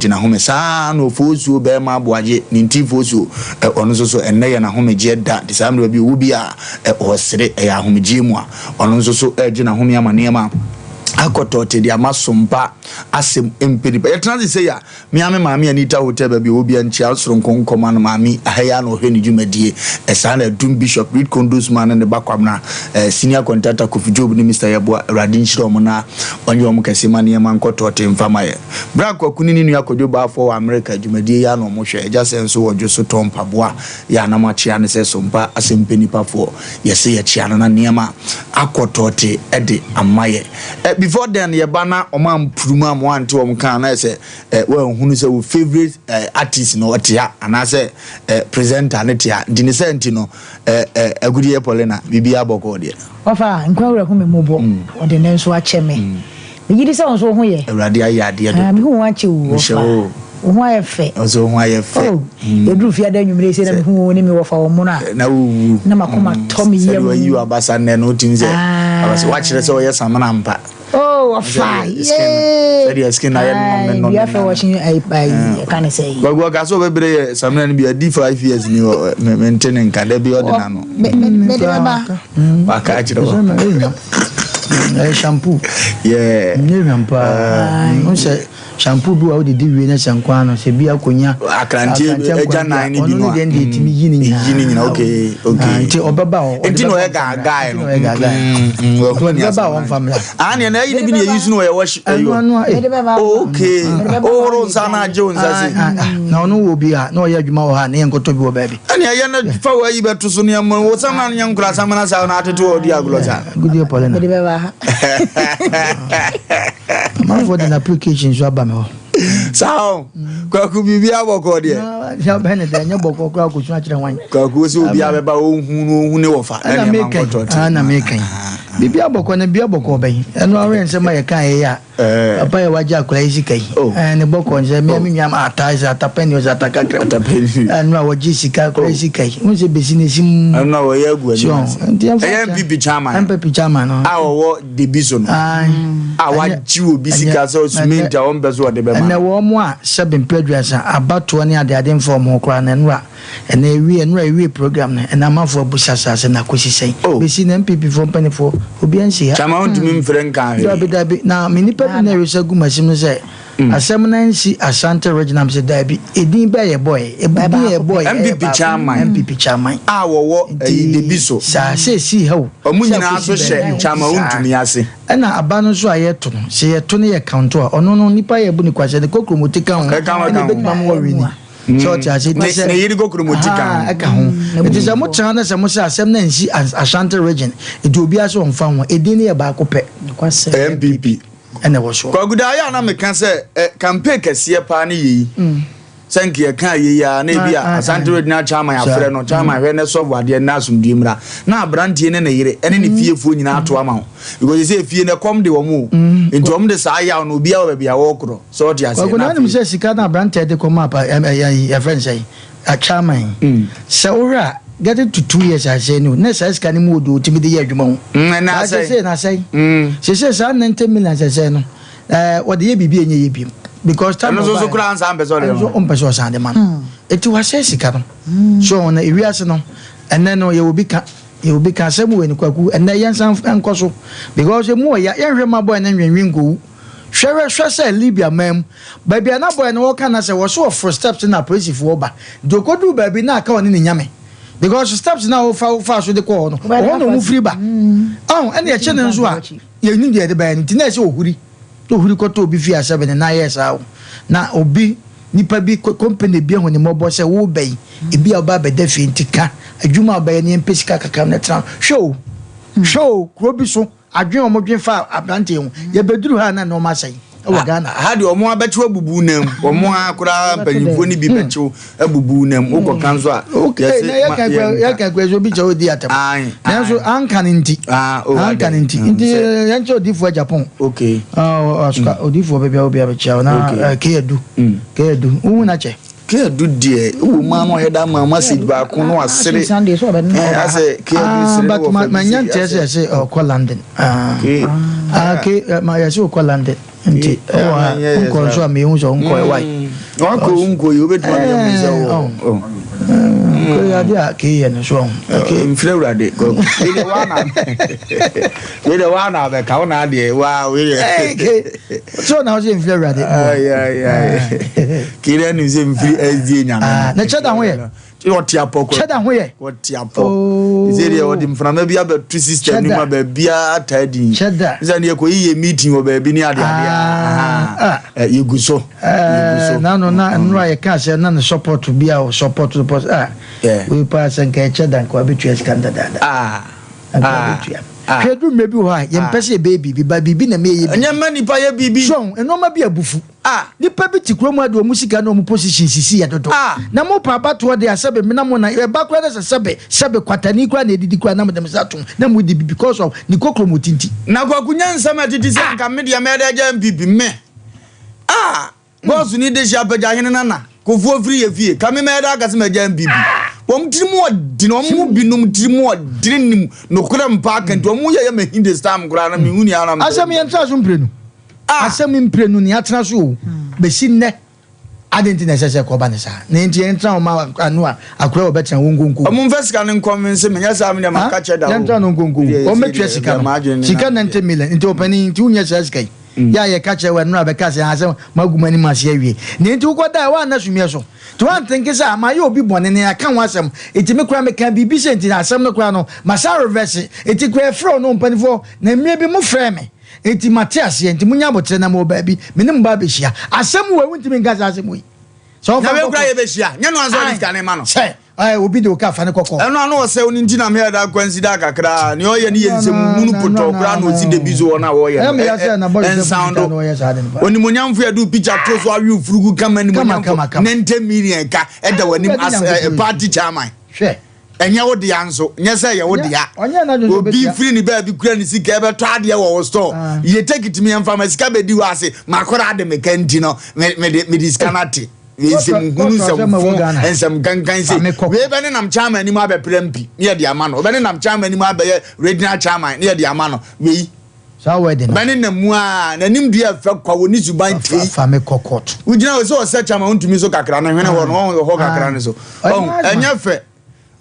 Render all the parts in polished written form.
Ɔregye n'ahome. Saa ara na Ofosuo barima Aboagye, ne nti Fosuo, ɔno nso so ɛnnɛ yɛ n'ahomegyeɛ da. Nti saa mmerɛ bi ɔwɔ bi a ɔresere, ɛyɛ ahomegyeɛ mu a ɔno nso so regye n'ahome ama nneɛma akɔ tɔɔte de ama sompa asɛm mpɛ nipa. Yɛtena ase sei a, Me ara me maame Anita Hotel baabi a ɔwɔ biara nkyia soronko nkɔma no maame aha yi ara na ɔhwɛ ne dwumadie ɛsaa na Adum Bishop Reed Kondos man ne ne ba Kwabena eh, Senior Contractor Kofi Job ne Mister Yeboah Awurade nhyira wɔn na ɔnyɛ wɔn kɛse ma nneɛma nkɔ tɔɔte mfa ma yɛn. Bra Kwaku ne ne nua Kwadwo Baafoɔ wɔ Amerika dwumadie yi ara na wɔn hwɛ Agya Sɛ nso wɔ dwo so tɔn mpaboa yɛ a na moakyea no sɛ Sompa Asɛmpɛ Nipa foɔ yɛse yɛkyea no na nneɛma akɔ tɔɔte de ama yɛ. Eh, before then yɛba na wɔn ampurum a wɔn ante wɔn kan na yɛ sɛ eh, wɔanhunu sɛ wo favourite eh, artist no ɔte ha anaasɛ eh, presenter no te ha nti ne sɛ nti no eh, eh, Agudeɛ Paulina biribiara bɔkɔɔ deɛ. Ɔfa nkwa wura hu me mmɔbɔ ɔde ne nso akyɛ me. Megye di sɛ wo nso wo ho yɛ. Awurade ayɛ adeɛ dodo. Ah, mehu wo akyɛ o, Mehyɛ wɔfa. wo. Wo ho ayɛ fɛ. Wo nso wo ho ayɛ fɛ. Oh, yɛduru fiada anwummere sei na mehu wo ne me wɔfa wɔ mono a. Na wowu. Na m'akoma tɔ me yam. Sɛdeɛ wayi w'abasa nnɛ no, wotumi sɛ Ah. abasa wakyerɛ sɛ ɔyɛ samena ampa. Oh, wɔfa. Yee. Sɛdeɛ skin ayɛ nnome nnome. Dua fɛ wɔhye ayi ayi ɛka ne sɛ yi. Kwaku ɔka sɛ ɔbɛbrɛ yɛ samena no bi adi 5 years ni hɔ mente ne nka da bi ɔde n'ano. Me me me de bɛba. Waka akyerɛ wɔ. Ɛyɛ shampoo. Yeah. Nyɛ hwam paa. N sɛ shampoo bi wa wode di wie ne sɛ nkwa no sɛ bi akonya. Akranteɛ agya nan ne bi no a. Ɔno ne deɛ ne deɛ tumi yi ne nyinaa. Yi ne nyinaa okay. Nti ɔbɛba hɔ. Nti na ɔyɛ gaagae no. Ɔyɛ gaagae. Ɔbɛba hɔ ɔmfa mmra. Ah ne na ayi ne bi na yɛyi so no ɔyɛ wɔhye. Ɛno ano a. Okay. Ɔworo nsa na agye wo nsa se. Na ɔno wɔ bi a na ɔyɛ adwuma wɔ ha na yɛnkɔtɔ bi wɔ baabi. Ɛne ɛyɛ no fa wɔ ayi bɛto so nneɛma wo samina no nyɛ nkora samina saa na atete wɔ ɔdi agorɔ saa. Goodyear Paulina. Mede bɛba ha. Amanfoɔ de n'application nso aba me hɔ. Saa o. Kwaku biribi abɔkɔ deɛ. Na bɛn ne dɛ nyɛ bɔkɔ koraa kɔsu akyerɛ hwan. Kwaku sɛ obi abɛba ɔhu no ɔhu ne wɔfa na Ɛna nneɛma meka yi. nkɔtɔ te. Ah, na meka yi. Biribi abɔkɔ no biribi abɔkɔ bɛn. Ɛno awɛ nsɛm a yɛka yɛ a. Papa yɛ wagye akwadaa yi sika yi. Ɛɛ ne bɔkɔ nsɛ mmea me nua ata sɛ atapɛni ɔsɛ atakakra. Atapɛni. Ɛno a wɔgye sika akwadaa yi sika yi. N sɛ besi na esi mu. Ɛno a wɔyɛ agu anim ase. Ɛyɛ NPP chairman. NPP chairman no. A wɔwɔ debi so no. A wagye obi sika sɛ cement a wɔn pɛ so wɔde bɛma. Ɛnɛ wɔn mo a sɛbe mpɛ aduasa abatoɔ ne adeade mfa wɔn ho koraa no ɛnora ɛnɛ ewie ɛnora ewie program no ɛnɛ amanfoɔ abu sasa sɛ na akosi sɛn. Oh. Besi na NPP foɔ mpaninfoɔ obiara nsi ha. Chairman wontumi mfrɛ nka hwee. Dabi dabi na me nipa bi na ɛresa gu m'asim no sɛ asɛm no ansi Ashanti region am sɛ dabi edin bɛɛ yɛ bɔɛ edin yɛ bɔɛ NPP chairman. NPP chairman. A wɔwɔ ɛyi debi so. Saa sɛ esi ha o. Wɔn sɛ nyinaa akosi nso hyɛ baabi o. chairman Saa. wontumi ase. Ɛna aba no nso a yɛto no sɛ yɛto no yɛ count a ɔno no nipa yɛ bu ne kwahyɛ ne kokromoti ka ho Ɛka ho, ɛna ɛka ho. ebetumi ama wɔwe ni sɛ ɔte ase nti sɛ Ne yere kokromoti ka ho. ɛka ho nti sɛ mo tena na sɛ mo sɛ asɛm na nsi Ashanti region nti obiara sɛ ɔnfa ho edin no yɛ baako pɛ. NPP. Ɛna ɛwɔ soɔ. Kwaku da ayɛ a na meka sɛ ɛ campaign kɛseɛ paa ne yei sɛ nka yɛka yei a na ebi a Asante regional chairman afrɛ no chairman hwɛ ne sɔfo adeɛ na asomdue mmra na aberanteɛ ne ne yere ɛne ne fiefoɔ nyinaa ato ama ho because sɛ efie no ɛkɔm de wɔn o nti wɔn de saa yaw no obiara wɔ baabi a wɔrekorɔ sɛ ɔte aseɛ Kwaku na na anim afei sɛ sika na aberanteɛ de kɔma apa ɛ ɛ yɛfrɛ no sɛ a chairman sɛ wohwɛ a getting to 2 years asɛe no na saa sika no mu wɔ do otumi de yɛ adwuma ho. Ɛna Saa asɛe. sese na asɛe. Sese saa 90 million sɛsɛ no wɔde yɛ biribi a ɛnyɛ yɛ biem because time Ɛno nso so ɔbaeɛ koraa nsa mpɛ sɛ ɔde ɛno nso ma. ɔmpɛ sɛ ɔsan de ma no eti wasɛe sika no so ɔno ewiase no ɛnɛ no yɛwɔ bi ka yɛwɔ bi ka asɛm wɔ ni Kwaku ɛnɛ yɛnsan nkɔ so because emu wɔ ya yɛnhwɛ ma bɔyɛ ne nwenwe nkowu hwɛ hwɛ sɛ Libya man mu baabi a na bɔyɛ no wɔka na sɛ wɔso ɔforo steps na apolisifoɔ ba nti okoduru baabi na aka ɔne ne nyame because steps na wofa so de kɔ hɔ no ɔhɔ na ɔmo firi ba ɔn ɛna ɛkyɛ ne nso a yɛnim deɛ yɛde bɛyɛ no nti na ɛsɛ ohuri na ohuri kɔtɔ obi fie asɛbe ne nan yɛ saa o na obi nipa bi company bi ahu ne mmɔbɔ sɛ wo bɛyi ebi a ɔba abɛda fie nti ka adwuma a ɔbɛyɛ ne yɛmpɛ sika kakra na tena hwɛ o hwɛ o kuro bi so adwene a wɔn dwen fa aberanteɛ ho yɛbɛduru ha na nneɛma asɛe ɛwɔ Ghana. Ha deɛ ɔmo abɛkyew abubu nam ɔmo a koraa mpanyinfoɔ no bi bɛkyew abubu nam wokɔ kan so a. Okay, na yɛka yɛka kura so obi kyɛ odi atam nanso anka ne nti anka ne nti nti yɛn kyɛ odiifoɔ Japan. Ɔsuka odiifoɔ baabi a obi abɛkyia na keedu keedu wohu na kyɛ. Keedu deɛ wɔ mu ano ɔyɛ da ma message baako no asere asɛ keedu sere but ma nya nteɛ sɛ yɛsɛ ɔkɔ London. Ah, ke ma yɛsɛ ɔkɔ London. Nti ɛwɔ ha nkɔ nso a mehu sɛ nkɔ ɛwa yi. Wakɔ nkɔ yi wobɛtumi ayɛ mu sɛ wɔ. Kɔ yi ade a kee yɛ no so ɔho. Mfiri awurade wei deɛ waa na abɛka wo na adeɛ waa wei deɛ. So na ɔsɛ mfiri awurade. Kee deɛ nim sɛ mfiri SDA nyame. Na kyɛ da ho yɛ. Ɔte apɔ kɔ. Kyɛda ho yɛ. Ɔte apɔ. Oh. Sɛ deɛ ɔde mframa bi abɛto system no mu a baabiara taa din. Kyɛda. Sɛ deɛ kɔ yiye meeting wɔ baabi ne ade ade. Ah. ah. Yɛgu so. Yɛgu so. Na no na nnora yɛ ka sɛ na ne support bi a support support ah. Wei paa sɛ nka ɛkyɛ da nka wabetua sika no dadaada. Ah. Nka wabetua. Hwɛ du mmerɛ bi wɔ hɔ a yɛmpɛ sɛ yɛbɛyɛ biribi ba biribi na meyɛ biribi. Ɛnyɛ mma nipa yɛ biribi. So nneɛma bi abufu. Ah! Nipa bi te kurom ha de wɔn sika ne wɔn position sisi yɛ dodo. Ah! Na mo pɛ abatoɔ deɛ a sɛbe me na mo na ɛba koraa na sɛ sɛbe sɛbe kwatani koraa na ɛdidi koraa na mo de mo nsa atom na mo di bi because of ne kokromoti nti. Na Kwaku nya nsɛm a ɛtete sɛ nka me deɛ mɛyɛ dɛ agya NPP me ah! Boss ni dehye apagya hene nana Kofuo firi yɛ fie ka me mɛyɛ dɛ aka sɛ magya NPP wɔn tiri mu ɔdene wɔn mu binom tiri mu ɔdene nim nokorɛ mpa aka nti wɔn yɛ yɛ mahi this time koraa na mehu nea na Asɛm yɛntra so mprenu. Asɛm mprenu na yɛatena so o, bɛsi nnɛ. Adɛn nti na ɛsɛ sɛ ɛkɔba no saa? Na enti yɛntena hɔ ma ano a akora a wɔbɛtena hɔ nkonko. Ɔmo nfa sika no nkɔnvinse me, nyɛ saa me deɛ maka kyɛ da o. Yɛntena no nkonko. Wɔn bɛtua sika no. Sika 90 million. Nti ɔpanin, nti wonyɛ saa sika yi. Yɛ a yɛka kyerɛ wo ɛnora bɛka sɛ haa sɛ moagu m'anim ase awie. Na enti wokɔdae woanna sumiiɛ so. Nti woantenke sɛ ah mayɛ obi bɔne na yɛaka ho asɛm. Nti me koraa mekaa biribi sɛ nti na asɛm no koraa no masan reverse. Nti koraa yɛfrɛ wo no mpaninfoɔ na mmerɛ bi mofrɛɛ me. Enti mate aseɛ, enti monyɛ aboterɛ na mewɔ baabi, me ne mo ba abɛhyia. Asɛm wei, wontumi nka saa asɛm wei. Sɛ ɔfa Na wei nkɔkɔ. koraa yɛbɛhyia, nyɛ no ansa ɔde sika no rema no. Sɛ ɛɛ, obi de wo ka fa no kɔkɔ. Ɛno ano ɔsɛe no nti na meyɛ da kwansi da kakra. Nea ɔyɛ no yɛ nsɛm hunu potɔɔ koraa na ɔsi da bi so wɔn a wɔyɛ Ɛyɛ no me ya sɛ na bɔyɛ sɛ ɛnsan futu do. na ɔyɛ saa de no paa. Onimonyamfo yɛde wo picture to so awe wo furugu kama Kama, animonyamfo kama, kama. 90 million ka ɛda w'anim Awurade as Nyankopɔn yi. party chairman. Hwɛ. Ɛnyɛ wo dea nso, nyɛ sɛ ɛyɛ wo dea. Obi firi ne baabi kura ne sika ɛbɛtɔ adeɛ wɔ wo store. Ah. Yɛ tekiti mi ɛnfa ma sika bɛdi hɔ ase. Makora ade me ka nti no, mede sika no ate. Nsɛm hunu, nsɛm fo, nsɛm kankan se. Wei bɛ ne nam chairman anim abɛpere mpi ne yɛde ama no. Ɔbɛ ne nam chairman anim abɛyɛ regional chairman ne yɛde ama no. Wei. Saa word no. Bɛne nam mu a n'anim dua fɛ kwa wɔ ne suban tei. Fa me kɔ court. Wogyina hɔ sɛ ɔsɛ kyama wontumi so kakra no hwene hɔ no ɔho hɔ kakra no so. Ɔho ɛnyɛ fɛ.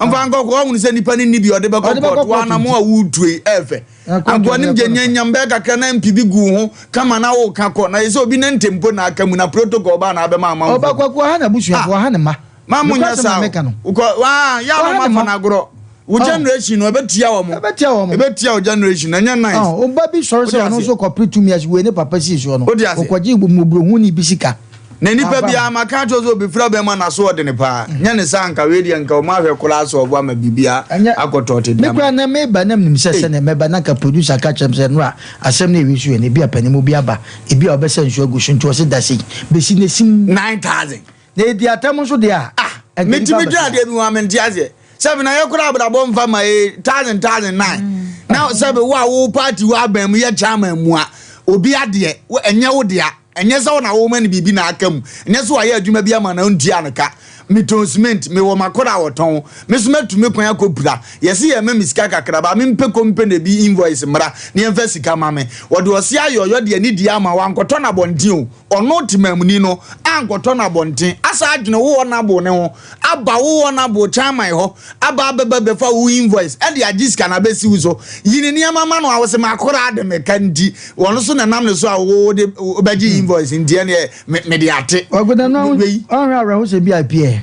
Mfa nkɔ kɔ ɔhunu sɛ nipa no nni bi ɔde bɛkɔ court wanamo a wotue yi ɛfɛ. Ankoa nim gye nyanyam bɛyɛ kakra na mpi bi gu ho kama na woka kɔ na yɛ sɛ obi nante mpo na aka mu na protocol ba na abɛma amanfoɔ. Ɔba kwaku ɔha n'abusuafoɔ ɔha ne mma. Ma mo nyɛ saa o. Wokɔ waa yɛ a na ma fa no agorɔ. Wo generation no ɛbɛtia wɔn. Ɛbɛtia wɔn. Ɛbɛtia wo generation no ɛnyɛ nice. Ɔn ɔba bi sɔre sɛ ɔno nso kɔpere tumi ase wei ne papa sii soɔ no. Wode ase. Ɔkɔgye mmɔborɔhuni bi sika. Na nipa biara maka akyerɛ sɛ obi fira bɛma n'aso ɔdene paa. Nyɛ ne saa nka wei deɛ nka wɔn ahwɛ koraa sɛ ɔbo ama biribiara akɔtɔ te Me koraa na meba na menim sɛ sɛdeɛ mɛba na nka producer ka kyerɛ me sɛ Nora asɛm no ɛwi so yɛ no ebi a panimu bi aba ebi a ɔbɛsa nsuo agu so nti ɔse da sei bɛsi na sim. 9000. Na edi atam nso deɛ a. Ah! Metumi dwen adeɛ bi ho a mente aseɛ. Sɛbi na yɛ koraa abrabɔ mfa ma ee thousand thousand nine. Na sɛbi wo a wo party wo aban mu yɛ chairman mu a obi adeɛ wo ɛnyɛ wo dea. Ɛnyɛ sɛ wo na woma no biribi na aka mu. Ɛnyɛ sɛ wayɛ adwuma bi ama na wontua no ka. Metɔn cement, mewɔ m'akora a wɔtɔn. Me nso matu me kwan akɔpira. Yɛse yɛrema me sika kakra ba mempɛ company bi invoice mmra na yɛmfa sika ma me. Wɔde ɔse ayɛ ɔyɔ de anidie ama wo, ankɔtɔ no abɔnten o. Ɔno temamuni no ankɔtɔ no abɔnten asa adwene wo honourable no ho aba wo honourable chairman hɔ aba abɛba bɛfa wo invoice ɛde agye sika no abɛsi wo so yi ne nneɛma ma no a wose makora de meka nti ɔno so na nam ne so a wo de wobɛgye invoice nti ɛneɛ mede ate. Ɔgoda no Wei. ɔnhwɛ awerɛhosɛm bi a ɛpiɛ.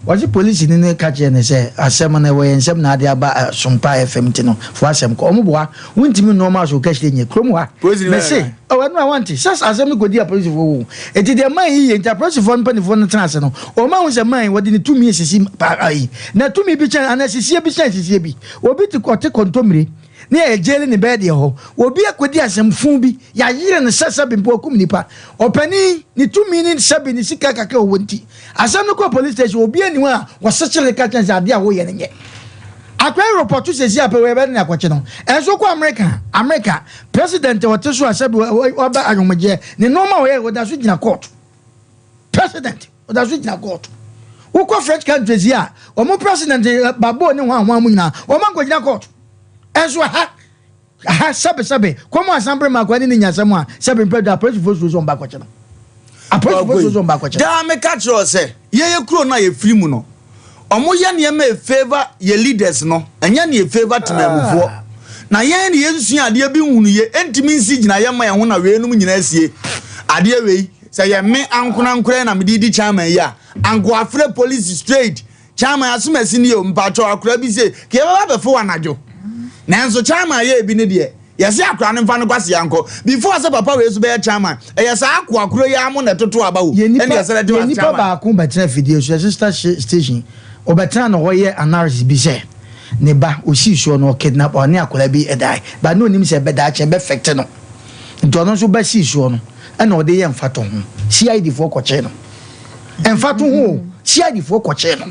Wɔse polisini no ka kyerɛɛ no sɛ, Asɛm no, ɛwɔ yɛn nsam na ade aba Sompa FM nti no, fa w'asɛm kɔ. Wɔn boa, wontumi nnoa wɔn aso kahyire nyɛ kurom ha. Polisini bɛyɛ Mese, dɛn? Oh, ɛno a wante. Sɛ asɛm no kɔdi apolisifoɔ hɔ o. Enti deɛ man yi yɛ nti, apolisifoɔ no mpanimfoɔ no tena ase no, wɔn ahu sɛ man yi, wɔde ne tumi resisi pa ayi. Na tumi bi kyɛn, anaa sisie bi kyɛn sisie bi. Obi te, ɔte kontommire, ne yɛ jaili ne bɛɛ deɛ hɔ. Obi akɔdi asɛm fuu bi, yɛayere no sɛ sɛbe mpo wakum nipa. Ɔpanin, ne tumi ne sɛbe ne sika kakra a ɔwɔ nti, Asɛm no kɔɔ police station, obiara nni hɔ a wɔsekyere no ka kyerɛ no sɛ adeɛ a woyɛ no nyɛ. Akwa yi repɔto seesei a pɛ wei yɛbɛde no akɔkye no. Ɛnso wokɔ Amerika a, Amerika president a ɔte so a sɛbi waba ahomegyeɛ, ne nnoɔma a ɔyɛ ɔda so gyina court. President, ɔda so gyina court. Wokɔ French countries yi a, wɔn president Gbagbo ne hwan hwan mu nyinaa, wɔn ankɔgyina court. Ɛnso ɛha. Ha sɛbesɛbe kɔm asan bere ma akwa ne ne nyasɛm a sɛbe mpɛ do apolisifoɔ suro sɛ ɔmba akɔkye no. Apolisifoɔ suro sɛ ɔmba akɔkye no. Daa meka kyerɛ wo sɛ yɛyɛ kuro no a yɛfiri mu no, ɔmo yɛ nneɛma a favour yɛ leaders no, ɛnyɛ ne favour temamufoɔ. Na yɛn ne yɛnsua adeɛ bi nhunu yɛ, ɛntumi nsi gyina yɛ ma yɛn ho na weinom nyinaa sie adeɛ wei sɛ yɛ me ankorankora na mede di chairman yi a, ankoafrɛ police straight, "Chairman, asomasi ni o, mpakyɛw, akora bi se ka yɛbɛba bɛfo anadwo." Nanso chairman yɛ ebi ne deɛ yɛsɛ akora no mfa no kwasi yankɔ before sɛ papa wei so bɛyɛ chairman. Ɛyɛ saa akoa koro yi amo na ɛtoto aba wo. Yɛ ɛne nipa yɛsɛ de yɛ wa nipa chairman baako bɛtena fidie so, yɛ sister station, ɔbɛtena na ɔyɛ analysis bi sɛ ne ba osii soɔ no, ɔkidnap ɔne akwadaa bi ɛdae ba ne onim sɛ ɛbɛda akyɛ ɛbɛfɛkte no, nti ɔno nso ba sii soɔ no ɛna ɔde yɛ mfato ho. CID foɔ kɔkyee no mfato ho o. CID foɔ kɔkyee no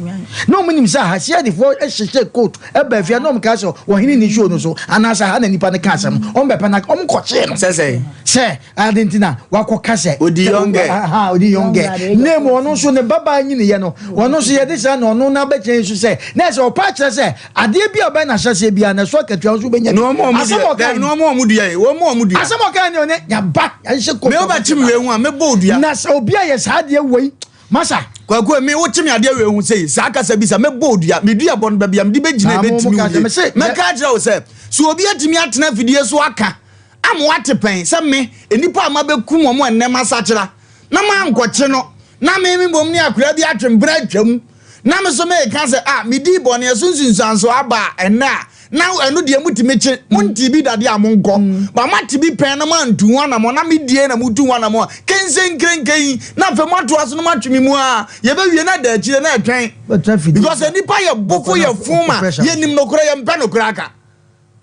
na ɔmo nim sɛ ha CID foɔ hyehyɛ coat ɛba afia na ɔmo ka sɛ ɔhene ne show no so anaasɛ ha na nipa no ka asɛm, ɔmo bɛpɛ na ɔmo kɔkyee no. Sɛ Sɛ ade nti na wakɔka sɛ Odi young girl. Aha, odi young girl. Young girl. Ne mu ɔno nso ne babaa nyiniyɛ no, ɔno nso yɛde saa na ɔno n'abɛkyɛn nso sɛ na ɛsɛ ɔpa kyerɛ sɛ adeɛ bi a ɔbɛn n'ahyɛseɛ bi a na ɛso akatua nso bɛnya bi. Na ɔmo a ɔmo Asɛm dua a ɔka dabi, na ɔmo a ɔmo dua yi, ɔmo a ɔmo dua. Asɛm a ɔka ne ɔne yaba yɛahyɛ kɔ Me wobɛkye me wei ho a, mɛbɔ odua. Na sɛ obi a yɛ saa adeɛ wei masa. Kwaku, me wokye me adeɛ wei ho sɛ saa kasa bi sa, mɛbɔ odua. Medua bɔ no baabi a mede bɛgyina Na mo- mo ɛbɛtumi ka wo sɛ, yie. Mɛka akyerɛ wo sɛ obi atumi atena afidie so aka ama wate pɛn sɛ me nnipa a mabɛkum ɔmo ɛnnɛ masakyera na mankɔkye no, na me me mmom ne akora bi atwe mpena atwam na me so meka sɛ a medi bɔne ɛso nsunsuanso aba a, ɛnnɛ a na ɛno deɛ mutumi kye monte bi dadeɛ a monkɔ ba moate bi pɛn na moantu ho anammɔ na medie na motu ho anammɔ a kense nkrenken na afei moatoa so no moatwe me mu a yɛbɛwie na da akyire na ɛtwɛn. Bɛtena fidie Because nipa yɛ bofo, yɛ fun ma yɛnim nokorɛ, yɛmpɛ nokorɛ aka.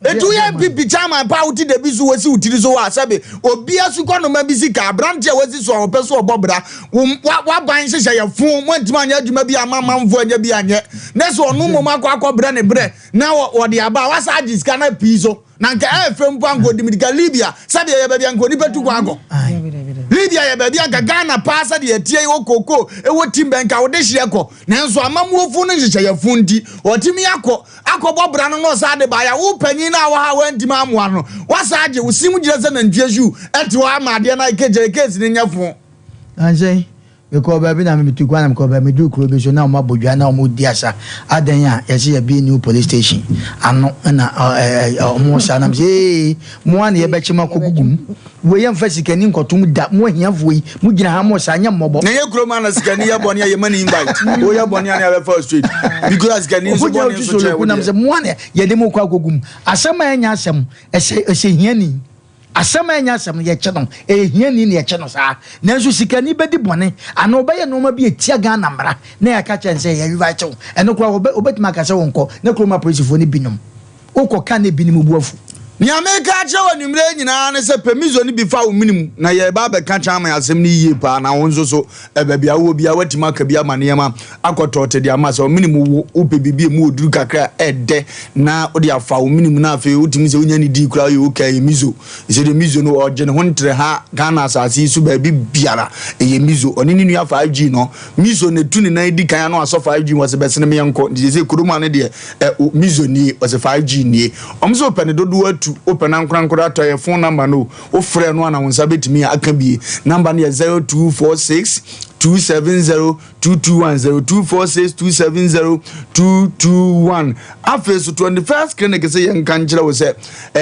Etu yɛ NPP chairman pa a wote dabi so wosi wo tiri so wɔ asɛbe obia so kɔ noma bi sika aberante a wasi so a wɔpɛ so ɔbɔ bra waban hyehyɛ yɛ fun, moantumi anyɛ adwuma bi ama amanfoɔ anyɛ bi anyɛ na sɛ ɔno mmom akɔ akɔbrɛ ne brɛ na wɔde aba a wasa agye sika no pii so na nka ɛɛfɛ mpo anka ɔdi Libya sɛdeɛ yɛ baabi anka onipa tu kɔ akɔ Libya yɛ baabi anka Ghana paa sɛdeɛ ɛtie ɛwɔ koko ɛwɔ timber nka wode hyeɛ kɔ, nanso amammuofu no nhyehyɛ yɛ fun nti ɔtumi akɔ akɔbɔ bra no na ɔsa de baeɛ. Wo panyin no a wɔ ha wantumi amoa no, wasa agye wo sim gyina sɛ nantwie hwiw ɛte hɔ ama adeɛ no akɛgyere case no nyɛ fo. Ansɛn mekɔ baabi na metu kwan na mekɔ baabi, meduru kuro bi so na ɔmo abɔ dwa na ɔmo di asa adan a yɛsɛ yɛbie new police station ano na ɔmo sa nam sɛ ee mo a na yɛbɛkye mo akɔ gugu mu wei yɛmfa sikani nkɔtom da mo ahiafoɔ yi mo gyina ha mo sa nyɛ mmɔbɔ. Na yɛ kurom ana sikani yɛ bɔne a yɛma ne invite, woyɛ bɔne a ne yɛbɛfa wo straight because sikani nso ɔmo gyina bɔne otu nso so kyɛn loku wo nam deɛ. Sɛ mo a na yɛde mo kɔ akɔgu mu, asɛm a ɛnyɛ asɛm ɛsɛ hiani, asɛm a ɛnyɛ asɛm no yɛkyɛ no, ɛyɛ hiani na yɛkyɛ no saa, nanso sikani bɛdi bɔne anaa ɔbɛyɛ nneɛma bi etia Ghana mmara na yɛaka kyerɛ no sɛ yɛ invite wo, ɛno koraa wɔbɛtumi aka sɛ wɔnkɔ na kurom apolisifoɔ no binom wokɔ ka ne binom bu afu. Nea meka akyerɛ wɔ anwummerɛ nyinaa ne sɛ pɛmiso no bi fa wo mene mu na yɛba abɛka kyɛn ama asɛm no yie paa na wo nso so baabi a wowɔ bia woatumi aka bi ama nneɛma akɔtɔ te de ama sɛ wo mene mu wo wopɛ biribi a mu wɔduru kakra a ɛdɛ na wode afa wo mene mu na afei wotumi sɛ wonya ne dii koraa yɛ okay. Ɛyɛ miso sɛ deɛ miso no ɔgye ne ho ntere ha Ghana asase yi so baabi biara ɛyɛ miso. Ɔne ne nua 5G no miso na etu ne nan di kan ano asɔ 5G wɔ sɛ bɛsene meɛnkɔ nti sɛ kurom ano deɛ miso nie, ɔsɛ 5G nie. Ɔmo sɛ wopɛ ne dodoɔ atu, wopɛ na nkorankora atɔ yɛ phone number no, wofrɛ no ana wo nsa bɛtumi aka bie. Number no yɛ 0246 270 221, 0246 270 221. Afei so 21st Clinic sɛ yɛnka nkyerɛ wo sɛ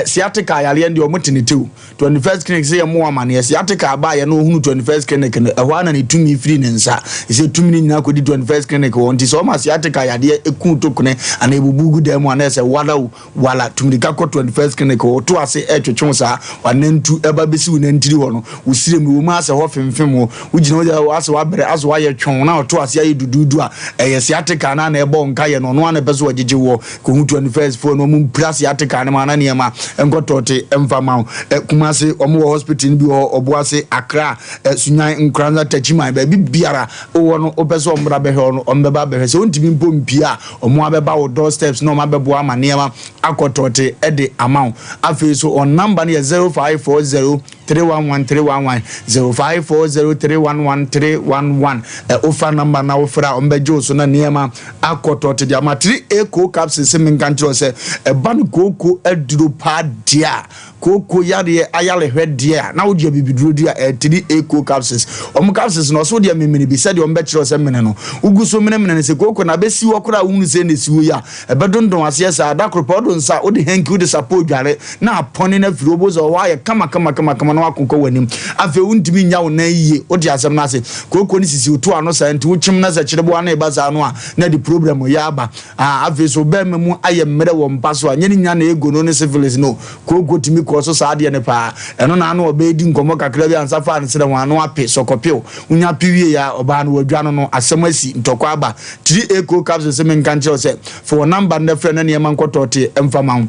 sciatica yareɛ deɛ ɔmo te ne tew. 21st Clinic sɛ yɛmo amaneɛ sciatica abaayɛ no ohunu 21st Clinic no ɛhɔ ana ne tumi firi ne nsa sɛ tumi no nyinaa kɔdi 21st Clinic wɔ nti sɛ ɔma sciatica yadeɛ eku to kone anaa ebubu gu dan mu anaa sɛ wala wo wala tumirika kɔ 21st Clinic wɔ to ase ɛtwetwe wo saa wanantu ɛba bɛsi wo nantiri hɔ no wo sire mu wɔ mu asɛ hɔ femfem wo wogyina hɔ asɛ wabrɛ asɛ wayɛ twɔn na ɔto ase ayɛ duduudu a ɛyɛ sciatica na ɛbɔ nka yɛ no ɔno ana ɛpɛ so ɔgyegye wɔ kɔhu 21st foɔ no ɔmo mpira sciatica no ma na nneɛma nkɔtɔɔte ɛmfa ma wo. Kumase ɔmo wɔ hospital no bi wɔ hɔ, Ɔboase, Accra, Sunyan, Nkoranza, Tachiman, baabi biara wowɔ no wopɛ sɛ ɔmmra bɛhwɛ wo no, ɔmbɛba bɛhwɛ sɛ wontumi mpo mpie a ɔmo abɛba wo door steps na ɔmo abɛboa ama nneɛma akɔtɔɔte ɛde ama wo. Afei so ɔn number no yɛ 0540 311 311, 0540 311 311. Wofa number na wofrɛ a, ɔmbɛgye wo so na nneɛma akɔtɔ te de ama. 3A co capsule sɛ menka nkyerɛ wo sɛ ɛba no kooko aduro paa deɛ a, kooko yareɛ ayarehwɛ deɛ a, na wode abibiduro di a, ɛyɛ 3A co capsules. Ɔmo capsules no, ɔso deɛ memene bi sɛdeɛ ɔmbɛkyerɛ wo sɛ mene no, wogu so menemene no sɛ kooko na bɛsi hɔ koraa. Wohunu sɛ ne si hɔ yi a, ɛbɛdondɔn aseɛ saa. Da koro pɛ, wode nsa, wode hanky, wode sapo dware na apɔne no afiri wo bo sɛ ɔhɔ ayɛ kama kama kama kama na wakokɔ w'anim. Afei wontumi nya wo nan yie, wote asɛm no ase. Kooko no sisi wo to ano saa, nti wokyem na sɛ kyereboa no ɛba saa no a, na de problem yɛ aba. Ah, afei so bɛrima mu ayɛ mmerɛ wɔ mpa so a, nyɛ ne nya na ego no ne syphilis no. Kooko tumi kɔɔ so saa adeɛ no paa. Ɛno na ano ɔbɛyɛ di nkɔmmɔ kakra bi ansa fa ne serɛ ho ano ape sɔkɔpew. Wonya pe wie a, ɔbaa no wadwa no, asɛm asi, ntɔkwa aba. 3A co capsule sɛ menka nkyerɛ wo sɛ fa wɔ number no frɛ na nneɛma nkɔtɔɔte mfa ma wo.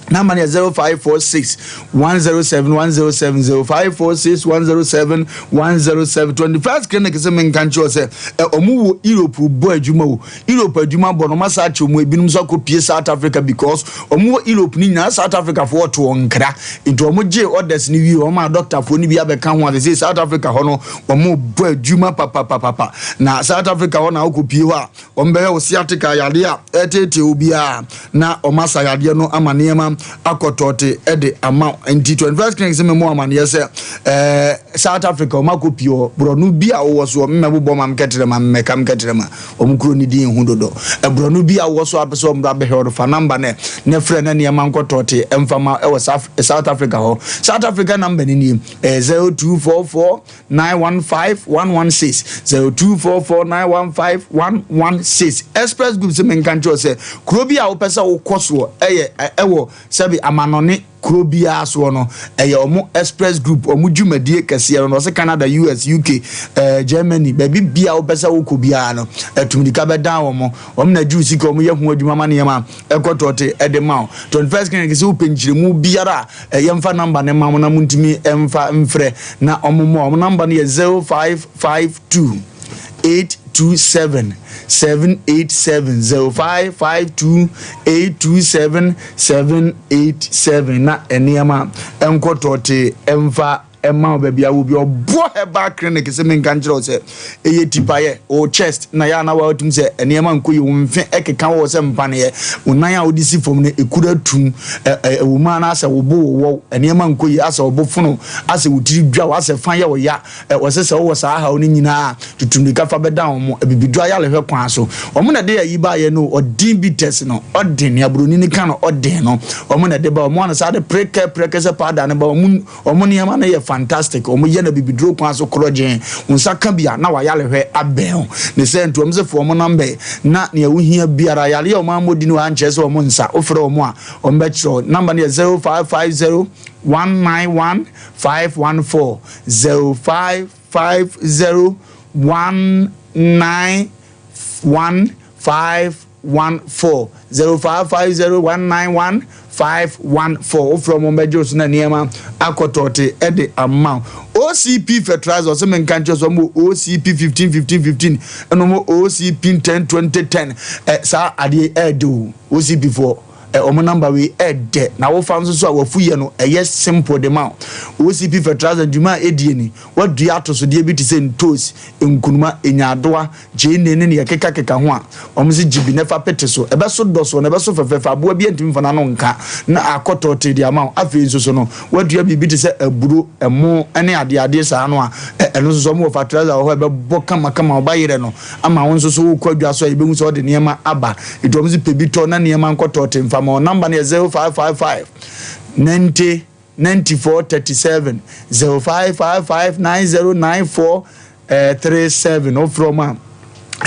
Number no yɛ 0546 107 107, 0546 107 107. 21st Clinic sɛ menka nkyerɛ wo sɛ ɔmo wɔ Europe bɔ adwuma o. Europe adwuma bɔ no, ɔmo asa akyerɛ mu, ebinom nso akɔ pie South Africa, because ɔmo wɔ Europe ne nyinaa, South Africa foɔ ɔto wɔn nkra, nti ɔmo gye orders ne wie, ɔmo a doctor foɔ ne bi abɛka ho a, sɛ South Africa hɔ no, ɔmo bɔ adwuma papapapapa. Na South Africa hɔ na akɔ pie hɔ a, ɔmo bɛyɛ wo sciatica yadeɛ a ɛtetee obiara na ɔmo asa yadeɛ no ama nneɛma akɔtɔɔte ɛde ama. Nti 21st Clinic sɛ mɛmu amaneɛ sɛ South Africa ɔmo akɔ pie hɔ. Borɔno bi a wɔwɔ so, mmɛbobɔ ma mkɛtrɛ ma mmɛka mkɛtrɛ ma ɔmo kuro ne din ho dodo. Ɛborɔno bi a wɔwɔ so apɛ sɛ ɔmo abɛhwɛ ɔdo, fa number ne ne frɛ na nneɛma nkɔtɔɔte ɛmfa ɛwɔ South Africa hɔ. South Africa number ne nie, ɛyɛ 0244 915 116, 0244 915 116. Express Group sɛ menka nkyerɛ sɛ kuro bi a wopɛ sɛ wokɔ soɔ, ɛyɛ ɛwɔ sɛbi amanɔne kuro biara soɔ no, ɛyɛ ɔmo Express Group ɔmo dwumadie kɛseɛ no. Ɔsɛ Canada, US, UK, Germany, baabi bia wopɛ sɛ wokɔ biara no, ɛtumdika bɛdan wɔn. Wɔn na gye sika, wɔn yɛ ho adwuma ma nneɛma ɛkɔtɔɔte ɛde ma wo. 21st Clinic sɛ wopɛ nkyerɛmu biara a, ɛyɛ mfa number ne ma mo na mo ntumi ɛmfa mfrɛ na ɔmo mo ɔmo number no yɛ 0552 827 787, 0552 827 787, na nneɛma nkɔtɔɔte ɛmfa ɛma wo baabi a wo bi. Ɔboɔ Herbal Clinic sɛ menka nkyerɛ wo sɛ ɛyɛ tipayɛ wo chest na yɛ ana watum sɛ nneɛma nkɔ yɛ, wo mfe ɛkeka wɔ sɛ mpaneɛ, wo nan a wode si fam no ɛkura tum ɛwɔ mu, anaasɛ wo bo wowɔ, nneɛma nkɔ yie, asɛ wo bo fono, asɛ wo tiri dwa wo, asɛ fa yɛ wo ya. Wɔsɛ sɛ wowɔ saa haw no nyinaa, tutummirika fa bɛda wɔn mo abibiduro ayarehwɛ kwan so. Wɔn na de ayi baayɛ no, ɔden bitters no, ɔden nea buroni no ka no, ɔden no, wɔn na de ba. Wɔn ano saa de prekɛ prɛkɛ sɛ powder no ba. Wɔn nneɛma no yɛ fantastic. Wɔn yɛ no abibiduro kwan so korɔgyen. Wɔn nsa ka bi a, na wayarehwɛ abɛn o ne sɛ. Nti wɔn sɛ fo wɔn number na nea wohia biara, yareɛ a wɔn amɔdi no ankyerɛ sɛ wɔn nsa wofrɛ wɔn a, wɔn bɛkyerɛw. Number no yɛ 0550 191 514, 0550 191 514, 0550 191 514. Wofrɛ wɔn, bɛgye so na nneɛma akɔtɔɔte ɛde ama wo. OCP fertilizer, ɔsɛ menka nkyerɛ sɛ ɔmo OCP 15 15 15 ɛna ɔmo OCP 10 20 10. Saa adeɛ ɛɛde o. OCP foɔ ɔmo number wei ɛɛdɛ na wofa nso so a, wafu yɛ no ɛyɛ simple de ma wo. OCP fertilizer dwuma a ɛdie ni: wadua atosodeɛ bi te sɛ ntos, nkunuma, enyadoa, gyeene ne neɛ kekakeka ho a, ɔmo sɛ gyibi ne fa pete so, ɛbɛso dɔso na ɛbɛso fɛfɛɛfɛ, aboa bi ntumi fa n'ano nka na akɔtɔ te de ama wo. Afei nso so no, wadua biribi te sɛ aburo, ɛmo ne adeade saa no a, ɛno nso so ɔmo wɔ fertilizer wɔ hɔ a ɛbɛbɔ kamakama. Ɔba yerɛ no ama wo nso so wokɔ adwa so a, yɛbɛhu sɛ ɔde nneɛma aba. Nti ɔmo sɛ pɛ bi tɔ na nneɛma nkɔtɔ te mfa ma. Number no yɛ 0555 90 94 37, 0555 90 94 37. Wofrɛ ɔmo a,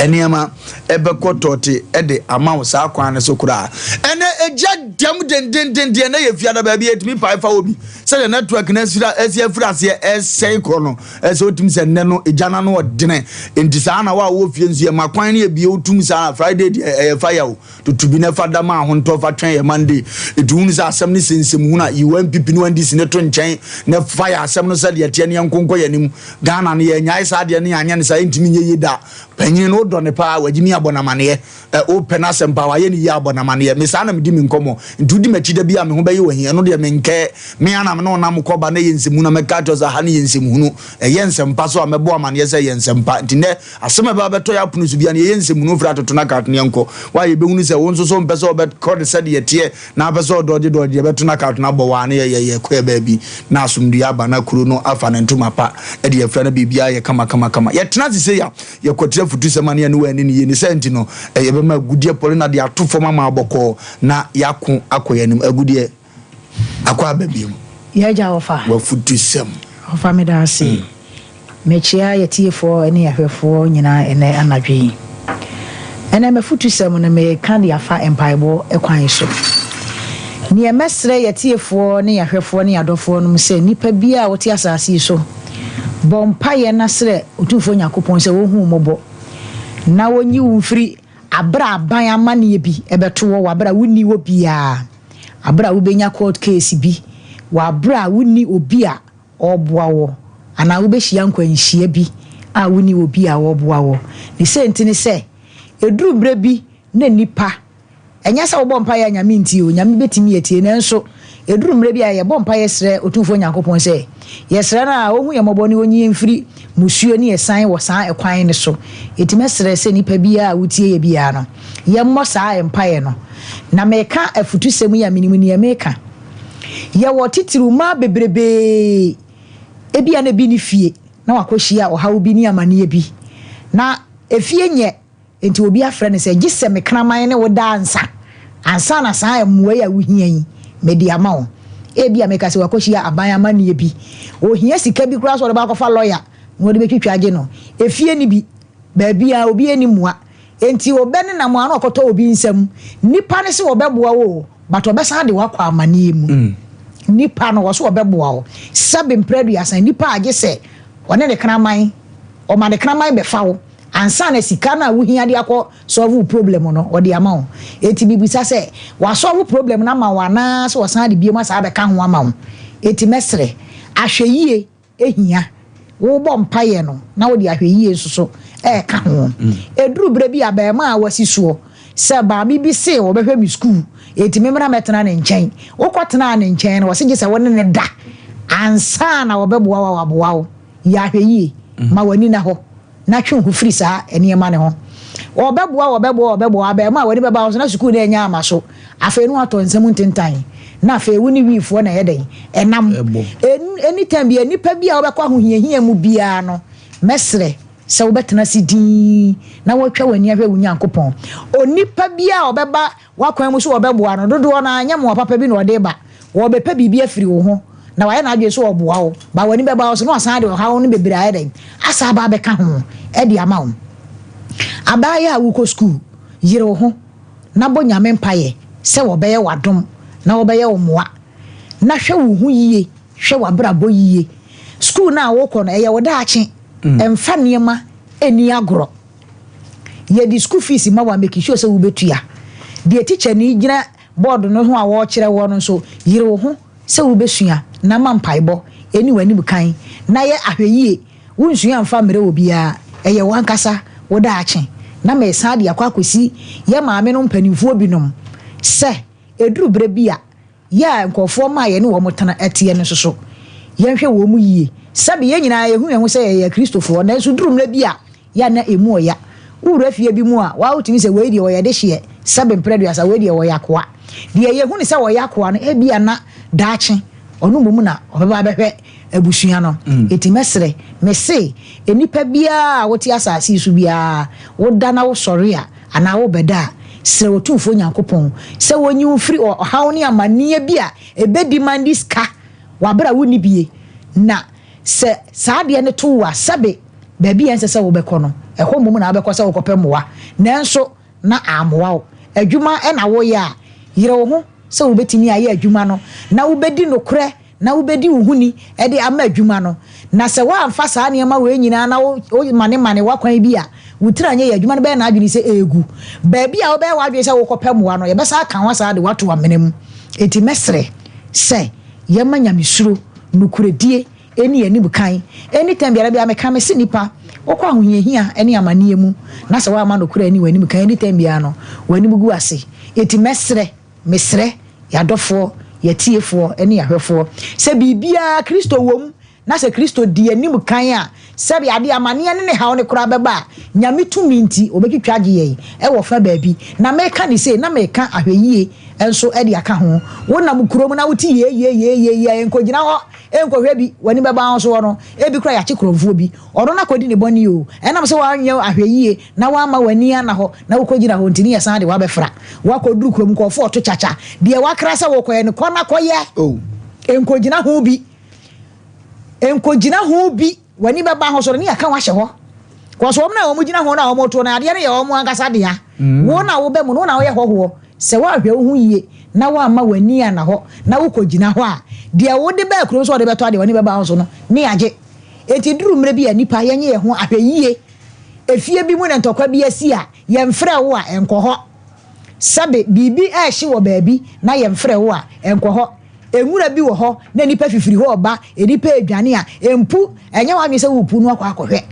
nneɛma ɛbɛkɔ tɔɔte ɛde ama wo saa kwan no so koraa. Ɛnɛ egya dɛm dendendenden na yɛ fiada baabi etumi pae fa obi sɛdeɛ network na esira esi afiri aseɛ ɛsɛe korɔ no, ɛsɛ otum sɛ nnɛ no egya na no ɔdene. Nti saa na wa wɔ fie nso yɛ ma kwan no ebie otum saa. Friday deɛ ɛyɛ fire o, tutu bi na fa dam a ahontɔ fa twɛn yɛ Monday. Etu hunu sɛ asɛm ne sensɛm hunu a, yiwa NPP ne NDC ne to nkyɛn na fa yɛ asɛm no sɛdeɛ teɛ ne yɛn nkonkɔ yɛn anim. Ghana no yɛ nyae saa deɛ ne yɛanyɛ no saa, yɛntumi nyɛ yie da. Panyin no wodɔ ne paa, wagyimi abɔ n'amaneɛ, ɛ wopɛ n'asɛm paa, wayɛ ne yie, abɔ n'amaneɛ. Me saa na medi. me nkɔmmɔ. Nti wodi m'akyi da bi a me ho bɛyɛ wo ahi. Ɛno deɛ menkɛɛ. Me ara na me ne wo nam kɔ ba na ɛyɛ nsɛmhunu na mɛka akyerɛ wo sɛ ha no yɛ nsɛmhunu. Ɛyɛ nsɛmpa so a mɛbɔ amaneɛ sɛ ɛyɛ nsɛmpa. Nti nnɛ asɛm a ɛbɛba bɛtɔ yɛn apono so biara no yɛyɛ nsɛmhunu firi atoto na kato na yɛnkɔ. Wo a yɛbɛhunu sɛ wo nso so wompɛ sɛ wobɛkɔ no sɛdeɛ ɛteɛ na wopɛ sɛ ɔdɔɔgye dɔɔgye yɛbɛto na kato na abɔ wo a na yɛyɛ yɛkɔ yɛ baabi na asomdwoeɛ aba na kuro no afa ne ntoma pa de afira na biribiara ayɛ kama kama kama. Yɛtena ase sei a Yɛkwati afutusɛm a na yɛne wɔn anni no yie. Ne saa nti no, yɛbɛma agudeɛ pɔre na de ato fam ama abɔkɔɔ na yɛako akɔ yɛn anim. Agudeɛ akɔ aba bio. Yɛn agya ɔfa. W'afutusɛm. Ɔfa meda ase. Mekyea yɛtiefoɔ ne yɛahwɛfoɔ nyinaa ɛnɛ anadwo yi. Ɛnɛ m'afutusɛm no meka de afa mpaebɔ kwan so. Neɛ mɛsrɛ yɛtiefoɔ ne yɛahwɛfoɔ ne yɛadɔfoɔ nom sɛ nipa biara a wote asase yi so, Bɔ mpaeɛ na srɛ Otumfoɔ Nyankopɔn sɛ ɔnhu wo mmɔbɔ na ɔnyi wo mfiri aberɛ a aban amaneɛ bi bɛto wɔ wɔ aberɛ a wonni hɔ biara, aberɛ a wobɛnya court case bi wɔ aberɛ a wonni obi a ɔreboa wɔ anaa wobɛhyia nkwanhyia bi a wonni obi a ɔreboa wɔ. Ne sei nti ne sɛ, ɛduru mmerɛ bi na nnipa Ɛnyɛ sɛ wobɔ mpaeɛ a Nyame ntie o, Nyame bɛtumi atie, nanso ɛduru mmerɛ bi a yɛbɔ mpaeɛ srɛ Otumfoɔ Nyankopɔn sɛ, yɛsrɛ no a ɔnhu yɛn mmɔbɔ ne ɔnyi yɛn mfiri musuo ne asiane wɔ saa ɛkwan no so. Enti mɛsrɛ sɛ nipa biara a wotie yɛ biara no, yɛmmɔ saa mpaeɛ no. Na meka afutusɛm yi a menim neɛ meka. Yɛwɔ titiriw mmaa bebrebee, ebia na ebi nni fie na wakɔhyia ɔhaw bi ne amaneɛ bi, na efie nyɛ Enti obi afrɛ no sɛ, Gye sɛ me kraman ne wo da ansa, ansa na saa mmoa yi a wuhia yi, mede ama wo. Ebia meka sɛ wakɔhyia aban amanneɛ bi. Ohia sika bi koraa sɛ ɔde bɛakɔfa lɔya na ɔde bɛtwitwa agye no. Efie nni bi. Baabiara, obiara nni mmoa. Enti ɔbɛnenam a na ɔkɔtɔ obi nsam. Nnipa no se wɔbɛboa wo o, but ɔbɛsan de wo akɔ amanneɛ mu. Nnipa no, wɔse wɔbɛboa wo. Sɛbe mprɛ aduasa, nnipa a gye sɛ ɔne ne kraman, ɔma ne kraman bɛfa wo. Ansa na sika no a wohia de akɔ solve wo problem no, ɔde ama wo. Enti mebisa sɛ, wassolve problem no ama wo anaa sɛ ɔsan de biom asan abɛka ho ama wo? Enti mɛsrɛ, ahwɛyie hia. Wobɔ mpaeɛ no na wode ahwɛyie nso so reka ho. Ɛduru berɛ bi a, abarimaa a wasi soɔ sɛ maame bi se ɔbɛhwɛ me sukuu, enti memmra mmɛtena ne nkyɛn. Wokɔtenaa ne nkyɛn no, ɔse gye sɛ wo ne no da ansa na ɔbɛboa wo a waboa wo. Yɛ ahwɛyie, ma w'ani nna hɔ, na twe wo ho firi saa nneɛma no ho. Wɔbɛboa wo, wɔbɛboa wo, wɔbɛboa wo, abarimaa a w'ani bɛba wo so na sukuu no annya amma so. Afei na woatɔ nsa mu ntentan, na afei wo ne wiifoɔ na ɛyɛ dɛn? Ɛnam. Anytime biara, nnipa bi a wobɛkɔ ahohiahia mu biara no, mɛsrɛ sɛ wobɛtena ase dinn na woatwa w'ani ahwɛ wo Nyankopɔn. Onipa biara a ɔbɛba w'akwan mu sɛ ɔbɛboa no, dodoɔ no ara, ɛnyɛ mmoa papa bi na ɔde reba. Ɔrebɛpɛ biribi afiri wo ho, na wayɛ n'adwene sɛ ɔreboa wo, but w'ani bɛba wo so na wasan de ɔhaw no bebree ayɛ dɛn? Asan aba abɛka ho de ama wo. Abaayewa a wokɔ sukuu, yere wo ho na bɔ Nyame mpaeɛ sɛ ɔbɛyɛ wo adom na ɔbɛyɛ wo mmoa, na hwɛ wo ho yie, hwɛ w'abrabɔ yie. Sukuu no a wokɔ no, ɛyɛ wo daakye, mfa nneɛma nni agorɔ. Yɛde sukuu fees ma wo a, make sure sɛ wobɛtua. Deɛ tikyani gyina bɔɔdo no ho a wɔrekyerɛ woɔ no nso, yere wo ho sɛ wobɛsua na ma mpaebɔ nni w'anim kan na yɛ ahwɛyie. Wonsua mfa mmrɛ obiara, ɛyɛ w'ankasa wo daakye. Na meresan de akɔ akɔsi yɛn maamenom mpanimfoɔ binom sɛ ɛduru berɛ bi a, yɛ a nkurɔfoɔ ma a yɛne wɔn tena teɛ no nso so, yɛnhwɛ wɔn mu yie. Sɛbe yɛn nyinaa yɛhu yɛn ho sɛ yɛyɛ Akristofoɔ, nanso duru mmerɛ bi a, yɛ a na ɛmu ɔya. Wowura fie bi mu a, waa wotumi sɛ wei deɛ ɔyɛ dehyeɛ, sɛbe mprɛ aduasa, wei deɛ ɔyɛ akoa. Deɛ yɛhu no sɛ ɔyɛ akoa no, ebia na daakye ɔno mmom na ɔbɛba abɛhwɛ abusua no. Enti mɛsrɛ, mese nnipa biara a wote asase yi so biara, woda na wosɔre a, anaa wobɛda a, srɛ Otumfoɔ Nyankopɔn sɛ onyi wo mfiri ɔhaw ne amanneɛ bi a ɛbɛdimandi sika wɔ aberɛ a wonni bie, na sɛ saa adeɛ no to wo a, sɛbe baabi a ɛnsɛ sɛ wobɛkɔ no, ɛhɔ mmom na wobɛkɔ sɛ wokɔpɛ mmoa, nanso na ammoa wo. Adwuma na woyɛ a, yere wo ho sɛ wobɛtumi ayɛ adwuma no, na wobɛdi nokorɛ na wobɛdi wo ho ni de ama adwuma no. Na sɛ woamfa saa nneɛma wei nyinaa na womanemane w'akwan bi a, wo tiri anyɛ yie, adwuma no bɛyɛ n'adwene sɛ ɛregu. Baabi a wobɛyɛ w'adwene sɛ worekɔpɛ mmoa no, yɛbɛsan aka wo asan de wo ato amena mu. Enti mɛsrɛ sɛ yɛmma nyamesuro, nokorɛdie, nni yɛn anim kan. Anytime biara biara meka mese nnipa, wokɔ ahohiahia ne amaneɛ mu na sɛ woamma nokorɛ anni w'anim kan, anytime biara no, w'anim gu ase. Enti mɛsrɛ. Mesrɛ yɛn adɔfoɔ, yɛn atiefoɔ ne yɛn ahwɛfoɔ sɛ biribiara Kristo wɔ mu, na sɛ Kristo di anim kan a, sɛbe adeɛ amaneɛ ne ne haw no koraa bɛba a, Nyame tumi nti ɔbɛtwitwa agye yɛn wɔ fa baabi. Na meka ne sei, na meka ahwɛyie nso de aka ho. Wonam kurom na wote yee yee yee yee yee a, nkɔgyina hɔ nkɔhwɛ bi, w'ani bɛba wo soɔ no, ebi koraa yɛakye korɔmfoɔ bi. Ɔno no akɔdi ne bɔne o, ɛnam sɛ woanyɛ ahwɛyie na woamma w'ani anna hɔ na wokɔgyina hɔ nti ne yɛsan de wo abɛfra. Woakɔduru kurom nkurɔfoɔ reto kyakya. Deɛ woakra sɛ worekɔyɛ no, kɔ na kɔyɛ. Nkɔgyina ho bi. Nkɔgyina ho bi. W'ani bɛba ho so no, ne yɛaka wo ahyɛ hɔ. Kɔso wɔn a wɔgyina ho no a wɔreto no, adeɛ no yɛ wɔn ankasa dea. Wo na woba mu no, wo na woyɛ hɔhoɔ. Sɛ woanhwɛ wo ho yie na woamma w'ani anna hɔ na wokɔgyina hɔ a, deɛ wode baa kurom sɛ wode bɛtɔ adeɛ, w'ani bɛba ho so no, ne yɛagye. Enti ɛduru mmerɛ bi a, nnipa, yɛnyɛ yɛn ho ahwɛyie. Efie bi mu na ntɔkwa bi asi a, yɛmfrɛɛ wo a, nkɔ hɔ. Sɛbe biribi rehye wɔ baabi na yɛmfrɛɛ wo a, nkɔ hɔ. Nwura bi wɔ hɔ na nnipa fifiri hɔ reba, nnipa redwane a, mpu, ɛnyɛ w'adwene sɛ worepu no akɔ akɔhwɛ.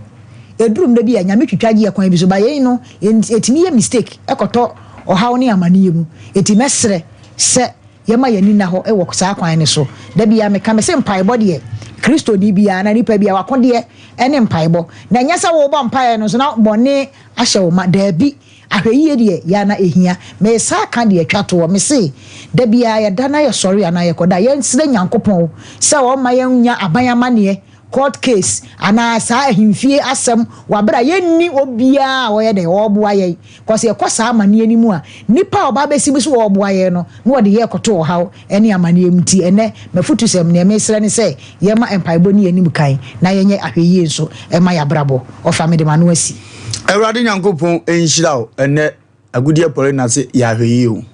Ɛduru mmerɛ bi a, Nyame twitwa gye yɛ kwan bi so, but yei no, yɛtumi yɛ mistake kɔtɔ ɔhaw ne amaneɛ mu. Enti mɛsrɛ sɛ yɛma yɛn ani nna hɔ wɔ saa kwan no so. Da biara meka, mese mpaebɔ deɛ, Kristoni biara anaa nipa biara, w'akodeɛ ne mpaebɔ. Na ɛnyɛ sɛ worebɔ mpaeɛ no nso na bɔne ahyɛ wo ma, daabi. Ahwɛyie deɛ, yɛ a na ɛhia. Meresan aka deɛ ɛtwa toɔ, mese, da biara yɛda na yɛsɔre anaa yɛkɔda a, yɛnsrɛ Nyankopɔn sɛ ɔmma yɛnnya aban amaneɛ, court case, anaa saa ahemfie asɛm wɔ aberɛ a yɛnni obiara a ɔyɛ dɛn, ɔreboa yɛn. Cause yɛkɔ saa amaneɛ no mu a, nipa a ɔba abɛsi mu sɛ ɔreboa yɛn no, na ɔde yɛn rekɔto ɔhaw ne amaneɛ mu. Nti ɛnnɛ, m'afutusɛm, deɛ meresrɛ ne sɛ, yɛmma mpaebɔ nni yɛn anim kan, na yɛnyɛ ahwɛyie nso mma yɛn abrabɔ. Ɔfa mede m'ano asi. Awurade Nyankopɔn nhyira wo ɛnɛ agudeɛ pɔre na se yɛ ahwɛyie o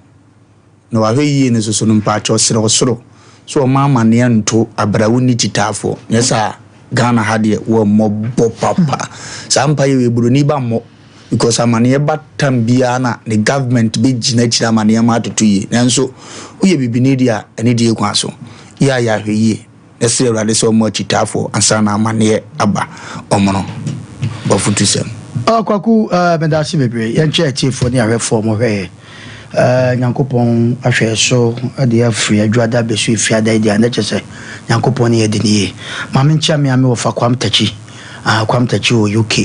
na wahwɛ yie no soso no mpaakyɛw serɛ ɔsoro sɛ ɔma amaneɛ nto abra wo nni kyitaafoɔ nyɛ saa Ghana ha deɛ wɔ mmɔbɔ papa saa mpaeɛ wei buroni ba mmɔ because amaneɛ ba tam biara na ne government bɛ gyina akyire ama nneɛma atoto yie nanso woyɛ bibini deɛ a ɛne deɛ kwan so yɛ a yɛ ahwɛyie. Yɛsrɛ Awurade sɛ ɔmmɔ akyitaafoɔ ansa na amaneɛ aba ɔmono. W'afutusɛm. Oh Kwaku eh, meda ase bebree. Yɛnkyɛ atiefoɔ ne ahwɛfoɔ mo hwɛɛ. Eh, Nyankopɔn ahwɛ yɛ so de afiri Adwuada abɛsu Efiada yi deɛ a na kyerɛ sɛ Nyankopɔn ne yɛdi no yie. Ma menkyia me a me wɔfa Kwam Takyi. Ah, Kwam Takyi wɔ UK.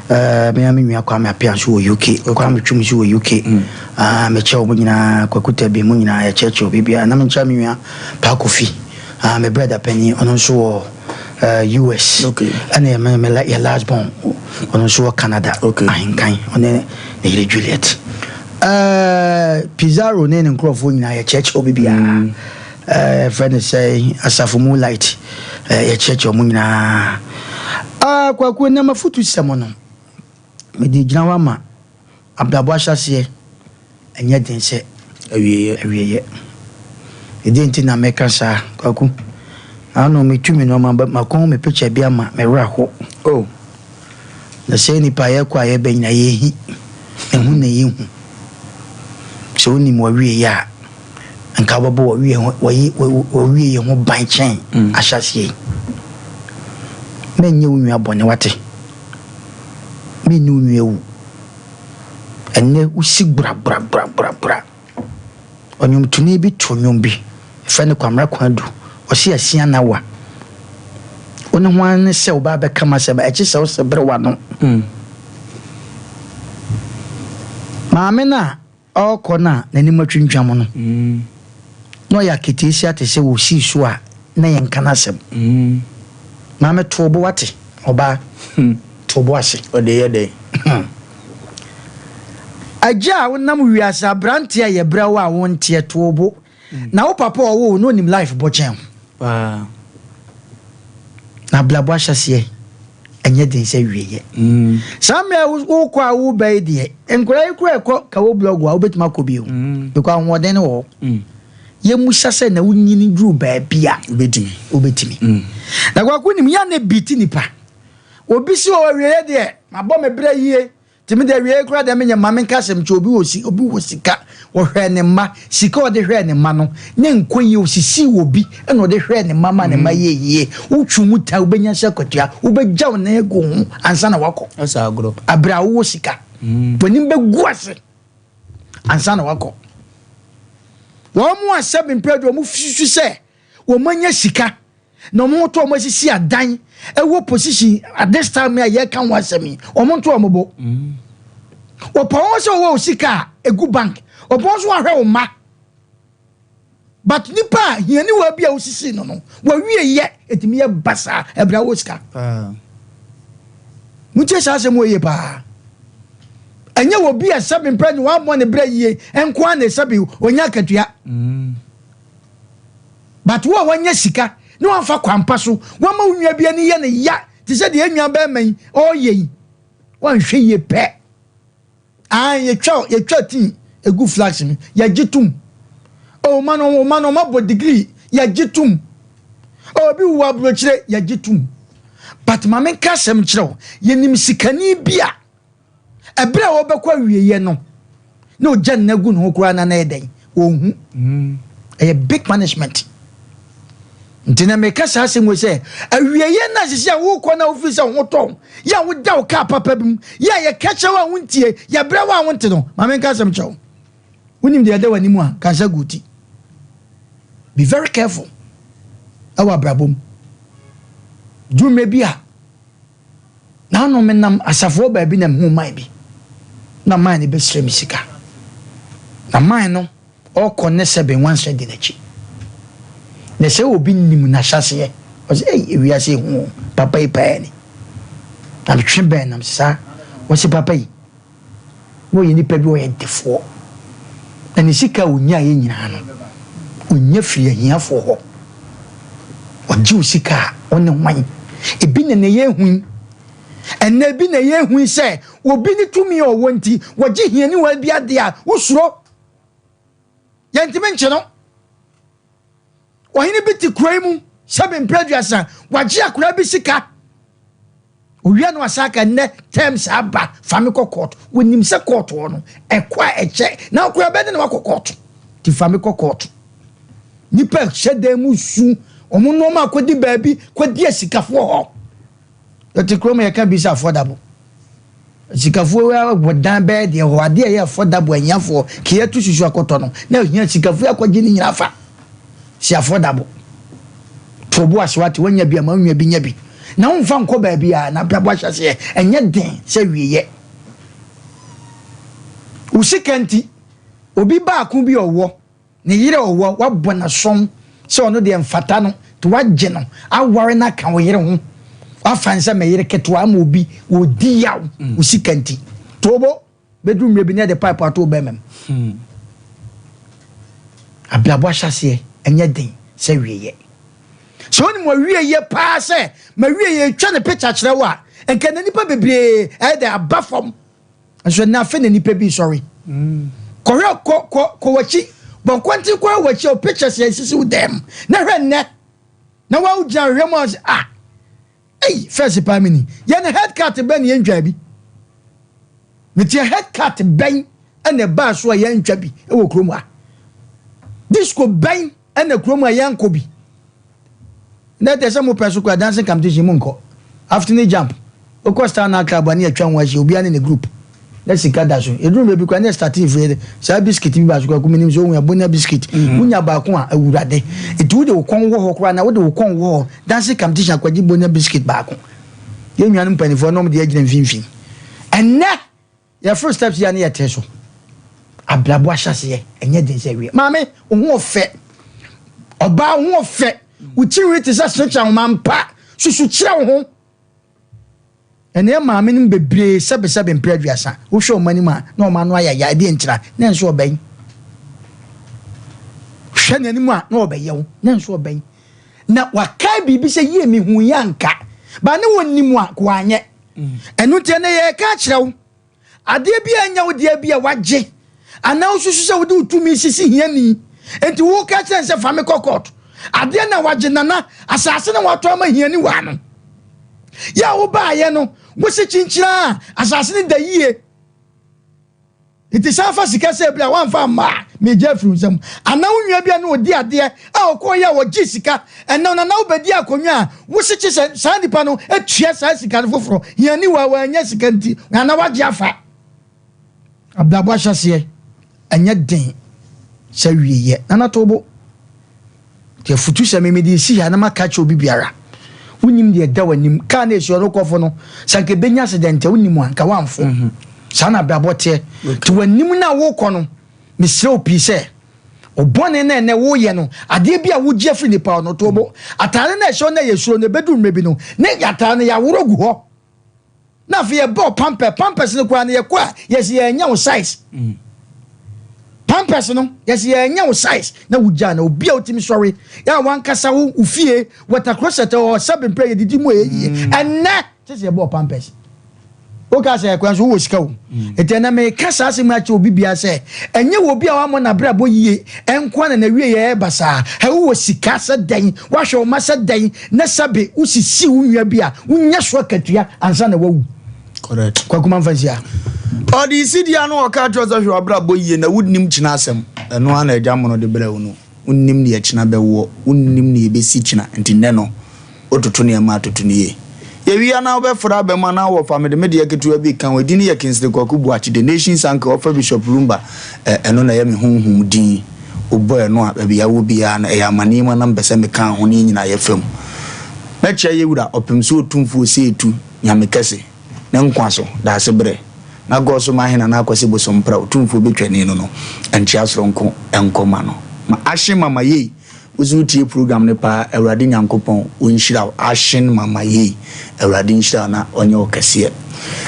Eh, me a me nua Kwame Appiah nso wɔ UK. Kwame Twum nso wɔ UK. Ah, mekyɛ wɔn nyinaa, Kwaku Tabi, mo nyinaa yɛkyerɛkyerɛ obi biara. Na menkyia me nua Paa Kofi. Ah me brɛda panin ɔno nso wɔ eh, US. Okay. Ɛna yɛ me me yɛ last born ɔno nso wɔ Canada. Okay. Ahenkan ɔne ne yere Juliet. Eh, Pizarro ne ne nkurɔfoɔ nyinaa yɛkyerɛkyerɛ obi biara. Mm. Eh, yɛfrɛ no sɛ Asafo Moonlight eh, yɛkyerɛkyerɛ wɔn nyinaa. Ah, Kwaku nneɛma futu sɛm no mede gyina hɔ ama Abrabɔ ahyɛaseɛ nyɛ den sɛ awieɛ. Awieɛ. Ɛdeɛn nti na meka saa Kwaku? Ano metu me nnoɔma but makɔhu me picture bi ama me werɛ aho. Oh. Na sɛ nipa yɛkɔ a yɛba nyinaa yɛhi. Ɛhu na ɛyɛ hu. Sɛ wonim w'awieɛ a, nka wobɛbɔ w'awieɛ ho, w'awieɛ ho ban kyɛn ahyɛaseɛ yi. Mɛnyɛ wo nua bɔne wate. Me ne wo nua awu. Ɛnnɛ wosi gbragbra. Ɔnwomtoni bi to nnwom bi, yɛfrɛ no Kwamina Kwadu. Ɔse asia na wa. Wo ne hwan ne sɛ woba abɛka m'asɛm, ɛkye sɛ wose bere w'ano. Maame no a Ɔrekɔ no a n'anim atwintwam no, na ɔyɛ aketeesia te sɛ osii so a na yɛnka n'asɛm. Maame, to wo bo wate, ɔbaa, to wo bo ase. Ɔde yɛ dɛn? Agya a wonam wiase, aberante a yɛbrɛ wo a wonteɛ, to wo bo. Na wo papa a ɔwoo wo no onim life bɔ kyɛn wo. Paa. Na abrabɔ ahyɛseɛ ɛnyɛ den sɛ wieɛ. Saa mmerɛ a wokɔ a woba yi deɛ, nkwadaa yi koraa ɛkɔ kawo blog a wobɛtumi akɔ bio. Because ahoɔden no wɔ hɔ. Yɛmmusa sɛ na wonyini duru baabi a Wobɛtumi. wobɛtumi. Na Kwaku nim yɛ a na ɛbiiti nipa. Obi si wɔ awieɛ deɛ, mabɔ me brɛ yie. Nti me deɛ awiei koraa deɛ menyɛ mma menka asɛm nkyɛ obi wɔ si obi wɔ sika ɔhwɛɛ ne mma sika ɔde hwɛɛ ne mma no ne nkɔ yie osisii wɔ bi ɛna ɔde hwɛɛ ne mma ma ne mma yɛ yie wotwi mu ta wobɛnya sɛ akatua wobɛgya wo nan agu ho ansa na wakɔ Ɛsɛ agorɔ. abere a wowɔ sika w'anim bɛgu ase ansa na wakɔ. Wɔn a sɛbi mpɛ de wɔn susu sɛ wɔn anya sika na wɔn ho tɔ wɔn asisi adan ɛwɔ position at this time a yɛka ho asɛm yi, wɔn nto wɔn bo. Wɔpɔ wɔn sɛ wɔwɔ sika a egu bank, wɔpɔ wɔn nso ahwɛ wɔn mma, but nipa a hianiwa bi a osisi no wɔwie yɛ etumi yɛ basaa ɛbɛrɛ wɔ sika. Mutie saa asɛm wɔ yie paa. Ɛnyɛ wɔ bi a sɛbi mpɛ ne wɔabɔ ne brɛ yie nkoa na sɛbi onya akatua, but wo a wanya sika ne wamfa kwampa so wama wo nua bi ani yɛ ne ya te sɛ deɛ nua bɛrima yi ɔreyɛ yi, wanhwɛ yie pɛ ah, yɛtwa tii egu flask mi, yɛgye tum. Ɔma no, ɔma no, ɔma bɔ degree, yɛgye tum. Obi wu aburokyire, yɛgye tum. But maame, nka asɛm kyerɛ wo. Yɛnim sikani bi a ɛberɛ a wɔbɛkɔ awieɛ no na ɔgya nna gu ne ho koraa na yɛ dɛn ɔnhu. Ɛyɛ big punishment. Nti na meka saa asɛm wɔ sɛ awieɛ no asisi a wokɔ na wofiri sɛ wo ho tɔn yɛ a woda wo kaa papa bi mu yɛ a yɛka kyerɛ wo a wontie, yɛbrɛ wo a wonte no, maame, nka asɛm kyerɛ wo. Wonim deɛ ɛda w'anim a kansa gu ti. Be very careful ɛwɔ abrabɔ mu. Dwuma bi a naano menam asafoɔ baabi na mehu man bi na man no bɛsrɛ me sika, na man no ɔkɔ ne sɛbe nwansɛ di n'akyi na sɛ obi nim n'ahyɛseɛ ɔsɛ ɛyi ewiase ehu o, papa yi pɛɛ ni na metwe bɛn nam saa. Wɔsi papa yi na ɔyɛ nipa bi, ɔyɛ defoɔ, na ne sika a onyaa yɛ nyinaa no onya firi ahiafoɔ hɔ. Ɔgye o sika a ɔne hwan ebi na ne yɛ ehu yi. Ɛnna ebi na yɛ ehu yi sɛ obi ne tumi a ɔwɔ nti wɔgye hiani bi adeɛ a wosuro yɛntumi nkye no. Ɔhene bi te kuro yi mu, sɛbi mpɛ 30, wagye akwaraa bi sika. Owia no asaka nnɛ terms aba, fa me kɔ court. Wonim sɛ court hɔ no ɛkɔ a ɛkyɛ na akwaraa bɛde na wakɔ court ti fa me kɔ court. Nipa hyɛ dan mu su ɔmo nneɛma akɔdi baabi kɔdi asikafoɔ hɔ. Yɛte kurom, yɛka bi sɛ affordable sikafoɔ wɔ dan bɛyɛ deɛ hɔ adeɛ yɛ affordable. Ahiafoɔ kìí tu susu akɔtɔ no na ohia sikafoɔ akɔgye ne nyinaa fa si affordable. Tobo ase wate wanya bi ama nua bi nya bi na womfa nkɔ baabi a na abrabɔ ahyɛseɛ ɛnyɛ den sɛ wieyɛ. Wo sika nti obi baako bi ɔwɔ ne yere ɔwɔ wabɔ n'asom sɛ ɔno deɛ mfata no nti wagye no aware no aka wo yere ho, wafa n sɛ mɛyere ketewa ama obi wɔdi yaw. Wo sika nti tobo bɛduru mmerɛ bi ne yɛde pipe ato wo bɛrima mu. Abrabɔ ahyɛseɛ ɛnyɛ den sɛ wieyɛ. Sɛ wonim awieyɛ paa sɛ ma wieyɛ twa ne picture kyerɛ wo a, nka na nipa bebree ɛyɛ dɛ aba fam. Nso na afei na nipa bi sɔre kɔhwɛ kɔ kɔ kɔ w'akyi bɔnkɔnten kɔ w'akyi o, pictures yɛ sisi wo dɛm na hwɛ nnɛ na wawo gyina hwɛ mu a sɛ ah, ɛyi first paa mi ni yɛn head cut bɛn ne yɛn ntwa bi metia. Head cut bɛn ɛna ɛbaa so a yɛn ntwa bi ɛwɔ kurom ha? Disco bɛn ɛna kurom a yɛn nkɔ bi? Na ɛtɛ sɛ mo pɛ so kɔ dancing competition mu nkɔ afternoon jump, okɔ Star Night Club ani atwa ho ahyia, obiara ne ne group na sika da so. Eduru baabi kora ne starting firi saa biscuit bi baako kora kumi nim sɛ ohun abonya biscuit wonya baako a awurade eti wode wo kɔn wɔ hɔ koraa na wode wo kɔn wɔ hɔ dancing competition akɔgye bonya biscuit baako. Yɛn nuanom mpanimfoɔ nom deɛ agyina mfimfini. Ɛnɛ yɛforo steps yi a ne yɛte so. Abrabɔ ahyɛseɛ ɛnyɛ den sɛ wie. Maame, wo ho ɔfɛ, ɔbaa, wo ho ɔfɛ, wo tirinwi te sɛ sekyɛ ahoma mpa susu kyerɛ wo ho. Ɛnna yɛ maame no bebree sɛbesɛbe mpere 30, wohwɛ ɔmo anim a na ɔmo ano ayɛ ɛdeɛ nkyira na nso ɔbɛn hwɛ n'anim a na ɔbɛyɛ wo na nso ɔbɛn na wakae biribi sɛ yie mi hu yɛ anka ba ne wɔ nim a ko anyɛ. Ɛno nti ɛnɛ yɛka akyerɛ wo adeɛ bi a ɛnyɛ wo deɛ bi a wagye anaa wosusu sɛ wode wo tumi sisi hiani nti woka kyerɛ sɛ fa me kɔ court. Adeɛ na wagye nana asase na watɔ ama hiani waa no yɛ a wobaayɛ no wosi kyinkyina a asase no da yie nti san fa sika sɛ bi a wamfa amma a megye afiri nsam anaa wo nua bi a na ɔdi adeɛ a ɔkɔɔ yɛ a wɔgye sika ɛnam nana wobɛdi akonnwa a wosi kye sɛ saa nipa no atua saa sika no foforɔ. Hiani wa wanya sika nti anaa wagye afa. Abrabɔ ahyɛseɛ ɛnyɛ den. sɛ wieɛ. Nana to bo. Nti afutu sɛ me mede si ha na maka kyerɛ obi biara. Wonim deɛ ɛda w'anim. Kaa na esi ɔno kɔfo no, sɛ anka ebenya accident a wonim a, anka woamfo. Saa na abrabɔ teɛ. Nti w'anim no a wokɔ no, mesrɛ wo pii sɛ, ɔbɔne na ɛnɛ woyɛ no, adeɛ bi a wogye afiri nipa hɔ no, to bo. Ataare no a ɛhyɛ wo na ɛyɛ suro no, ɛbɛdu mmerɛ bi no, ne ataare no yɛaworɔ gu hɔ. Na afei yɛbɔɔ pampers, pampers no koraa no yɛkɔ a yɛsi yɛnyɛ wo size. Pampers no yɛsi yɛnyɛ wo size na wogyaa na obi a wotumi sɔre yɛ a wankasa wo wo fie water closet ɔ sɛbe mpɛ yɛdidi mu ɛyɛ yie ɛnɛ kyɛ sɛ yɛbɔɔ pampers. Woka sɛ ɛkwan so wowɔ sika o. Nti ɛnɛ meka saa asɛm akyerɛ obi biara sɛ ɛnyɛ wɔ obi a wammɔ n'abrabɔ yie nko na n'awie yɛ basaa. Hɛ wowɔ sika sɛ dɛn, woahwɛ wo mma sɛ dɛn, na sɛbe wosisi wo nua bi a, wonya so akatua ansa na wawu. Correct. Kwaku Mamfa nsia. Ɔde sidi ano ɔka kyerɛ sɛ hwɛ w'abrabɔ yie na wonnim kyena asɛm. Ɛno ara na agya mono de brɛ wo no. Wonnim nea kyena bɛwoɔ, wonnim nea ɛbɛsi kyena, nti nnɛ no wototo nneɛma a toto no yie. Yɛwie a na wobɛfrɛ aba mu anaa wɔfa mede me deɛ ketewa bi reka ho. Edin no yɛ Kingsley Kwaku Boakye, The Nation's Uncle, ɔfa Bishop Lumba, ɛ, ɛno na ɛyɛ me honhom din. Wobɔ ɛno a, baabi a wowɔ biara no, ɛyɛ amanneɛ mu a na mepɛ sɛ meka ho ne yɛn nyinaa yɛfa mu. Mɛkyea yɛn Wura, Ɔpem so Otumfoɔ Oseetu, Nyame Kɛse, Ne nkwa so, Daase Berɛ, na God so Mahene Nana Akwasi Bosompra, Otumfoɔ Betwani no no, nkyea soronko nkɔ ma no. Ma ahye mama yei. Wo so wotie program no paa Awurade Nyankopɔn ɔnhyira wo ahyen mama yei Awurade nhyira wo na ɔnyɛ wo kɛseɛ.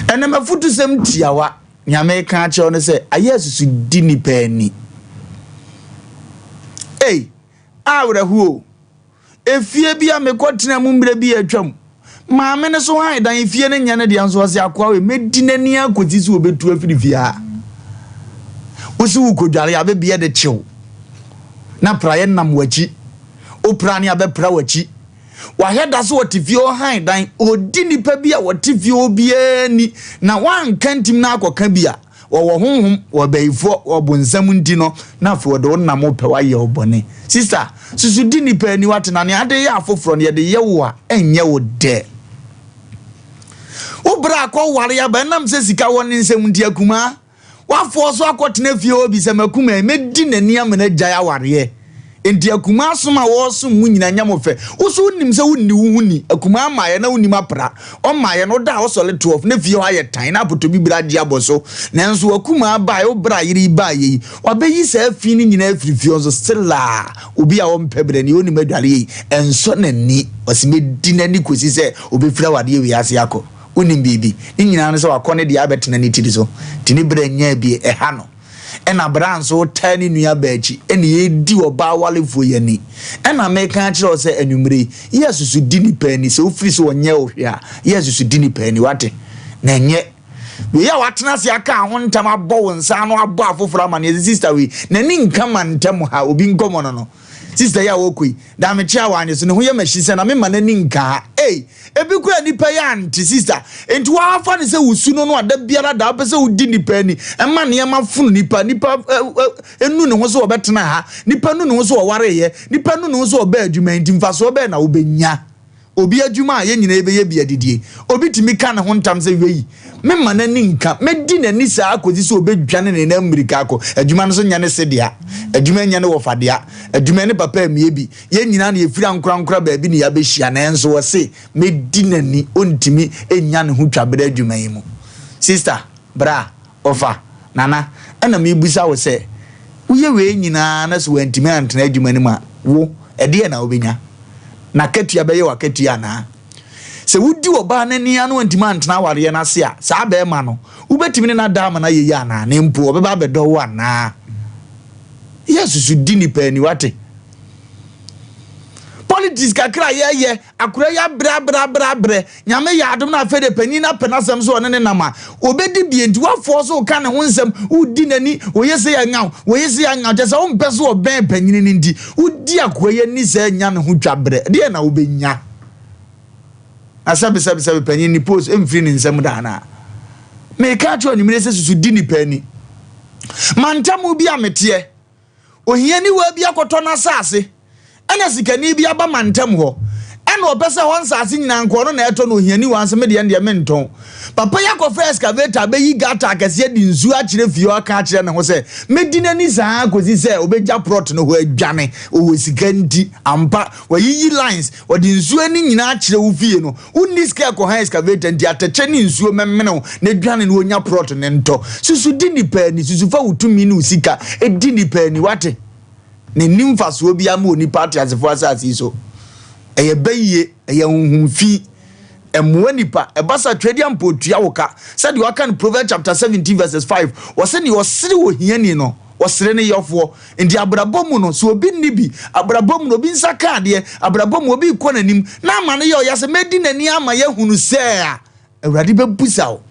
Ɛnɛ mafutusɛm tiawa nea meka akyerɛ wo ne sɛ ayɛ asusu di nipa ani ei awerɛhoɔ o efie bi a mekɔ tena mu mmerɛ bi a atwam Maame no so hann dan fie no nyɛ ne dea nso ɔse akoa wei mɛdi n'ani akɔsi sɛ ɔbɛtu afiri fie ha. Wosi wokɔdware a bɛbiɛ de kyew na praeɛ nam w'akyi wopra ne abɛpra w'akyi. Wahwɛ da so ɔte fie ɔhan dan ɔdi nipa bi a wɔte fie hɔ biara ni na wanka ntim na akɔka bi a Wɔwɔ honhom, wɔ bayifoɔ, wɔ bonsam nti no, na afei wɔde wo nam wo pɛ wayɛ wo bɔne. Sister, susu di nipa ani wate na nea ade yɛ afoforɔ no yɛde yɛ wo a ɛnyɛ wo dɛ. Wo bra akɔ ware aba ɛnam sɛ sika wɔ ne nsam nti akumaa, wafoɔ so akɔtena fie hɔ bi sɛ makuma yi mɛdi n'ani amena agyae awareɛ. Enti akumaa som a wɔresom mu nyina nyɛ mo fɛ. Wo so wonim sɛ wonni wo ho ni. Akumaa mmaeɛ na wonim apra. Ɔmmaeɛ no woda a wosɔre 12 na fie hɔ ayɛ tan na apotobibire agye abɔ so. Nanso w'akumaa baeɛ, wo bra yere yi baeɛ yi, wabɛyi saa fi no nyinaa afiri fie hɔ nso still a obi a ɔmpɛ brɛ no, ɔnnim adwareɛ yi, ɛnsɔ n'ani. Ɔse mɛdi n'ani kɔsi sɛ ɔbɛfiri awadeɛ wei ase akɔ. Wonim biribi? Ne nyinaa ne sɛ wakɔ ne deɛ abɛtena ne tiri so. Nti ne bra nyaa bi ɛha no. Ɛna bra nso taa ne nua baa akyi ɛna yɛdi ɔbaa warefoɔ yi ani. Ɛna meka akyerɛ wo sɛ anwumerɛ yi, yɛ susu di nipa ani. Sɛ wofiri sɛ ɔnyɛ wo hwee a, yɛ susu di nipa ani, wate? Na ɛnyɛ wei a watena ase aka ho ntam abɔ wo nsa ano abɔ afoforɔ amaneɛ sɛ sista wei, n'ani nka ma ntam ha, obi nkɔmmɔ no no. Sista yi a wɔkɔ yi, da mekyea wɔ anye so, ne ho yɛ m'ahyi sɛ na mema n'ani nka ha. Ei, ebi koraa nnipa yi ante, sista. Enti woafa no sɛ wo su no no a da biara da wopɛ sɛ wodi nnipa ani, ɛma nneɛma fono nnipa, nnipa nu ne ho sɛ wɔbɛtena ha, nnipa nu ne ho sɛ wɔwareyɛ, nnipa nu ne ho sɛ wɔbaa adwuma yi, nti mfasoɔ bɛn na wobɛnya? Obi adwuma a yɛn nyinaa yɛbɛyɛ bi adidie. Obi tumi ka ne ho ntam sɛ, Wei, memma n'ani nka. Mɛdi n'ani saa ara kɔsi sɛ ɔbɛdwane ne nan mmirika akɔ. Adwuma no nso nyɛ ne se dea. Adwuma nyɛ ne wɔfa dea. Adwuma ne papa ammue bi. Yɛn nyinaa na yɛfiri ankorankora baabi na yɛabɛhyia. Nanso ɔse, Mɛdi n'ani. Ɔntumi nnya ne ho twaberɛ adwuma yi mu. Sista, bra. Ɔfa, Nana, ɛna mebisa wo sɛ, woyɛ wei nyinaa na sɛ wantumi antena adwuma no mu a, wo, ɛdeɛn na wobɛnya? N'akatua bɛyɛ w'akatua anaa? Sɛ wodi ɔbaa no ani ara na wantumi antena awareɛ no ase a, saa barima no, wobɛtumi ne no ada ama no ayɛ yie anaa? Na mpo ɔbɛba abɛdɔ wo anaa? Yɛ susu di nipa ani, wate? Politics kakra a yɛyɛ, Akora yi abrɛ abrɛ abrɛ abrɛ, Nyame yɛ adom na afei deɛ panin no apɛ n'asɛm sɛ ɔne ne nam a, ɔbɛdi bie nti woafɔɔ so woka ne ho nsɛm, wodi n'ani, wɔyɛ sei angaw, wɔyɛ sei angaw, kyerɛ sɛ wompɛ sɛ ɔbɛn panyini no nti, wodi akoa yi ani saa nya ne ho twa berɛ, deɛ na wobɛnya? Na sɛbe sɛbe sɛbe panyin ne post mfiri ne nsam da anaa? Meka akyerɛ anwummere sɛ susu di nipa ani. Mantamu bi a meteɛ, Ohianiwaa bi akɔtɔ n'asase, ɛna sikani bi aba mantam hɔ. Ɛna ɔpɛ sɛ hɔ nsaase nyinaa nka ɔno na ɛtɔ no ohiani wɔ ase me deɛ ndeɛ mentɔn. Papa yi akɔfa excavator abɛyi gutter akɛseɛ de nsuo akyerɛ fie hɔ aka akyerɛ ne ho sɛ mɛdi n'ani saa ara kɔsi sɛ ɔbɛgya plot no hɔ adwane. Ɔwɔ sika nti. Ampa, wayiyi lines, ɔde nsuo ani nyinaa akyerɛ wo fie no. Wonni sika ɛkɔhan excavator nti atɛkyɛ ne nsuo mɛmene wo na dwane na ɔnya plot no ntɔ. Susu di nnipa ani, susu fa wo tumi ne wo sika di nnipa ani, woate? Na ɛnni mfasoɔ biara ma onipa ateasefoɔ asase yi so. Ɛyɛ bayie, ɛyɛ honhom fi, ɛmmoa nipa. Ɛba sa Twedeɛ mpo ɔtua wo ka. Sɛdeɛ wɔaka no Proverbs chapter 17 verses 5, wɔse deɛ ɔsere ohiani no, ɔsere ne yɔfoɔ. Nti abrabɔ mu no, sɛ obi nni bi, abrabɔ mu no, obi nsa ka adeɛ, abrabɔ mu obi rekɔ n'anim, na ama no yɛ ɔya sɛ mɛdi n'ani ama yɛahunu sɛ a, Awurade bɛbusa wo.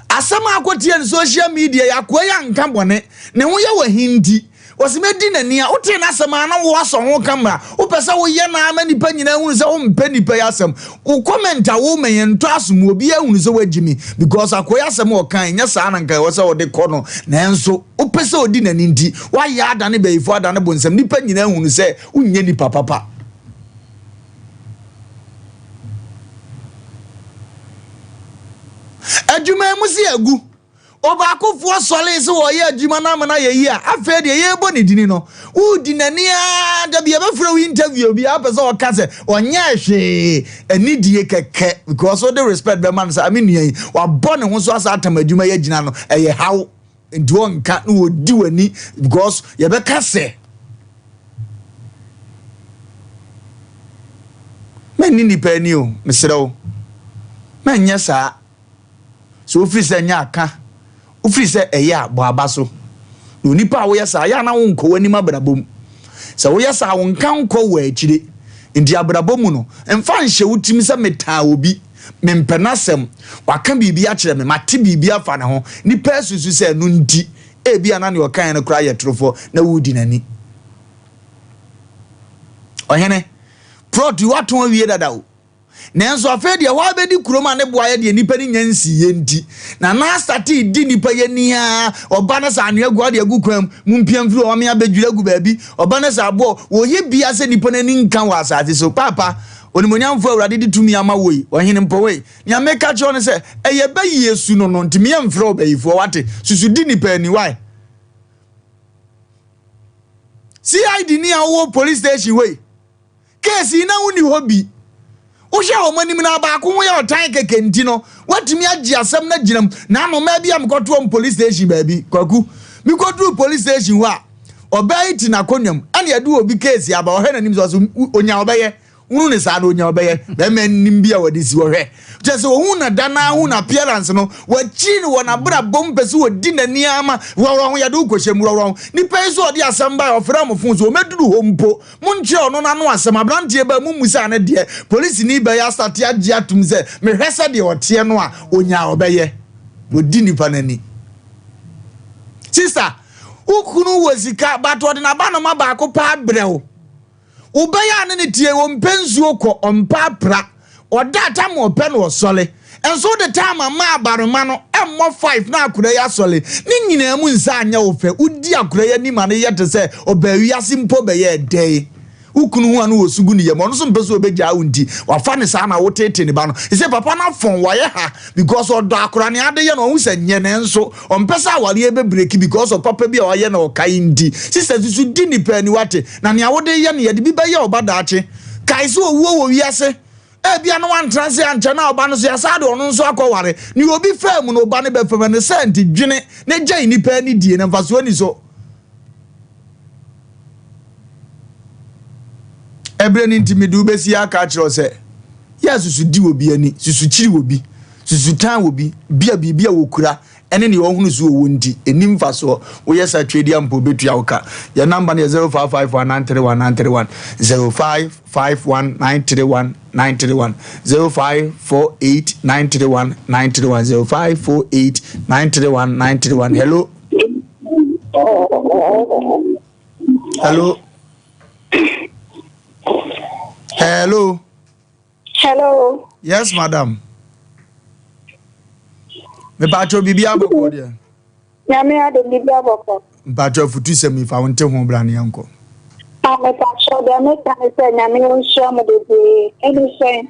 Asɛm a akɔtie no social media yi, akoa yi anka bɔne, ne ho yɛ wɔ he nti, ɔse mɛdi n'ani a, wotee n'asɛm a na woasɔ ho kamera, wopɛ sɛ woyɛ no ama nnipa nyinaa hunu sɛ wompɛ nnipa yi asɛm. Wo comment a woma yɛn ntɔ aso mu, obiara hunu sɛ woagyi me because akoa yi asɛm a ɔkae nyɛ saa na nka ɛwɔ sɛ wode kɔ no, nanso wopɛ sɛ ɔdi n'ani nti, woayɛ adane bayifoɔ adane bonsam, nnipa nyinaa hunu sɛ wonyɛ nipa papa. Adwuma mu si agu. Ɔbaakofoɔ sɔree sɛ ɔreyɛ adwuma no ama no ayɛ yie a, afei deɛ yɛrebɔ ne dini no, woredi n'ani ara, da bi yɛbɛfrɛ wo interview bi a, wopɛ sɛ ɔka sɛ ɔnyɛɛ hwee, anidie kɛkɛ, because wode respect bɛma no sɛ, me nua yi, wabɔ ne ho so asa atam adwuma yi agyina no, ɛyɛ haw. Nti ɔnka na ɔdi w'ani because yɛbɛka sɛ mɛnni nipa ani o, mesrɛ wo, mɛnyɛ saa. Sɛ wofiri sɛ nyɛ aka, wofiri sɛ ɛyɛ a, bɔ aba so. Na onipa a woyɛ saa, yɛ a na wonkɔ w'anim abrabɔ mu. Sɛ woyɛ saa, wo nka nkɔ wɔ akyire. Nti abrabɔ mu no, mfa nhyɛ wo tirim sɛ metaa obi. Mempɛ n'asɛm. Waka biribi akyerɛ me. Mate biribi afa ne ho. Nnipa asusu sɛ ɛno nti, ebia na nea ɔkae no koraa yɛ torofo, na woredi n'ani. Ɔhene, plot yi woatɔn awie dada o. Nanso afei deɛ hɔ abɛdi kurom a ne bo ayɛ deɛ nnipa no nya nsiiɛ nti, na na asate redi nnipa yi ani ara. Ɔba no sɛ anwea gu ade agu kwan mu, mompia mfiri hɔ, mame abɛdwiri agu baabi. Ɔba no sɛ aboɔ, wɔyɛ biara sɛ nnipa no ani nka wɔ asase so. Paapa, Onimuonyamfoɔ Awurade de tumi ama wo yi, ɔhene mpo wei. Nea meka kyerɛ wo ne sɛ, ɛyɛ bayie su no no, nti meɛmfrɛ wo bayifoɔ, wate? Susu di nnipa ani, why? CID ni a wowɔ police station hɔ yi, case yi na wonni hɔ bi. Wohwɛ wɔn anim na baako ho yɛ ɔtan kɛkɛ nti no, woatumi agye asɛm no agyina mu. Na ano mmaa bi a mekɔtoɔ m police station baabi, Kwaku, mekɔduruu police station hɔ a, ɔbaa yi te n'akonnwa mu, ɛna yɛde obi case aba, ɔhwɛ n'anim sɛ ɔsɛ onya ɔbɛyɛ. Hunu ne saa no onya ɔbɛyɛ bɛrima anim bi a wɔde si hɔ hwɛ. Kyerɛ sɛ ohun na da na ahun appearance no, wakyiri no wɔ n'abrabɔ mu pɛ sɛ ɔdi n'ani ara ma worɔworɔ ho yɛde wo kɔhyɛ mu worɔworɔ ho. Nipa yi nso ɔde asɛm bae ɔfrɛ mo fon so ɔmɛduru hɔ mpo monkyerɛ ɔno n'ano asɛm. Aberanteɛ baa mummusaa no deɛ polisini bɛyɛ asate agye atum sɛ mehwɛ sɛdeɛ ɔteɛ no a onya ɔbɛyɛ. Ɔdi nipa n'ani. Sister, wo kunu wɔ sika but ɔde n'abanoma baako paa brɛ wo. Wobɛyɛ a ne ne tie, ɔmpɛ nsuo kɔ, ɔmpɛ apra, ɔda a tam ɔpɛ na ɔsɔle. Nso wode time ama abarima no, ɛmmɔ five na akora yi asɔle. Ne nyinaa mu nsa anyɛ wo fɛ, wodi akora yi anim ma no yɛ te sɛ ɔbaa wiase mpo bɛyɛɛ dɛn. Wo kunu ho a na ɔsu gu ne yam, ɔno nso mpɛ sɛ ɔbɛgyaa wo nti, wafa no saa na woteetee ne ba no. Sesei papa no afɔn, wayɛ ha because ɔdɔ akora, nea ade yɛ no ɔhu sɛ nyɛ nanso Ɔmpɛ sɛ awareɛ bɛ breki because of papa bi a wayɛ na ɔkae nti. Sister susu di nipa ani wate. Na nea wode yɛ no yɛde bi bɛyɛ ɔba daakye. Kae sɛ owuo wɔ wiase. Ebia na wantra ase ankyɛ na ɔba no so yɛasan de ɔno nso akɔware. Nea obi faa mu no ɔba no bɛfa mu. Ɛno saa nti dwene na gyae nipa ani die na mfasoɔ nni so. Ɛberɛ no nti mede wo bɛsi aka akyerɛ wo sɛ, yɛ susu di obi ani, susu kyiri obi, susu tan obi, bia biribi a wɔkura ɛne nea ɔhunu so ɔwɔ nti, ɛnni mfasoɔ. Woyɛ saa twedeɛ a mpo ɔbɛtua wo ka. Yɛn namba no yɛ 0551931931, 0551931931, 0548931931, 0548931931. Hello. Hello. Hello. Hello. Yes, madam. Mepatro biribi abɔkɔ deɛ. Nyame adom biribi abɔkɔ. Mpatro afutu sɛm yi fa wo nte ho bra ne yɛnkɔ. Ah, mepakyɛw deɛ meka ne sɛ Nyame ɔnhyira mo bebree. Ɛne sɛn,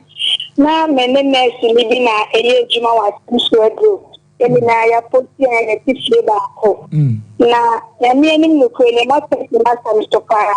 na me ne nurse ni bi na ɛyɛ adwuma wɔ Atemsu Aduro. Yɛn nyinaa yɛaposti a yɛte fie baako. Na Nyame anim nokorɛ ni, moasɛte m'asɛm so paa.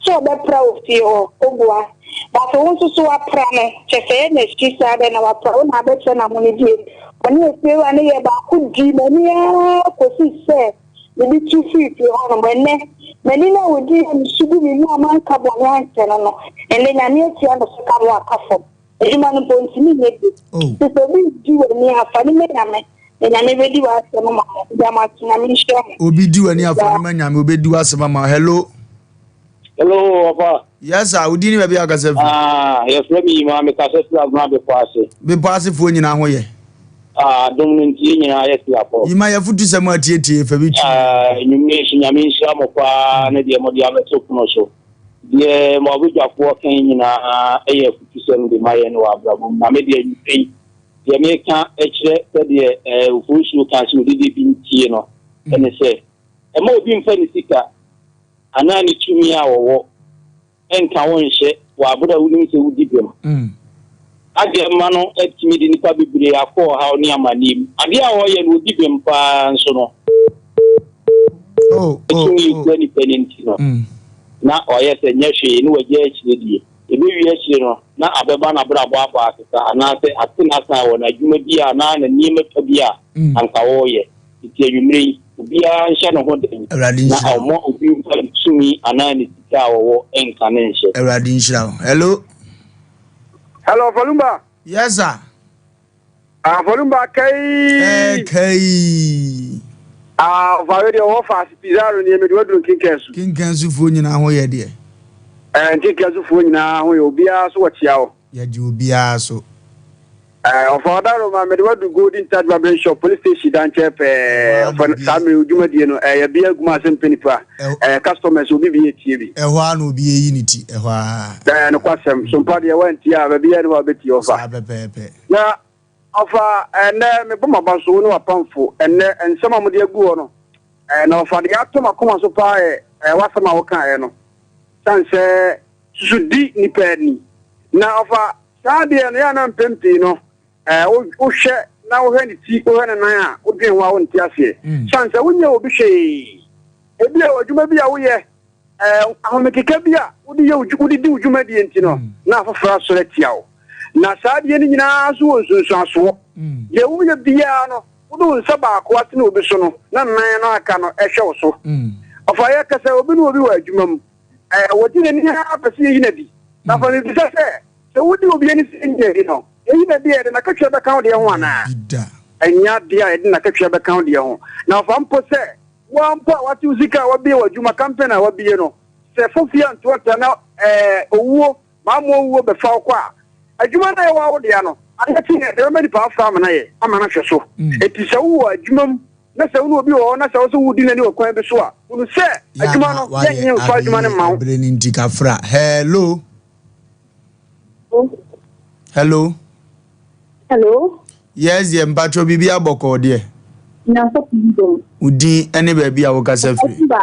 Sɛ ɔbɛpra wo fie hɔ, wobua. But wo nso so wapra no, kyerɛ sɛ ɛyɛ n'akyi saa dɛn na wapra wo na abɛkyerɛ no ahonidie. Ɔne ofiewura no yɛɛ baako dii m'ani ara kɔsii sɛ mede tu firii fie hɔnom. Ɛnnɛ, m'ani no a ɔdii a mesu gu me mu a manka bɔne ankyerɛ no no, ɛnnɛ Nyame atua no so ka ma waka fam. Adwuma no mpo ɔntumi nyɛ bio. Nti sɛ obi redi w'ani a, fa no ma Nyame, na Nyame bɛdi w'asɛm ama wo. Meda mo ase, Nyame nhyira mo. Obi di w'ani a, fa no ma Nyame, ɔbɛdi w'asɛm ama wo. Hello. Hello, Papa. Yes, sir. Wo din ne baabi a wokasa firi? Ah, yɛfrɛ me Yima, mekasa firi Agona Bepɔ ase. Bepɔ asefoɔ nyinaa ho yɛ? Ah, adom no nti yɛn nyinaa yɛte apɔ. Yima, yɛfotu sɛ mo atietie fa bi twi. Ah, anwummerɛ yi so Nyame nhyira mo paa ne deɛ mode abɛto pono so. Deɛ mo abadwafoɔ ka yi nyinaa yɛ afutusɛm de ma yɛn wɔ abrabɔ mu. Na me deɛ anwummerɛ yi, deɛ meka kyerɛ sɛdeɛ eh, Ofosuo ka sɛ odidi bi ntie no, ɛne sɛ, ɛma obi mfa ne sika anaa ne tumi a ɔwɔ nka wo nhyɛ wɔ abere a wonim sɛ wodi bem. Adeɛ ma no atumi de nnipa bebree akɔ ɔhaw ne amanneɛ mu. Adeɛ a ɔyɛ no ɔdi bem paa nso no, tumi kura nipa no nti no, na ɔyɛ sɛ nyɛ hwee na wagya akyire die. Ɛbɛwie akyire no, na abɛba n'abrabɔ abɔ asesa anaasɛ ate n'asan wɔ n'adwuma bi a anaa ne nneɛma pa bi a anka ɔreyɛ. Enti anwummere yi, obiara nhyɛ ne ho den Awurade na nhyira wo. ɔmmɔ obi mfa ne tumi anaa ne sika a ɔwɔ nka ne nhyɛ. Awurade nhyira wo. Hello. Hello, Falumba. Yes, sir. Ah, Falumba kai. Eh, kai. Ah, ɔfa deɛ ɔwɔ fa Pizarro nie mede waduru nkenkansu. Kenkansufoɔ nyinaa ho yɛ deɛ. Eh, nkenkansufoɔ nyinaa ho yɛ obiara so wɔkyea wo. Yɛgye obiara so. Eh, ɔfa ɔdaroma mede wadu Golden Touch Barbering Shop police station dankyɛ pɛɛ. Ɔfa saa mmere dwumadie no ɛyɛ eh, bia guma asɛm pɛ nipa. Eh, customers obi bi etie bi. Ɛhɔ ara na obi eyi ne ti ɛhɔ ara. Ɛɛ nokwasɛm so mpa deɛ wantie a baabi yɛ ne hɔ a bɛtie ɔfa. Saa pɛpɛɛpɛ. Na ɔfa ɛnɛ mebɔ m'aba so wo ne w'apamfo ɛnɛ nsɛm a mode agu hɔ no ɛɛ na ɔfa deɛ atɔ m'akoma so paa yɛ ɛɛ w'asɛm a wokaeɛ no sane sɛ susu di nipa ani na ɔfa saa adeɛ no yɛ a na mpɛn pii no ɛɛ wohwɛ na wohwɛ ne ti wohwɛ ne nan a wodwen ho a wonte aseɛ sane sɛ wonyɛ obi hwee ebi a adwuma bi a woyɛ ɛɛ ahomekeka bi a wode yɛ wode di wo dwumadie nti no na afoforɔ asɔre atia wo na saa adeɛ no nyinaa nso wɔ nsunsuansoɔ deɛ woyɛ biara no wode wo nsa baako atene obi so no na nan no aka no ɛhwɛ wo so ɔfa yɛ kasa obi ne obi wɔ adwuma mu ɛɛ wɔgye n'ani ara pɛ sɛ yɛyi no adi na fa mebisa sɛ sɛ wodi obi ani sɛ yɛyi no adi no yɛyi no adi a yɛde n'akatua bɛka wo deɛ ho anaa ɛnyɛ adeɛ a yɛde n'akatua bɛka wo deɛ ho na ɔfa mpo sɛ Wo ara mpo a woate wo sika a woabue w'adwuma, company a woabue no, sɛ fofie anto ata na ɛɛ owuo, maamo owuo bɛfa wo kɔ a, adwuma no a ɛwɔ wo dea no, adeɛ kye yɛ, ɛbɛma nipa afra ama no ayɛ, ama no ahwɛ so. Enti sɛ wowɔ adwuma mu na sɛ wo ne obi wɔ hɔ na sɛ wo sɛ woredi n'ani wɔ kwan bi so a, hunu sɛ adwuma no, yɛnnye mfa adwuma no mma wo. Ɛbere no nti kafra. Hello. Hello. Hello. Yes deɛ mpatsɔ biribi abɔkɔɔ deɛ. Nyankopɔn dom. Wo din ne baabi a wokasa firi. Ɔba.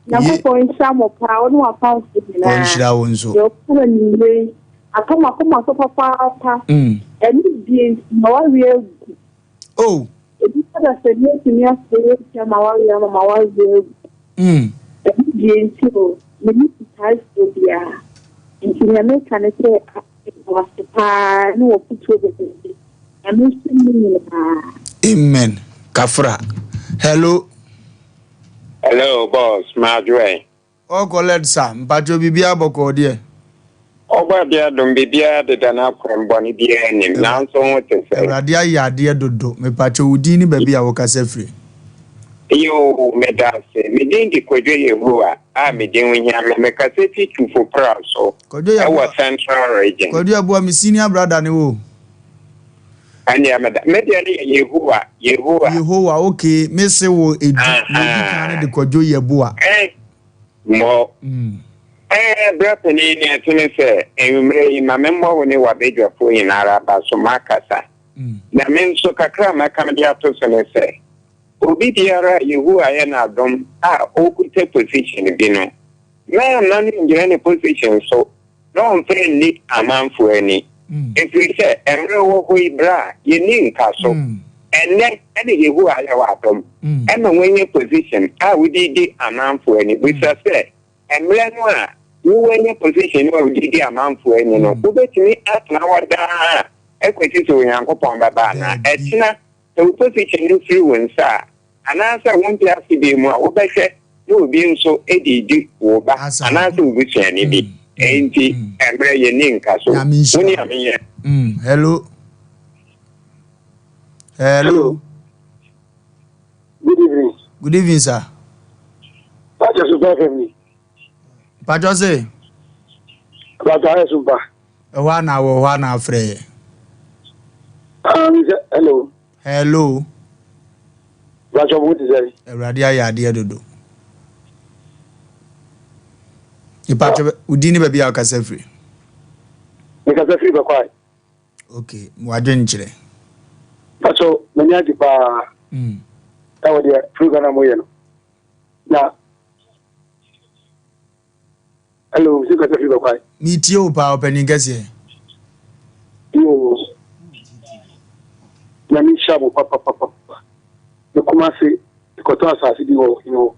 Nyankopɔn nhyira mo paa wo ne w'apamfo nyinaa. Ɔnhyira wo nso. Deɛ ɔka no anwummerɛ yi atɔ m'akoma so papaapa. Ɛno bie nti ma wawe agu. Oh. Ebi kada sɛ ne atumi asɛ yɛ nti ama wawe ama ma wawe agu. Ɛno bie nti o menni sikaefoɔ biara nti nea meka ne sɛ Meda wo ase paa ne w'afotuo bebrebe. Nyame nhyira mo nyinaa. Amen kafra hello. Hello boss madwoɛ. All collect sa mpakyɛw biribiara bɔkɔɔ deɛ. Ɔbɔ adeɛ adom biribiara deda n'akwan bɔne biara nnim nanso ho te sɛn. Awurade ayɛ adeɛ dodo mepakyɛw wo din ne baabi a wokasa firi. Yoo meda ase. Me din de Kwadwo Yehowa a me din ho hia me. Mekasa fi Twufo Pra so Kwadwo ɛwɔ Yeboah Central Region. Kwadwo Yeboah me senior brother ne wo o. Ɛnneɛ meda me deɛ no yɛ Yehowa Yehowa. Yehowa okay me se wo edu nea edi kan no de Kwadwo Yeboah. Eh mmɔ. Eh bra panin nea ɛte ne sɛ anwummerɛ yi ma me mmɔ wo ne w'abadwafoɔ nyinaa ara aba so makasa. Na me nso kakra a mɛka mede ato so ne sɛ Obi biara a Yehowa ayɛ no adom a ɔkuta position bi no, Mɛmma no ngyina ne position so na ɔmfa nni amanfoɔ ani. Ɛfiri sɛ mmerɛ wɔ hɔ yi berɛ a yɛnni nkaso. Ɛnnɛ na Yehowa ayɛ wo adom ma woanya position a wode redi amanfoɔ ani. Bisa sɛ, mmerɛ no a woanya position no a wode redi amanfoɔ ani no, wobɛtumi atena hɔ daa kɔsi sɛ Onyankopɔn bɛba anaa? Ɛkyena sɛ wo position no firi wo nsa a, Anaasɛ wonte ase bio mu a, wobɛhwɛ na obi nso de redi wo ba anaasɛ wo busuani bi. Enti mmerɛ yɛnni nka so. Wo ne ame yɛ. Hello. Hello. Good evening. Good evening, sir. Pacho Super FM ni. Pacho se. Pacho ayɛ sumpa. Ɛhɔ a na wɔ hɔ a na afrɛ yɛ. Ah, hello. Hello. Mpatsɔ mo te sɛn? Awurade ayɛ adeɛ dodo. Mpatsɔ wo din ne baabi a wokasa firi? Mekasa firi Bɛkwae. Ok, wadwen kyerɛ. Mpatsɔ m'ani agye paa. Ɛwɔ deɛ program a moyɛ no. Na Hello, sɛ kasa firi bɛkwae. Metie wo paa ɔpanin kɛseɛ. Yoo. Nyame nhyira mo papapapa. Me Kumase mekɔtɔ asase bi wɔ ɔhene hɔ.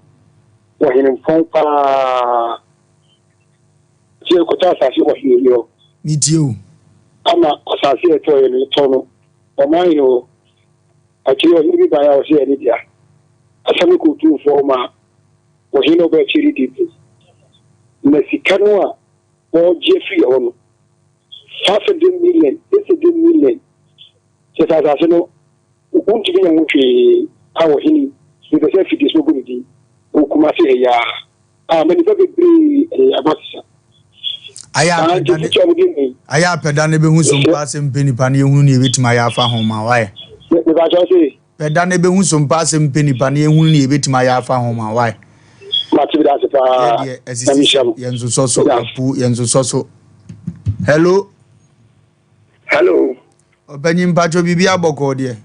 Wɔ hene mpɔn paa. Sɛ yɛkɔtɔ asase wɔ hene bi hɔ. Metie wo. Ama asase a ɛtɔeɛ no yɛtɔ no ɔman hene hɔ. Akyire ɔhene bi baeɛ a ɔsɛ yɛ ne dea. Asɛm no kɔɔ Otumfoɔ hɔ ma Ɔhene a ɔbaa akyiri no dii bem, na sika no a wɔregye afiri yɛn hɔ no, 500 million, 600 million, kyerɛ sɛ asase no, wontumi nyɛ ho hwee a ɔhene yi mepɛ sɛ afidie so bɛbɔ ne din wɔ Kumasi ha yi ara a, ama nnipa bebree eh, aba sesa. Ayɛ Saa apɛ nti da ne afotu a mode ma yi, ayɛ apɛ da ne bɛhu so mesrɛ, mpa asɛm pɛ nipa no yɛhunu ne yɛbɛtumi ayɛ afa ho ma wayɛ. me- mepakyɛw se Pɛ da no ebehu so mpa asɛm pɛ nipa na yɛhunu nea yɛbɛtumi ayɛ afa ho ma why? Mate meda ase Yɛ paa deɛ Nyame asisi nhyira mo yɛn nsosɔ so meda ase. apu yɛn nsosɔ so. Hello. Hello. Ɔpanyin mpatsɔ biribi abɔkɔɔ deɛ.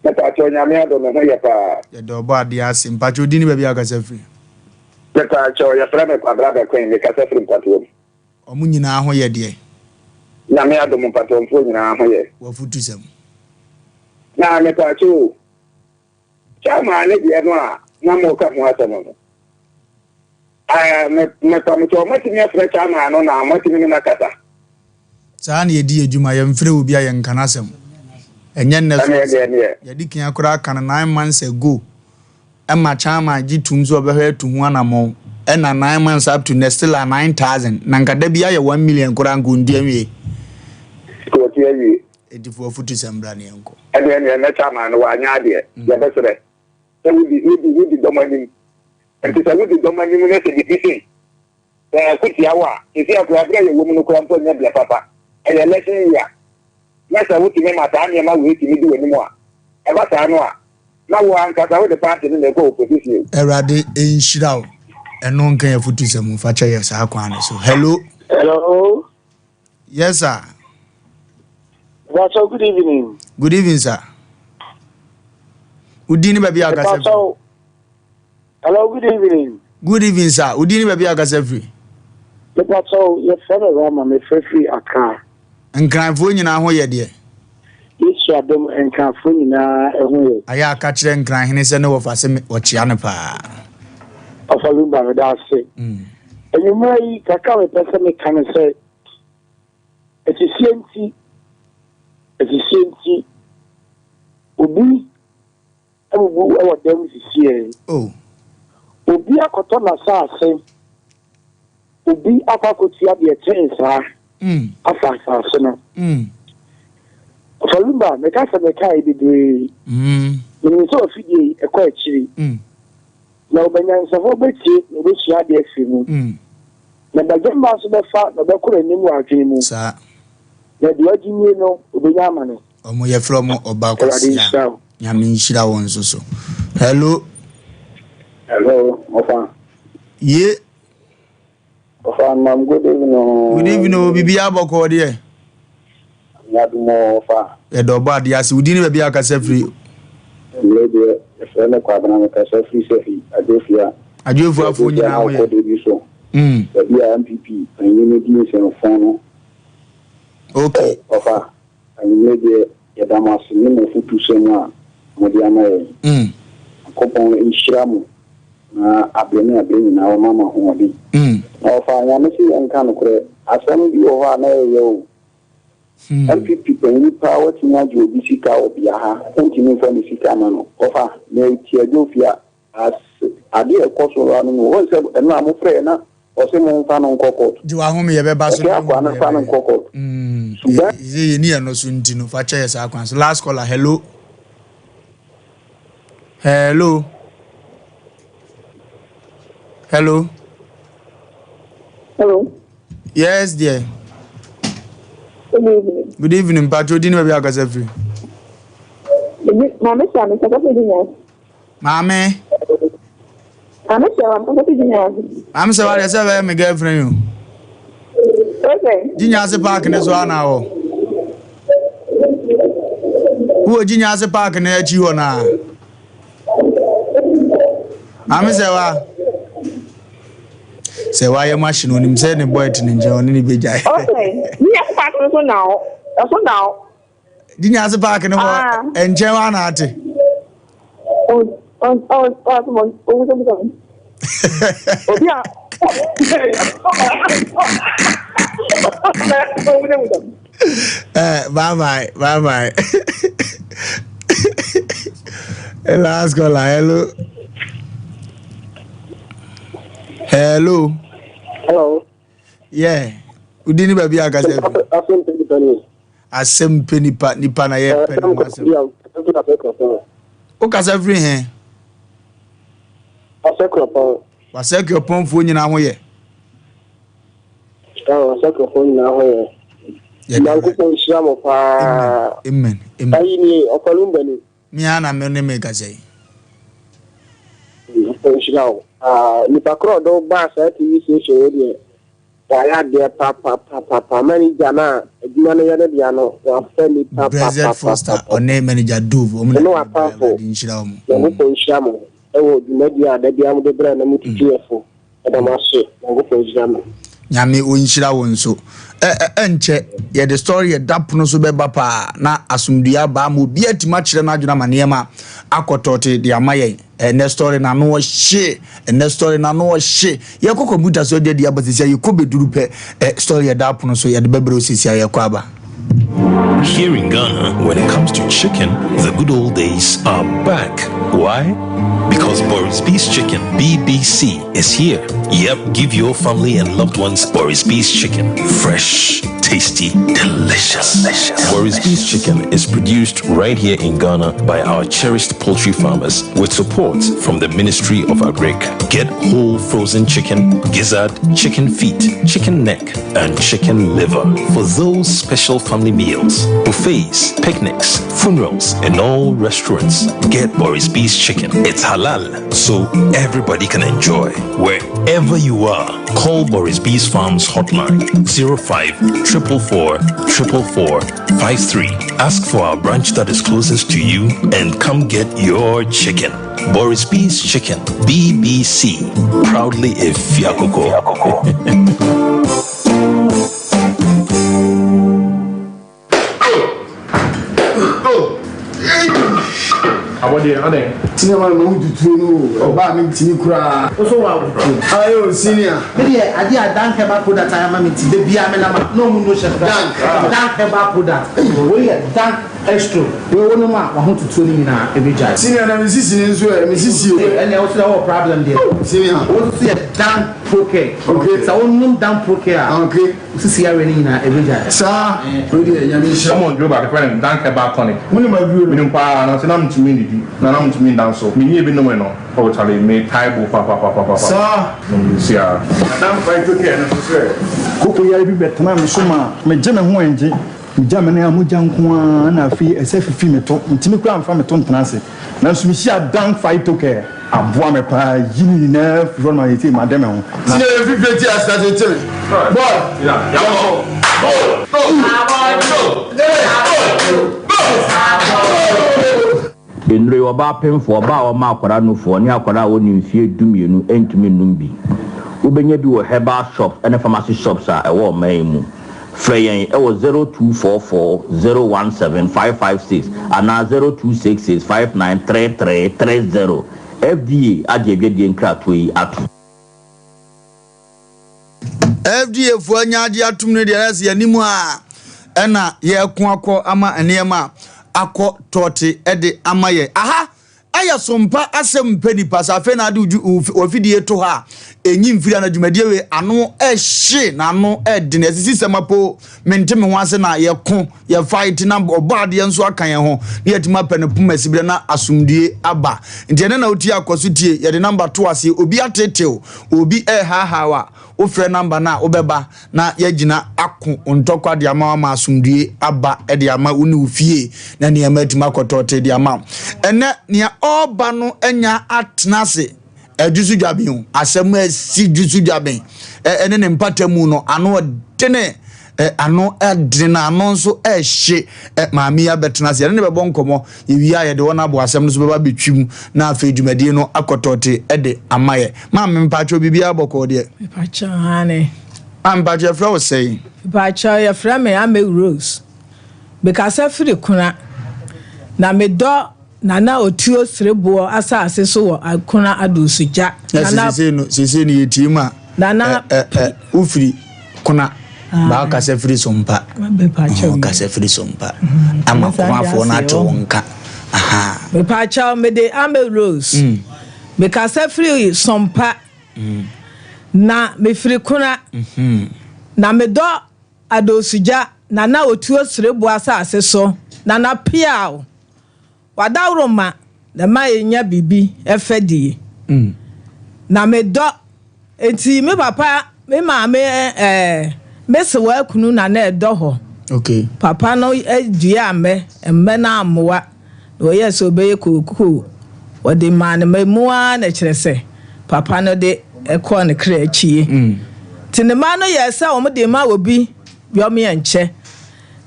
Mepakyɛw Nyame adom me ho yɛ paa. Yɛda ɔbɔ adeɛ ase. Mpatsɔ din ne baabi a wokasa firi. Mepakyɛw yɛfrɛ me Kwabena Bɛkoen mekasa firi Mpatoam. Ɔmo nyinaa ho yɛ deɛ. Nyame adom mpatoamfoɔ nyinaa ho yɛ. W'afutusɛm. Na mepakyɛw o, chairman ne deɛ no a na moka ho asɛm no, ɛɛ me mepamokyɛw moatumi afrɛ chairman no na moatumi ne no akasa? Saa na yɛdi yɛn dwuma, yɛmfrɛ obi a yɛnka n'asɛm. Ɛnyɛ nnɛ so Ɛneɛ asɛm. deɛ neɛ. Yɛde kan koraa aka no 9 months ago. Ɛma chairman gye tum sɛ ɔbɛhwɛ atu ho anamɔn. Ɛna 9 months up to nnɛ still a 9,000. Na nka da bi ayɛ 1 million koraa nka ɔntua nwie. Nka ɔtua awie. Enti fa w'afutusɛm bra na yɛnkɔ. Ɛneɛ neɛ nnɛ chairman no wanyɛ adeɛ. Yɛbɛsrɛ sɛ wodi wodi wodi dɔm anim. Nti sɛ wodi dɔm anim na sɛ biribi sei sɛ ɛko tia wo a, seesei a koraa berɛ a yɛwɔ mu no koraa mpo nyɛ berɛ papa. Ɛyɛ election year. Na sɛ wotumi ma saa nneɛma wei tumi di w'anim a, ɛba saa no a, na wo ankasa wode party no na ɛkɔ opposition o. Awurade nhyira wo. Ɛno nka yɛn afutusɛm ho. Fa kyɛ yɛn saa kwan no so. Hello. Hello. Yes sir. Pastor, good evening. Good evening sir. Wo din ne baabi a wokasa firi? Hello, good evening. Good evening sir. Wo din ne baabi a wokasa firi? Mepakyɛw, yɛfrɛ me Rama, mefrɛ firi Accra. Nkranfoɔ nyinaa ho yɛ deɛ? Yesu adom, Nkranfoɔ nyinaa ho yɛ. Ayɛ a ka kyerɛ Nkranhene sɛ ne wɔfa se ɔkyea no paa. Ɔfa Lumba, meda ase. Anwummerɛ yi, kakra a mepɛ sɛ meka ne sɛ, asisie nti, asisie nti, obi abubu wɔ dɛm sisiɛ. Oh. Obi akɔtɔ n'asaase, obi akɔ akɔtua deɛ ɛkyɛn saa afa asaase no. Ɔfa Lumba, meka sɛ mekae bebree. Menim sɛ wafidie yi ɛkɔ akyiri. Na ɔbanyansafoɔ bɛtie na ɔbɛsua adeɛ afiri mu. Na badwemba nso bɛfa na ɔbɛkɔ n'anim wɔ adwene mu. Saa. Na deɛ ɔgye nie no, ɔbɛnya amane. Ɔmo yɛfrɛ ɔmo ɔba Awurade kwasia. nhyira wo. Nyame nhyira wo nso so. Hello. Hello, Ɔfa. Ye. Ɔfa nam good evening. Good evening o bibi abɔkɔ deɛ. Nyadum ɔfa. Yɛda ɔbɔ adeɛ ase. Wo din ne baabi a wokasa firi? Mmerɛ deɛ yɛfrɛ me Kwabena mekasa firi Sɛfi Adwofia. Adwofuafoɔ nyinaa ho yɛ. Kɔde bi so. Baabi a NPP panyin no di nsɛmfo no. Okay. Ɔfa, anwummerɛ deɛ yɛda mo ase ne mo afutusɛm a mode ama yɛn. Nyankopɔn nhyira mo na aberɛ ne aberɛ nyinaa ɔma mo ahoɔden. Na ɔfa, Nyame se yɛnka nokorɛ, asɛm bi wɔ hɔ a na ɛyɛ o. NPP panyin paa watumi agye obi sika wɔ bea ha, wontumi mfa ne sika ma no. Ɔfa, na ɛtia Dwofia As adeɛ a ɛkɔ so ara no no, wohu sɛ ɛno a mofrɛɛ na ɔse momfa no nkɔ court. Gye w'ahome yɛbɛba so Ɔse akoa no mfa no nkɔ court. Suban. Sɛ yɛni ɛno so nti no fa kyɛ yɛ saa kwan so. Last caller, hello. Hello. Hello. Hello. Yes dear. Good evening. Good evening, Patro. Di ni baabi akasa firi. Maame sɛ ame kasa firi Ginya. Maame. Maame sɛ wa kasa firi Ginya. Maame sɛ wa deɛ sɛ bɛyɛ me girlfriend o. Okay. Ginya ase park ne so ana wɔ. Wowɔ Ginya ase park ne akyi hɔ naa. Maame sɛ wa. Sɛ wayɛ mu ahye no onim sɛ ne boy te ne nkyɛn ɔne ne bɛgyae. Okay. Ginya ase park no so na o. Ɛso na o. Ginya ase park no hɔ nkyɛn hɔ ana ate. Obi a. Eh, bye bye, bye bye. Last caller, hello. Hello. Hello. Yeah. Udi ni baabi akasa fi. Asɛm pɛ nipa ni. Asɛm pɛ nipa nipa na yɛ pɛ ne ho asɛm. Wokasa firi he? Asɛkuropɔn. Wasɛkuropɔnfoɔ nyinaa ho yɛ. Asɛkuropɔn nyinaa ho yɛ. Nyankopɔn nhyira mo paa. Amen. Amen. Ayi nie ɔkɔlumba ni. Me ara na me ne me kasa yi. Nyankopɔn nhyira wo. Nipa korɔ ɔde wo baa saa TV station wei deɛ wayɛ adeɛ papapapapa. Manager no a adwuma no yɛ ne dea no wafa nipa Blessed Foster papapapa. ɔne manager Dove wɔn na Ɔne ɛde w'apamfo. Awurade nhyira wɔn. Nyankopɔn nhyira mo ɛwɔ dwumadie a da biara mode brɛ na motutu yɛ fo. Yɛda mo ase Nyankopɔn nhyira mo. Nyame ɔnhyira wo nso. Ɛ ɛ ɛnkyɛ yɛde story ɛda pono so bɛba paa na asomdue aba ama obi atumi akyerɛ n'adwene ama nneɛma akɔ tɔɔte de ama yɛn. Ɛnɛ story no ano ɔhye, ɛnɛ story no ano ɔhye. Yɛkɔ kɔmputa so adi adi aba sisi a yɛkɔ bɛduru pɛ ɛ story ɛda pono so yɛde bɛbrɛ wo sisi a yɛkɔ aba. Here in Ghana, when it comes to chicken, the good old days are back. Why? Because Boris B's Chicken, BBC, is here. Yep, give your family and loved ones Boris B's Chicken. Fresh, tasty, delicious. delicious. Boris B's Chicken is produced right here in Ghana by our cherished poultry farmers with support from the Ministry of Agric. Get whole frozen chicken, gizzard, chicken feet, chicken neck, and chicken liver for those special family meals, buffets, picnics, funerals, and all restaurants. Get Boris B's Chicken. It's halal, so everybody can enjoy. Wherever you are, call Boris B's Farms hotline 05 444 444 53. Ask for our branch that is closest to you and come get your chicken. Boris B's Chicken, BBC. Proudly a Fiakoko. Abɔdeɛ adɛn? Senior man ma wo tutuo no o, ɔbaa me ntimi koraa. Wo so wa tutuo. Ayo oh, senior. Me deɛ adeɛ a Dank herbal product ayɛ ama me nti da biara me nam a na ɔmo no hyɛ koraa. Dank. Dank herbal product. Wei yɛ Dank Estro. Wei wo nom a wahotutuo no nyinaa ɛbɛgyae. Senior na me sisi no nso ɛ, me sisi o. Ɛnneɛ wo so deɛ wowɔ problem deɛ. Senior. Wo nso so yɛ Dan Procare. Okay. Sɛ wo nom Dan Procare a. Okay. Wo sisi yareɛ no nyinaa ɛbɛgyae. Saa, wei deɛ Nyame nhyira. Wɔn duro baako yɛfrɛ no Dan Herbal Tonic. Wonim aduro no? Menim paa, nanso na mentumi nnidi, na na mentumi nda nso. Menyɛɛ bi nomee no, oh charlie, metae bo papapapapa. Saa. Nom nsuo ara. Na Dan Phytocare no nso sɛ. Koko yare bi bɛtenaa me so maa megye me ho angye. Migya me nan a mogya nko ara na afei ɛsɛ fifi me to. Mentumi koraa mfa me to ntena ase. Nanso mihyiaa Dan Phytocare. Aboa me paa yi ne nyinaa firi hɔ no ma seesei made me ho. Na. Senior yɛ fifire ti ase tete me. Boy, yɛnkɔ. Go, go, go, go, go. Nnuro yi, ɔbaa pemfoɔ, ɔbaa a ɔma akwadaa nufoɔ, ne akwadaa a ɔnni mfeɛ dumienu ntumi nnom bi. Wobɛnya bi wɔ herbal shops ne pharmacy shops a ɛwɔ ɔman yi mu. Frɛ yɛn wɔ 0244 017 556 anaa 0266 5933 30. FDA agye adwadie nkratoɔ yi atom. FDA foɔ anya agye atom no deɛ ɛsɛ yɛn a ɛna yɛko akɔ ama nneɛma akɔ tɔɔte de ama yɛ aha Ayɛ sompa asɛm mpɛ nipa sɛ afei na ade w'afidie to hɔ a ɛnyi mfiri ana dwumadie wei ano ɛhye na ano ɛdene ɛsisi sɛm apo mente me ho ase na yɛko yɛ fight na ɔbɔ adeɛ nso aka yɛn ho na yɛtumi apɛ no poma siberɛ na asomdue aba nti ɛne na wotie akɔ so tie yɛde namba to aseɛ obi atetew obi ɛhaahaa a wofrɛ namba no a wobɛba na yɛagyina ako ntɔkwa de ama wo ama asomdue aba de ama wo ne wo fie na nneɛma atumi akɔtɔɔte de ama wo. Ɛnɛ nea ɔreba no anya atena ase adwusu dwaben o asɛm asi dwusu dwaben ɛne ne mpata mu no ano ɔdene ano ɛdene na ano nso ɛhye maame yi abɛtena ase yɛne ne bɛbɔ nkɔmmɔ yɛwie a yɛde wɔn abo asɛm no so bɛba bɛtwi mu na afei dwumadie no akɔtɔɔte de ama yɛ Maame mpakyɛw biribiara bɔkɔɔ deɛ. Mepakyɛw aane. Maame mpakyɛw yɛfrɛ wo sɛn? Mepakyɛw yɛfrɛ me Ame Rose. Mekasa firi Kuna. Na medɔ Nana Otuo Sereboɔ asase so wɔ Akuna Adoosugya. Na sesei no sesei no yɛtie mu a Nana ɛ ɛ wofiri Kuna baa wokasa firi Sompa. Wokasa firi Sompa ama Kumafoɔ no ate wo nka. Mepakyɛw mede Ame Rose. Mekasa firi Sompa, na mefiri Kona, na medɔ Adoosugya, Nana Otuo Sereboɔ asase so, Nana Peaw, w'adaworoma na ɛma yɛnya biribi fɛ die, na medɔ Enti me papa, me maame ɛɛ me sewaa kunu na na ɛdɔ hɔ. Okay. Papa no duaa mmɛ, mmɛ no ammoa. Na ɔyɛɛ sɛ ɔbɛyɛ kookoo. Ɔde maa ne mma mu ara na kyerɛ sɛ papa no de kɔɔ ne kra akyie. Nti ne mma no yɛɛ sɛ wɔde rema obi yɔmeɛ nkyɛ.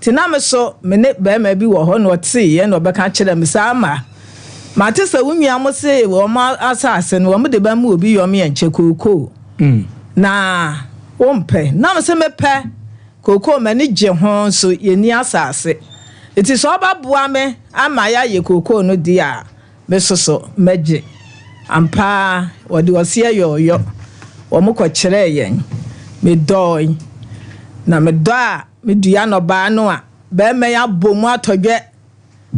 Nti na me so me ne barima bi wɔ hɔ na ɔteeɛ na ɔbɛka kyerɛɛ me sɛ, Ama, mate sɛ wo nua mo se wɔn asase no wɔn de bɛma obi yɔmeɛ nkyɛ kookoo, na wompɛ. Na me se mepɛ kookoo, m'ani gye ho nso yɛnni asase. Nti sɛ ɔbɛboa me ama yɛayɛ kookoo no deɛ a, Me so so mɛgye. Ampa ara, wɔde ɔseɛ yɔɔyɔ. Wɔkɔkyerɛɛ yɛn. Medɔɔe. Na medɔ a medua nnɔbaa no a, barima yi abɔ mu atɔ dwɛ,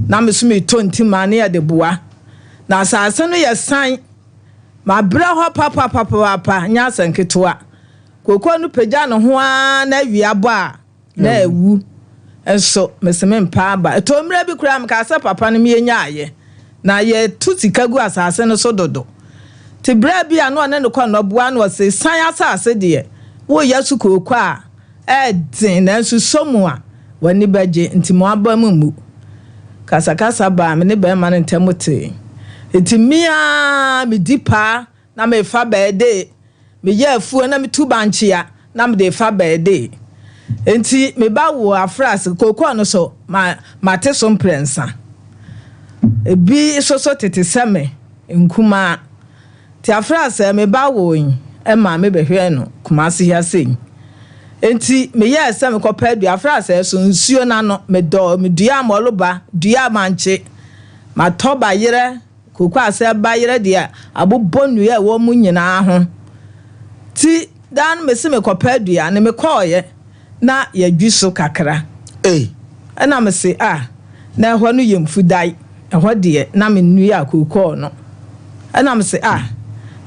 na me so metɔ ntima ne yɛde boa. Na asase no yɛ san. Mabrɛ hɔ papapapaapa, nyɛ asɛnketewa. Kookoo no pagya ne ho ara na awia bɔ a, na awu nso mese mempɛ aba. Ɛtɔɔ mmerɛ bi koraa mekaa sɛ papa no yɛnyaeɛ na yɛto sika gu asase no so dodo. Nti berɛ bi a na ɔne no kɔ nnɔboa no ɔse san asase deɛ woreyɛ so kooko a ɛɛden nanso sɔ mu a w'ani bɛgye nti mo aba mu mmu. Kasakasa baa me ne barima no ntam tee. Nti me ara medi paa na mefa bɛɛdee. Meyɛ afuo na metu bankye a, na mede fa bɛɛdee. Enti me ba woo afrase, kookoo no so ma mate so mprɛnsa. Ebi nso so tete sɛ me, nkumaa. Nti afrase me ba woo yi ma me bɛhwɛɛ no Kumasi ha sei. Enti meyɛɛ sɛ mekɔpɛ adua afrase so nsuo no ano, medɔɔ, meduaa mɔloba, duaa bankye, matɔ bayerɛ, Kokoa sɛ bayerɛ deɛ abobɔ nnua a ɛwɔ mu nyinaa ho. Nti daa no mese mekɔpɛ aduane, mekɔɔeɛ na yɛadwi so kakra. Ei! Ɛna mese ah, na ɛhɔ no yɛ mfudae, ɛhɔ deɛ na mennuaa kookoo no. Ɛna mese ah,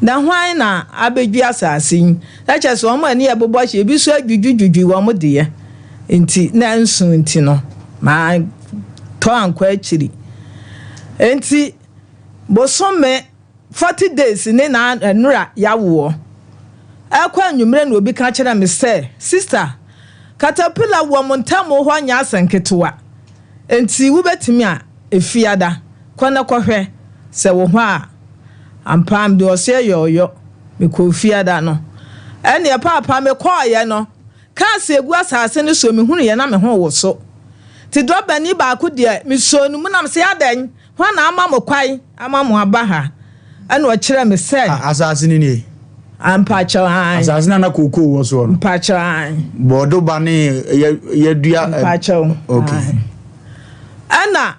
na hwan na abɛdwi asase yi? Na kyerɛ sɛ wɔn ani ɛbobɔ hye, ebi nso adwidwidwidwi wɔn deɛ nti na ɛnso nti no, mantɔ ankɔ akyiri. Enti bosome 40 days ne na nnora yawoɔ. Ɛkɔ anwummerɛ na obi ka kyerɛ me sɛ, Sister, caterpillar wɔ mo ntam hɔ nyɛ asɛnketewa. Enti wobɛtumi a, Efiada, kɔ na kɔhwɛ sɛ wɔ hɔ a. Ampa ara mede ɔseɛ yɔɔyɔ mekɔɔ Fiada no. Ɛnneɛ paapa mekɔeɛ no, Cars a egu asase no so mehunuiɛ na me ho woso. Nti drɔbani baako deɛ mesoo no mu na mese adɛn, hwan na ama mo kwan ama mo aba ha? Ɛna ɔkyerɛɛ me sɛ. Ah, asase no nie. Mpakyɛw ae. Asase na na kookoo wɔ soɔ no. Mpakyɛw ae. Bɔɔdoba ne yɛ yɛdua. Mpakyɛw Okay. ae. Ɛna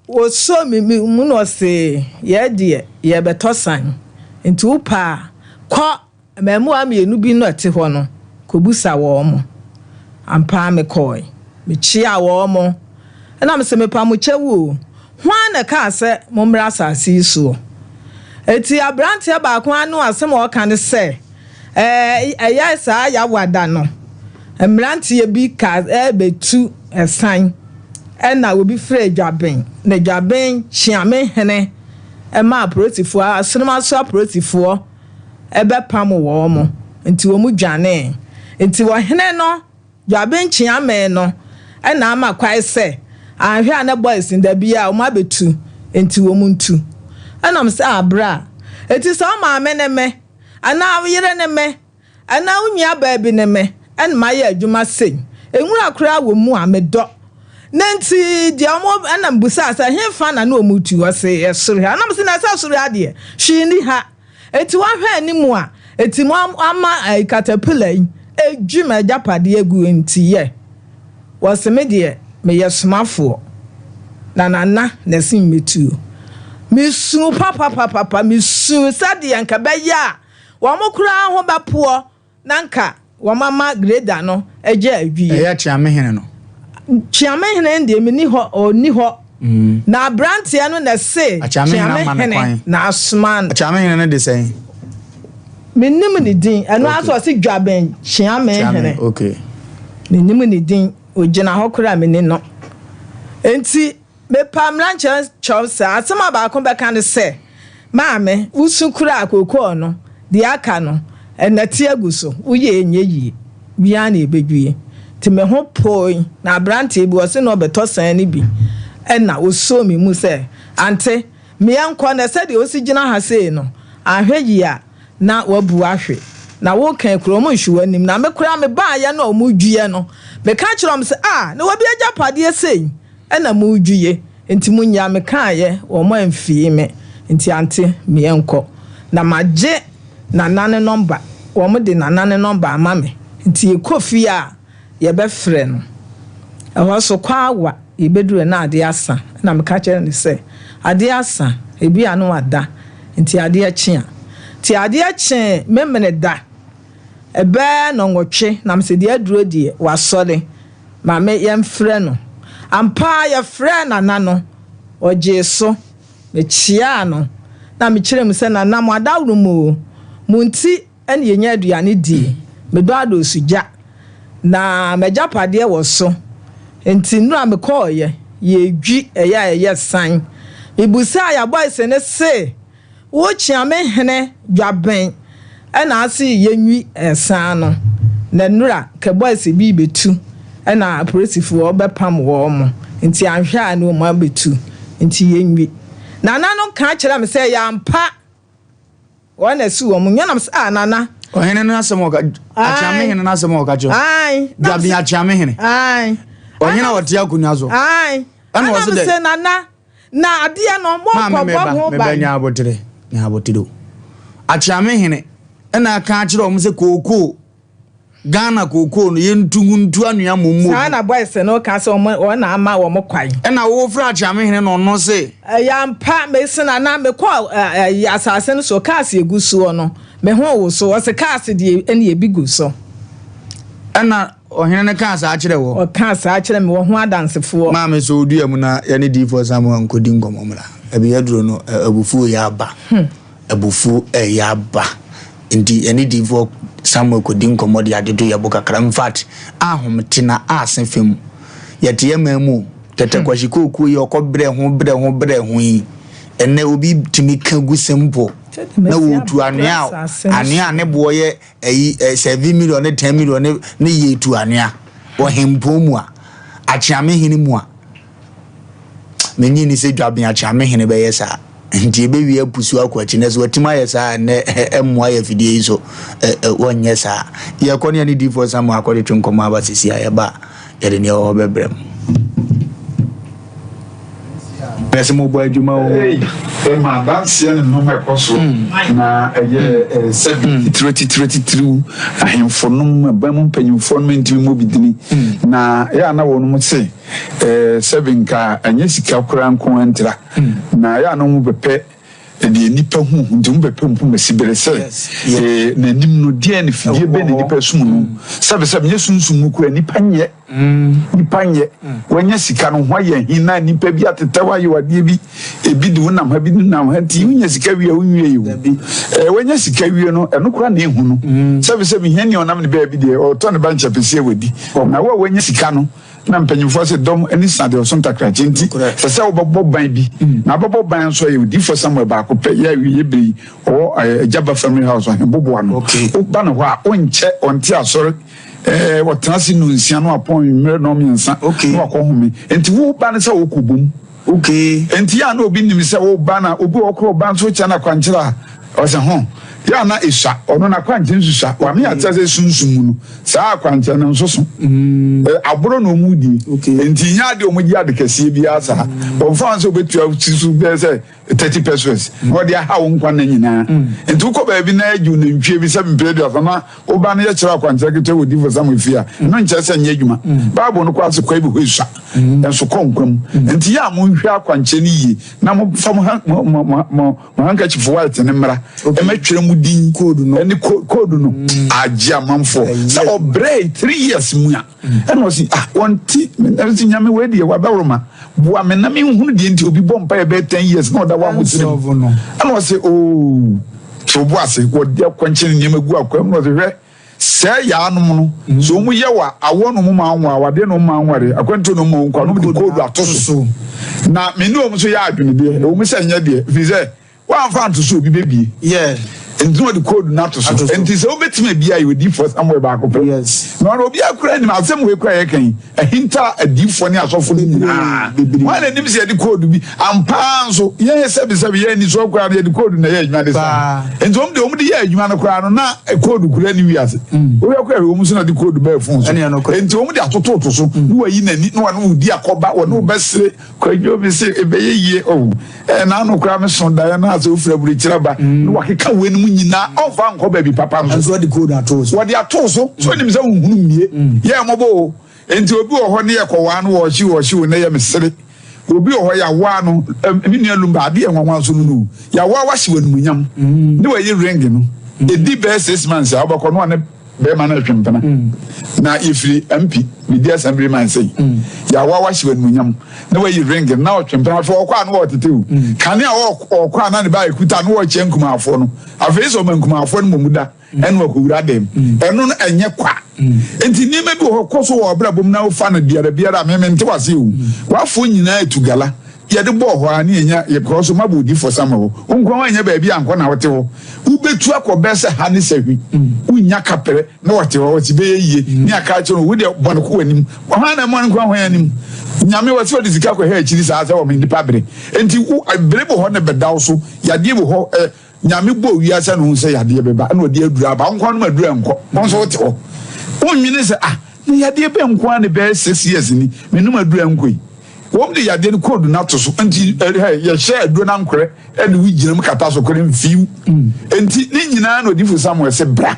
wɔsɔ me mu na ɔse yɛ deɛ yɛbɛtɔ san nti wopɛ a kɔ Mmaamua mmienu bi na ɛte hɔ no, kɔbisa wɔn. Ampa ara mekɔɔe. Mekyeaa wɔn. Ɛna mese, Mepa mo kyɛw o, hwan na ɛkaa sɛ mommra asase yi soɔ? Enti aberanteɛ baako ano asɛm a ɔka ne sɛ, Ɛɛ, ɛyɛ saa Yawa da no, mmeranteɛ bi ka rebɛtu ɛsan, ɛna obi frɛɛ Dwaben, na Dwaben kyeame hene maa apolisifoɔ, Aseremaso apolisifoɔ, bɛpam wɔn, nti wɔn dwanee. Nti ɔhene no, Dwaben Kyeame no na ama kwae sɛ, anhwɛ a na boys no da biara wɔn abɛtu, nti wɔn ntu. Ɛna me sɛ, ah bra, nti sɛ wo maame ne me, anaa wo yere ne me, Anaa wo nuabaa bi ne me na mayɛ adwuma sei. Nwura koraa wɔ mu a medɔ. Na nti deɛ wɔn ɛna mebusaa sɛ hefa na na wɔn retu? Ɔse ɛsoro ha. Na mese na ɛsɛ soro ha deɛ hwee nni ha. Enti wɔahwɛ anim a enti mo ama ɛyi katapila yi edwi m'agyapadeɛ agu nti yɛ. Wɔse me deɛ meyɛ somafoɔ na nana na ɛse mmetuo. Mesuu papapapapa mesuu sɛdeɛ nka ɛbɛyɛ a Wɔn koraa ho bɛpoɔ na nka wɔn ama grader no agya adwie. Ɛyɛ Kyeamehene no. Kyeamehene deɛ menni hɔ, ɔnni hɔ. Na aberanteɛ no na ɛse Kyeamehene na asoma no. Kyeamehene no de sɛn? Mennim ne din. Ɛno ara nso ɔse Dwaben Kyeamehene. Okay. Mennim ne din. Ɔgyina hɔ koraa menni no. Enti. Mepa mmeranteɛ kyɛw sɛ, asɛm a baako bɛka ne sɛ, Maame, wo su koraa kookoo no, deɛ aka no, nnɛte agu so, woyɛ ɛnyɛ yie, dwi ara na ɛbɛdwie. Nti me ho poe, na aberanteɛ bi, ɔse na ɔbɛtɔ sɛn no bi, ɛna ɔsoo me mu sɛ, Ante, me yɛnkɔ, na sɛdeɛ wosi gyina ha sei no, anhwɛ yie a, na wabu ahwe. Na woka kura wɔn nhwe w'anim. Na me koraa mebaeɛ no a wɔredwiɛ no, meka kyerɛɛ wɔn sɛ, Ah, na obi agyapadeɛ sei na moredwiye, enti monnya. Mekaeɛ, wɔn amfii me, enti ante meɛnkɔ. Na magye Nana ne nɔmba, wɔde Nana ne nɔmba ama me, enti yɛkɔ fie a, yɛbɛfrɛ no. Ɛhɔ nso, Kwawa, yɛbɛduru hɔ na adeɛ asa. Ɛna meka kyerɛɛ no sɛ, Adeɛ asa, ebia na wada, nti adeɛ kye a. Nti adeɛ kyee Memeneda bɛyɛ nnɔnwɔtwe, na mese deɛ aduro deɛ, wasɔre, ma me yɛmfrɛ no. Ampa ara yɛfrɛɛ Nana no, ɔgyee so. Mekyeaa no, na mekyerɛɛ mu sɛ, Nana, mo adaworo mu o, mo nti Ɛna yɛnya aduane die. Medɔ adoosu gya, na m'agyapadeɛ wɔ so. Nti nnora mekɔɔeɛ, yɛredwi ɛyɛ a ɛyɛ san. Mebusaa yɛabɔese no se, Wo Kyeame hene dwabɛn na ase yɛnwi ɛsan no? Na nnora kɛbɔese bi rebɛtu na apolisifoɔ bɛpam wɔn, nti anhwɛ a na wɔn abɛtu, nti yɛnwi. Nana no ka kyerɛɛ me sɛ, Ɛyɛ ampa. Wɔn na ɛsi wɔn nwa nam sɛ ah nana. Ɔhene no asɛm ɔka akyeame hene no asɛm ɔka kyerɛ. Ayi. Dwabi akyeame hene. Ayi. Ɔhene a ɔte akonnwa so. Ayi. Ɛna ɔsi dɛ. Ɛna sɛ nana na adeɛ no mo nkɔ bɔ ho ban. Meba nya abotere nya abotere o. Akyeame hene ɛna aka akyerɛ wɔn sɛ kookoo. Ghana kookoo no yɛntu ngu ntu anwea mmom mmɔ Saa bi. na boys no ka sɛ wɔn wɔn na ama wɔn kwan. Ɛna wofrɛ Akyeamehene na ɔno se. Ɛyɛ ampa mese nana mekɔ ɛyi asase no so cars egu soɔ no me ho woso ɔse cars deɛ ɛne ebi gu so. Ɛna ɔhene no kaa saa kyerɛ wɔ. Ɔkaa saa kyerɛ me wɔ ho adansefoɔ. Maame sɔ wo dua mu na yɛne Diyifoɔ Samuel nkɔdi nkɔmmɔ mmra. Ɛbi aduro no abufuo yɛ aba. Abufuo reyɛ aba nti yɛne diyifoɔ Samuel kɔdi nkɔmmɔ de adwodwo yɛn bo kakra. Infact, ahomete na ase fa mu. Yɛte yɛn man mu o, Tɛtɛ Kwahye Kookoo yi a ɔkɔ brɛ ho brɛ ho brɛ ho yi, ɛnnɛ obi tumi ka gu simple na wɔretu anwea a, anwea a ne boɔ yɛ ɛyi ɛ 7 million ne 10 million ne ne yɛretu anwea wɔ Hempɔn mu a, Akyeame hene mu a. Minnye nni sɛ Dwabea Kyeamehene bɛyɛ saa. Nti ebewie apusuw akɔ akyi. Na sɛ watumi ayɛ saa a, ɛnnɛ ɛmmoa yɛn afidie yi so. Wɔnyɛ saa. Yɛkɔ ne yɛne Diyifoɔ Samuel akɔtwetwe nkɔmmɔ aba seesei a, yɛba a, yɛde nea ɛwɔ hɔ bɛbrɛ mo. Bɛsɛ mo bɔ adwuma o. Ei, ɛma adanseɛ ne nnoɔma ɛkɔ so na ɛyɛ sɛbi. Titire titire titiriw ahemfo nom aban mu mpanyinfoɔ nom ntumi mmɔ bi dini na ɛyɛ a na wɔnom se sɛbi nka ɛnyɛ sika koraa nko ara ntira na ɛyɛ a na wɔn bɛpɛ deɛ nnipa hu nti wɔn bɛpɛ mpomasi bere sɛ n'anim no deɛ ne fidie bɛ na nnipa sum no sɛbi sɛbi nyɛ sunsum mu koraa nnipa nyɛ. Nipa nyɛ. Wanya sika no ho ayɛ he na nipa bi atetɛw ayɛ wo adeɛ bi, ebi de wo nam ha, bi de nam ha nti wonya sika wie a wonwie yi o. Ɛɛ wanya sika wie no ɛno koraa na ehu no. Sɛbi sɛbi hiani a ɔnam ne baabi deɛ ɔtɔ ne ba nkyɛpɛsi a wadi. Na wo a wanya sika no na mpanyinfoɔ se dɔm ani sa deɛ ɔso ntakrakye nti sɛ sɛ wobɛbɔ ban bi na abɛbɔ ban nso ɛyɛ odiyifoɔ Samuel baako pɛ yɛ awieɛ bere yi ɔwɔ Agyaba family house ɔhenboboa no. Woba ne hɔ a wonkyɛ ɔnte asɔre. Ɛɛ, wɔtena ase nnɔnsia na wɔapɔn anwummerɛ nnɔnmiɛnsa na wɔakɔhome. Enti wo ba no sɛ wokɔ bom. Enti yɛ a na obi nim sɛ wo ba na obi wɔ hɔ koraa ɔba nso wokyerɛ no akwankyerɛ a, ɔsɛ ho. Yɛ a na esua, ɔno n'akwankyerɛ nso sua. Wame ate asɛ sunsum mu no, saa akwankyerɛ no nso so. Ɛɛ, aboro na wɔn die. Enti nyɛ adeɛ a wɔgye ade kɛseɛ biara saa. Wɔmfa ho sɛ wobɛtua wo ti so bɛyɛ sɛ 30 pesos na wɔde aha wo nkwa nna nyinaa. Nti wokɔ baabi na agye wo nantwie bi sɛ mpere aduasa na wo ba no yɛ kyerɛ akwankyerɛ ketewa wɔ difo Samuel fie a, ɛno nkyerɛ sɛ nyɛ adwuma. Bible no kɔ ase kwan bi hɔ esua, nso kɔ nkwa mu. Nti yɛ a monhwɛ akwankyerɛ no yie na momfa mo ha mo mo mo mo mo handkerchief white no mmra mmɛtwerɛ mo din ne code no agye amanfoɔ sɛ ɔbrɛɛ 3 years mu a. Ɛna ɔsi, ah, wɔnte, ɛna nyame wei deɛ wadaworo ma, boa me na menhunu deɛ nti obi bɔ mpaeɛ bɛyɛ 10 years na ɔda wɔ ahokyere mu. Ɛna ɔsi, oo, to bo ase, wɔde akwankyerɛ ne nneɛma gu akwan mu na ɔsi, hwɛ, sɛ yaanom no, mm. sɛ wɔn yɛ wa, awɔ no ma anwa, awadeɛ no ma anware, akwantuo no ma nkwa, no de koodu ato so. Na me ne wɔn nso yɛ adwene deɛ, ɛwɔ mu sɛ nyɛ deɛ, firi sɛ Woamfa anto so obi bɛbie. Nti na ɔde code no ato so. Nti sɛ wobɛtumi abie a yɛ odiyifoɔ Samuel baako pɛ. Na ɔno obiara koraa nim asɛm wei koraa yɛka yi. Ahinta adiyifoɔ ne asɔfo no nyinaa. Hwan na nim sɛ yɛde code bi? Ampa ara nso yɛn sɛbesɛbe yɛn anisoɔ koraa no yɛde code na ɛyɛ adwuma de saa. Nti wɔn deɛ wɔn de yɛ adwuma no koraa no na code koraa ni wiase. Wohwɛ koraa hwɛ wɔn nso na de code baa phone so. Nti wɔn de atototo so na wɔayi n'ani na wɔne wo di akɔba wɔne wo bɛsere. Kwadwo me se ɛbɛyɛ yie oh. Eh, n'ano koraa me so daeɛ no asɛ wofiri aburokyire aba mm. na wakeka wei no mu nyinaa ɔmfa nkɔ baabi papa nso. Nso wɔde code ato so. Wɔde ato so. So onim sɛ wohunu mmie. Mm. Yɛ mmɔbɔ o. Nti obi wɔ hɔ ne yɛ kɔwaa no wɔhye wɔhye o na yɛ mesere. Obi wɔ hɔ yɛawoa no me nua Lumba adeɛ nwanwa nso no no. Yɛawoa wahye wɔ animuonyam. Mm. Ne wɔyi ring no. Ɛdi bɛyɛ 6 months a wobɛkɔ no a ne bɛrima no retwe mpena na yɛfiri MP medi assembly man sei yɛawa wahye w'animuonyam na wayi ring na ɔtwe mpena afei ɔkɔ a na ɔtete o kane a ɔkɔ a na ne ba ɛkuta na ɔkyɛ nkumaafoɔ no afei sɛ ɔma nkumaafoɔ no mmom da ɛna ɔkɔwura dɛm ɛno no ɛnyɛ kwa nti nneɛma bi wɔ hɔ kɔ so wɔ ɔbrabɔ mu na wofa no biara biara a meme nte wase o wafoɔ nyinaa etu gala yɛde bɔɔ hɔ a ne yɛnya yɛkɔɔ so mabɔ odifoɔ sama hɔ wo nkoa woanyɛ baabi ankɔ na wote hɔ wobɛtu akɔ bɛɛ sɛ ha ne sahwi wonnya kaprɛ na wɔte hɔ wɔte bɛyɛ yie ne aka akyerɛ no wo deɛ bɔne kɔ w'anim ɔhan na ɛmɔ ne nkoa hwan anim nyame wɔ sɛ ɔde sika kɔhɛ akyiri saa sɛ wɔn nnipa bere nti wo bere bɔ hɔ ne bɛda wo so yadeɛ wɔ hɔ ɛ nyame bɔ wiase no ho sɛ yadeɛ bɛba ɛna ɔde aduru aba wo nkoa nom aduru ɛnkɔ wɔn nso wote hɔ wonwene sɛ ah na yadeɛ bɛ nkoa ne bɛyɛ 6 years ni menom aduru ɛnkɔ yi. Wɔn de yadeɛ no code no ato so nti yɛhyɛ aduro no ankorɛ de wo gyina mu kata so koro mfiw nti ne nyinaa na odifo Samuel sɛ bra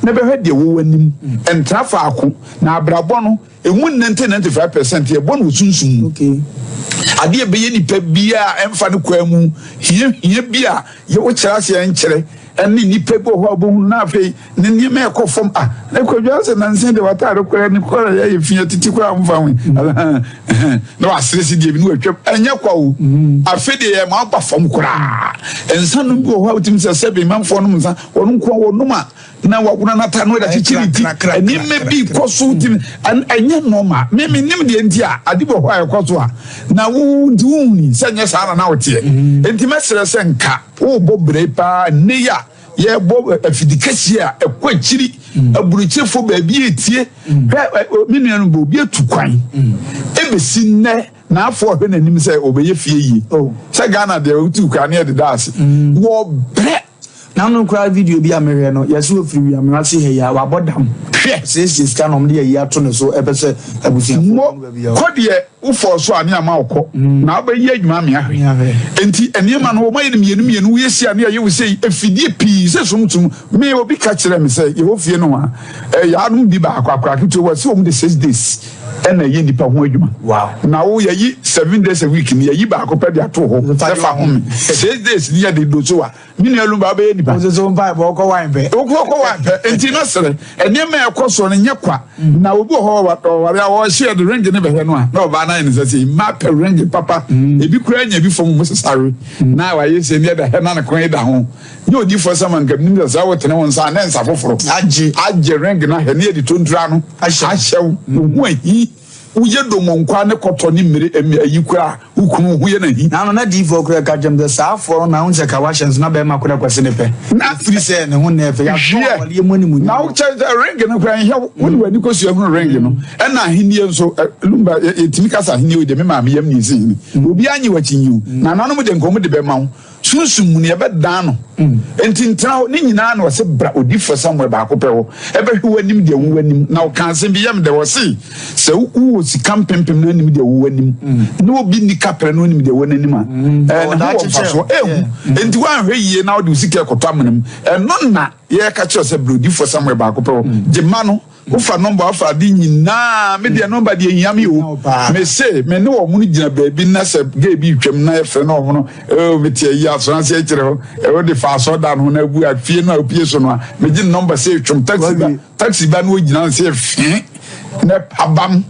na bɛhwɛ deɛ wɔwɔ anim ntra faako na abrabɔ no emu 90-95% yɛbɔ no wɔ sunsum mu adeɛ bɛyɛ nipa biara ɛmfa no kwan mu hia hia bi a yɛwɔ kyerɛ aseɛ nkyerɛ ɛne nipa bi wɔ hɔ a wobɛhunu na afei ne nneɛma ɛkɔ fam a na kwadwa sɛ nansa deɛ wataade koraa ne kɔla yɛ yɛ fi titi koraa mfa ho na wasere si deɛ bi na watwam ɛnyɛ kwa o afei deɛ yɛ ma aba fam koraa nsa nom bi wɔ hɔ a wotumi sɛ sɛbe manfoɔ nom nsa wɔn nko wɔnom a na wakona nata no ɛda kyekyere ti nneɛma bi kɔ so tumi ɛnyɛ nɔɔma mímí nim deɛ nti a ade bi wɔ hɔ a ɛkɔ so a na wo nti wohuni sɛ nyɛ saa na na woteɛ nti mɛsrɛ sɛ nka wobɔ bere paa nne yi a yɛbɔ afidi kɛseɛ a ɛkɔ akyiri aburokyerefo baabi etie hwɛ me nua no bɔ obi atu kwan ebesi nnɛ n'afɔ ɔhwɛ n'anim sɛ ɔbɛyɛ fie yie sɛ Ghana deɛ otu kwan ne yɛde da ase wɔ brɛ. N'ano koraa video bi a mehwɛ no yɛsɛ ofiri wiamena ase ha yi a wabɔ dam. Hwɛ. Hwɛ. Siesie sika na wɔde ayi ato ne so ɛpɛ sɛ abusuafoɔ Mo no baabi a. kɔ deɛ wofɔɔ so a ne ama wokɔ na wobɛyɛ adwuma ame ahwɛ. Enti nneɛma no wɔayɛ no mmienu mmienu woyɛ sei a ne yɛyɛ wo sei afidie pii sɛ sumsum me obi ka kyerɛ me sɛ yɛwɔ fie no a yɛanom bi baako akora ketewa wɔ sɛ wɔn de six days ɛna ɛyɛ nipa ho adwuma na wo yɛyi 7 days a week ni yɛyi baako pɛ de ato hɔ sɛ fa home 6 days ni yɛde do so a me nua Lumba wobɛyɛ nipa. Wo mpa bɔ wokɔ wine pɛ. Wokɔ wine pɛ nti na sere nneɛma a ɛkɔ soɔ no nyɛ kwa na obi wɔ hɔ ɔware a ɔhyɛ yɛde ring ne bɛhwɛ no a na ɔbaa no ayɛ ne nsa sɛ mmaa pɛ ring papa ebi koraa nya bi fam mu sesare na wayɛ sɛ ne ɛda hɛ na ne kɔn da ho nyɛ odiifoɔ sɛ manka menim sɛ sɛ wotene wo nsa a ne nsa foforɔ agye agye ring no ahɛ ne yɛde tontura no ahyɛ wo wo ho ahi woyɛ domonkwa ne kɔtɔ ne mmire ayi koraa wo kunu ho yɛ n'ahi. Na ano na diifoɔ koraa ka kyerɛ me sɛ saa afoɔ no na wo sɛ ka wahyɛ nso na bɛrima koraa kwasi ne pɛ. Na firi sɛ ne ho nnɛ fɛ yɛatɔn awareɛ mu animuonyam. Na wokyɛ sɛ ring no koraa nhwɛ wo wode w'ani kɔsua hunu ring no ɛna ahennie nso Lumba yɛtumi kasa ahennie wei deɛ me maame yam ne ɛsi hene obiara nye w'akyi nyi wo na nananom de nkɔm de bɛma wo Sunsum mu no, yɛbɛdan no. Enti ntena hɔ. Ne nyinaa na ɔse bra odifoɔ Samuel baako pɛ hɔ ɛbɛhwɛ w'anim deɛ wo w'anim. Na ɔka asɛm bi yɛ me dɛ, ɔse sɛ wowɔ sika mpempem na anim deɛ wo w'anim na obi nni kaprɛ na onim deɛ wɔ n'anim a, ɛɛ ne ho wɔ mfasoɔ. Ehu. Enti woanhwɛ yie na wode wo sika ɛkɔtɔ amena mu. Ɛno na yɛreka kyerɛ wo sɛ bra odifoɔ Samuel baako pɛ hɔ. Gye ma no. Wofa nɔmba wofa ade nyinaa me deɛ nɔmba deɛ hia me o me se me ne wɔn no gyina baabi na sɛ gay bi twam na yɛfrɛ na wɔn no oh me te ayi asɔn ase akyerɛ hɔ ɛwɔ de fa asɔ dan ho na abu afie no a opie so no a megye nɔmba sɛ twam taxi ba taxi ba no ogyina sɛ fee na pabam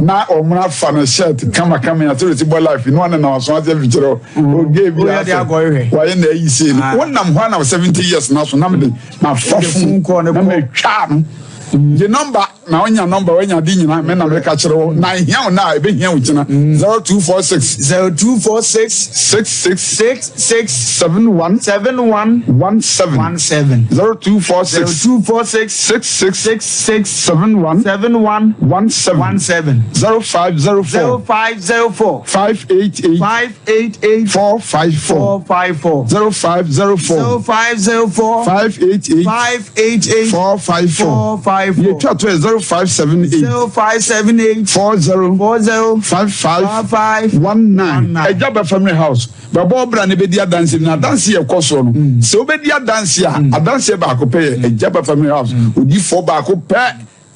na wɔn afa no shirt kama kama yɛ asɔre si bɔ life no ɔne na asɔn ase afikyerɛ hɔ o gay bi asɛ wɔayɛ na ayi sei no wonam hɔ na 70 years na so na me de mafa fon na matwa no gye nɔmba na wonya nɔmba woanya ade nyina me na meka kyerɛ wo na ehia wo na a ɛbɛhia wo kyina 0246 0246 66 66 71 71 17 17 0246 0246 66 66 71 71 17 17 0504 0504 588 588 454 454 0504 0504 588 588 454 454 yɛtwa to yɛ 0578 0578 40 40 55 55 19 Agya Ba Family House bɛbɔ ɔbra ne bɛdi adanse na adanse yɛ kɔ soɔ no sɛ wobɛdi adanse a adanseɛ baako pɛ yɛ Agya Ba Family House odifoɔ baako pɛ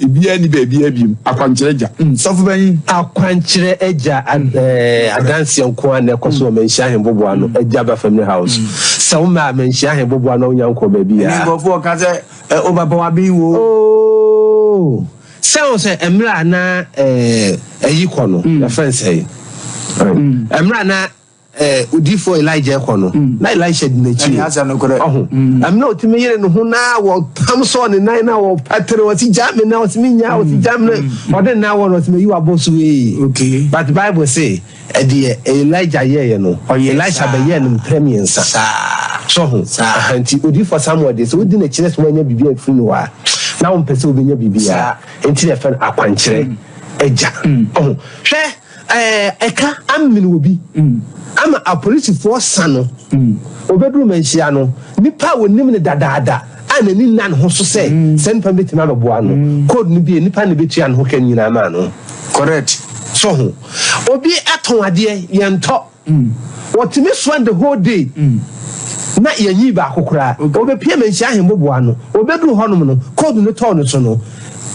ebiara ni baabiara biem akwankyerɛ agya. Sɔfo bɛnyin. Akwankyerɛ agya adanseɛ nko ara na ɛkɔ so wɔ Manhyia Ahemboboa no Agya Ba Family House. Sɛ wo mmaa Manhyia Ahemboboa no a wonya nkɔɔ baabi Ɛne a. nkurɔfoɔ ka sɛ ɛ o papa waben wo. Oh, sɛ wo sɛ mmerɛ a na ɛyi kɔ no, yɛfrɛ no sɛn? Mmerɛ a na odiyifoɔ Elijah rekɔ no, na Elisha di n'akyi. Ɛne asɛm no korɛ. Ɔho. Mmerɛ a ɔtumi yere ne ho na wɔpam sɔɔ ne nan na wɔpatere, ɔsi gyaa me nan, ɔsi me nyaa, ɔsi gyaa me nan. Ɔde ne nan wɔ no, ɔsi meyi w'abɔ so ee. Okay. But Bible se, ɛdeɛ Elijah yɛeɛ no, Ɔyɛɛ Elisha saa. bɛyɛɛ no mprɛ 3. Saa. So ho. Saa. Aha, nti odiyifoɔ Samuel deɛ, sɛ wodi n'akyi na sɛ woannya biribi amfiri ne hɔ a, na wompɛ sɛ wobɛnya biribiara. Nti na yɛfrɛ no akwankyerɛ agya. Ɔho. Hwɛ, ɛɛ, ɛka amene obi ama apolisifoɔ sa no. Ɔbɛduru manhyia no, nipa a wɔnim no dadaada a n'ani nna ne ho so sɛ saa nipa no bɛtumi abɛboa no, code no bie, nipa no na ɛbɛtua ne ho ka no nyinaa maa no. Correct. So ho. Obi tɔn adeɛ, yɛntɔ. Wɔtumi soa the whole day na yɛnyii baako koraa. Ɔbɛpue Manhyia Ahemboboa no, ɔbɛduru hɔnom no, code no tɔɔ no so no,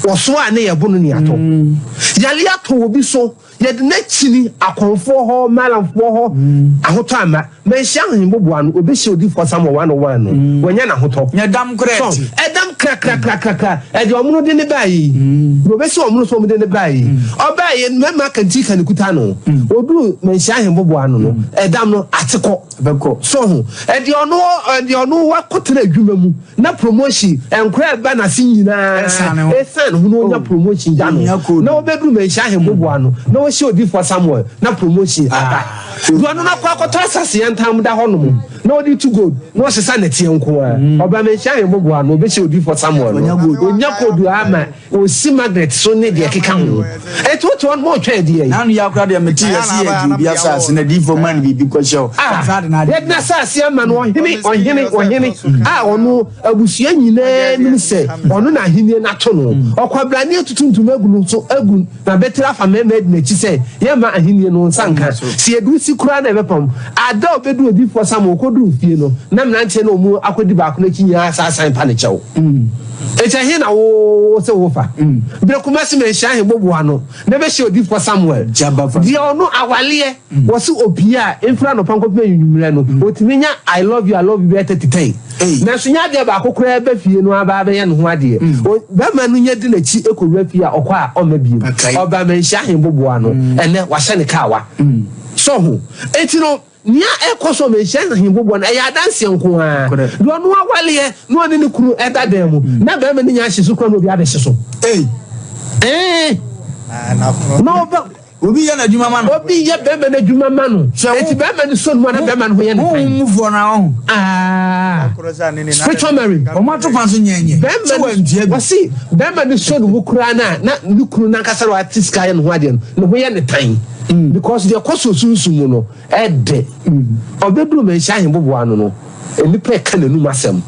wɔsoaa ne yɛbo no ne yɛatɔ. Yareɛ atɔ obi so, yɛde no akyini akɔmfoɔ hɔ, malamfoɔ hɔ, ahotɔ amma. Manhyia Ahemboboa no, ɔbɛhyia Odiyifoɔ Samuel one on one no, wanya n'ahotɔ. Nyɛ dam koraa So, ɛte. ɛdam krakrakrakrakra, ɛdeɛ wɔn no de ne baeɛ yi, deɛ ɔbɛsi wɔn no so wɔn de ne baeɛ yi, ɔbaeɛ yi, mmarima akantinka ne kuta no, ɔduru Manhyia Ahemboboa ano no, ɛdam no ate kɔ. Ɛbɛkɔ. So ho, ɛdeɛ ɔno, ɛdeɛ ɔno wakɔtena adwuma mu, na promotion, nkora ɛba n'ase nyinaa, Ɛsan ne ho. ɛsan ne ho na ɔnya promotion da no, Ɔnya code. na ɔbɛduru Ɔbɛduru Manhyia Ahemboboa ano na ɔhyia Odiyifoɔ Samuel na promotion aba. Deɛ ɔno no akɔ akɔtɔ asase yantam da hɔnom na ɔde tu gold na ɔsesa nɛteɛ nko ara. Ɔba Manhyia Ahemboboa ano ɔbɛhyia Odiyifoɔ Samuel no, ɔnya gold ara ma Ɔsi magnet so ne deɛ ɛkeka ho. Enti wote hɔ no ma ɔtwɛn deɛ yi. Nanu ya kora deɛ mete yɛ se yɛ gye obi asase na diifoɔ ma no biribi kɔhyɛ hɔ. Ah, yɛde n'asase ama no ɔhene, ɔhene, ɔhene a ɔno abusua nyinaa nim sɛ ɔno na ahennie no ato no. Ɔkwabrane atutu ntoma agu no so agu n'abatiri afa mmarima adi n'akyi sɛ yɛmma ahennie no nsa nka. Sɛ yɛde wo si koraa na ɛbɛpam. Ada a ɔbɛduru odiyifoɔ Samuel kɔduruu fie no, na mmeranteɛ no a wɔakɔdi baako no akyi nyinaa asan asan pa no kyɛw. Enti ɛhe na wo se wofa? Berɛ Kumasi manhyia ahemmoboa ano na bɛhyia odiyifoɔ Samuel. Deɛ ɔno awaleɛ wɔse opie a mfiri anɔpa nkɔpem anwummerɛ no ɔtumi nya I love you I love you bɛyɛ 30 tɛn. Nanso nyɛ adeɛ baako koraa ba fie no aba abɛyɛ ne ho adeɛ. Bɛrima no nya di n'akyi kɔwura fie a ɔkɔ a ɔmma bio. Ɔbaa manhyia ahemboboa ano ɛnnɛ wahyɛ ne kaawa. So ho? Enti no Nea ɛrekɔ so wɔ Manhyia Ahemboboa no, ɛyɛ adanseɛ nko ara. Deɛ ɔno awaleɛ na ɔne ne kunu da dan mu, na barima no nya ahye so koraa na obi abɛhye so. Ee. Na ɔba. Obi yɛ n'adwuma ma no. Obi yɛ barima no adwuma ma no. Eti barima no sɔ ne mu a na barima no ho yɛ ne tan. Honhom mufoɔ no ara ɔho. Ah. Spiritual marriage. Wɔn ato kwan so nyɛnyɛ. Barima no, wɔsi barima no sɔ ne mu koraa na na ne kunu n'ankasa na wate sika ayɛ ne ho adeɛ no, ne ho yɛ ne tan. Because deɛ ɛkɔ so sunsum mu no. Ɛdɛ. Ɔbɛduru Manhyia Ahemboboa ano no, nnipa reka n'anum asɛm.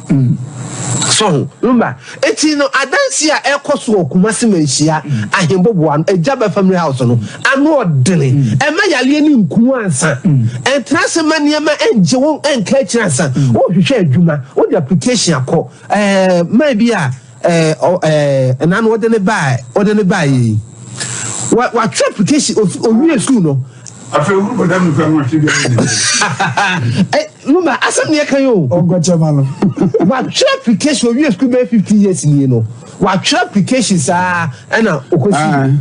So ho? Remember? Enti no, adanse a ɛrekɔ so wɔ Kumasi Manhyia Ahemboboa ano, Agyaba Family House no, ano ɔdene. Ɛmma yareɛ no nku wo ansa. Ɛntena ase mma nneɛma nngye wo nka akyiri ansa. Worehwehwɛ adwuma, wode application akɔ. Ɛɛ, man bi a ɛɛ ɔ ɛɛ ɛna no wɔde ne baa wɔde ne baa yi wa watwerɛ application ofi owie sukuu no. Afei wuru bɔ dam nfa mu ahwɛ bi ayɛ ne ɛ numa asɛm ni ɛka yi o. Ɔnkɔkyɛ ma no. Watwerɛ application owie sukuu bɛyɛ 50 years nie no watwerɛ application saa ɛna okosi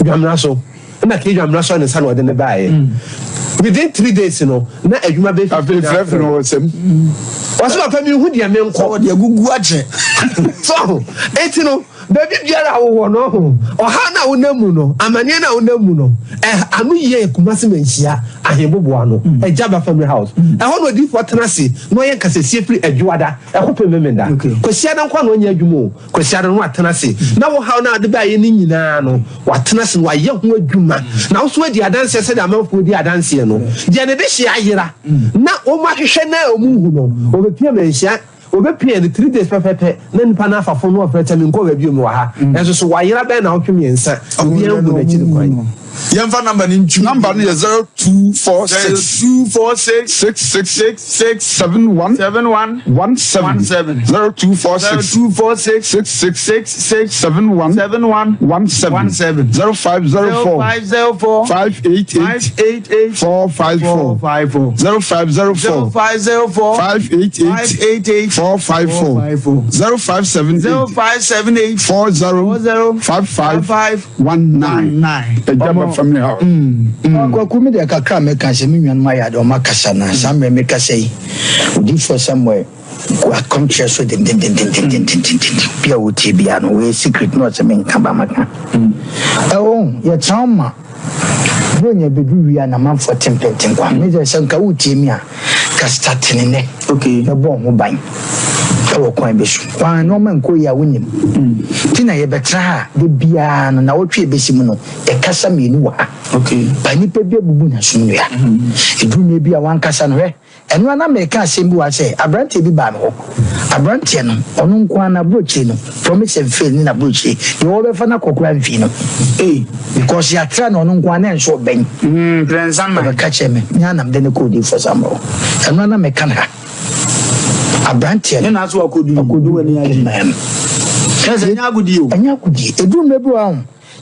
dwamena so. Ɛna Kay Dwamena sɔɔ ne nsa na ɔde no baeɛ. Within 3 days no, na adwuma bɛyɛ Afei 15 frɛfrɛ no wɔ nsam. Ɔsɛ papa mi hu deɛ menkɔ. Sɛ wɔde agugu akyɛ. So ho, eti no, baabi biara a wowɔ no ho, ɔhaw no a wonam mu no, amanneɛ no a wonam mu no, ɛ, ano yie yɛ Kumasi Manhyia Ahemboboa no, Agyaba Family House. Ɛhɔ na odiyifoɔ tena ase na ɔyɛ nkasasie firi Adwoada ɛkɔpem Memenda. Kwasiada nko ara na ɔnyɛ adwuma o. Kwasiada no watena ase na wo haw no a wode baeɛ no nyinaa no, watena ase na wayɛ ho adwuma. Na wo nso woadi adanseɛ sɛdeɛ amanfoɔ di adanseɛ no. Deɛ ne dehyeɛ ayera na wɔahwehwɛ no a wɔnhu no, wɔbɛpia manhyia, wɔbɛpia no 3 days pɛpɛpɛ na nipa no afa fon na wafrɛ sɛ menkɔ baabi o, mewɔ ha. Nanso so wayera bɛyɛ nnawɔtwe mmiɛnsa, obiara nhu n'akyiri kwan. Yɛmfa number no ntwi. Number no yɛ 0246. 0246. 66. 66. 71. 71. 17. 17. 0246. 0246. 66. 66. 71. 71. 17. 17. 0504. 0504. 588. 588. 454. 454. 0504. 0504. 588. 588. 454. 454. 0578. 0578. 40. 40. 55. 55. 19 Agya ba family house. Kwaku me deɛ kakra a mɛka sɛ me nuanom ayɛ ade wɔn akasa na saa mmerɛ mekasa yi odiyifoɔ Samuel gu akɔmkyerɛ so dendendendendendendenden bi a wotie biara no wɔyɛ secret na ɔsɛ menka ba maka ɛwɔ yɛtena wo ma Buronya bɛdu wie a na manfoɔ te mpɛnten kwa me deɛ sɛ nka wotie mi a ka start ne nɛ na bɔ ho ban ɛwɔ kwan bi so kwan nneɛma nkɔ yie a wonim nti na yɛbɛtena ha da biara no na wɔtwe yɛbɛsi mu no yɛkasa mmienu wɔ ha ba nipa bi abubu n'asom nnua ɛduru mmerɛ bi a wankasa no hwɛ ɛno a na meka asɛm bi wɔ ha sɛ aberanteɛ bi baa me hɔ aberanteɛ no ɔno nko ara n'aburokyire no promise and fail ne n'aburokyire deɛ wɔbɛfa no akɔ koraa mfii no because yɛatra na ɔno nko ara na ɛnso ɔbɛn ɔbɛka kyerɛ me me anam de ne kɔɔ odiyifoɔ Samuel ɛno a na meka no ha aberanteɛ no akɔdu man mu ɛnyɛ agodie o ɛnyɛ agodie ɛduru mmerɛ bi wɔ hɔ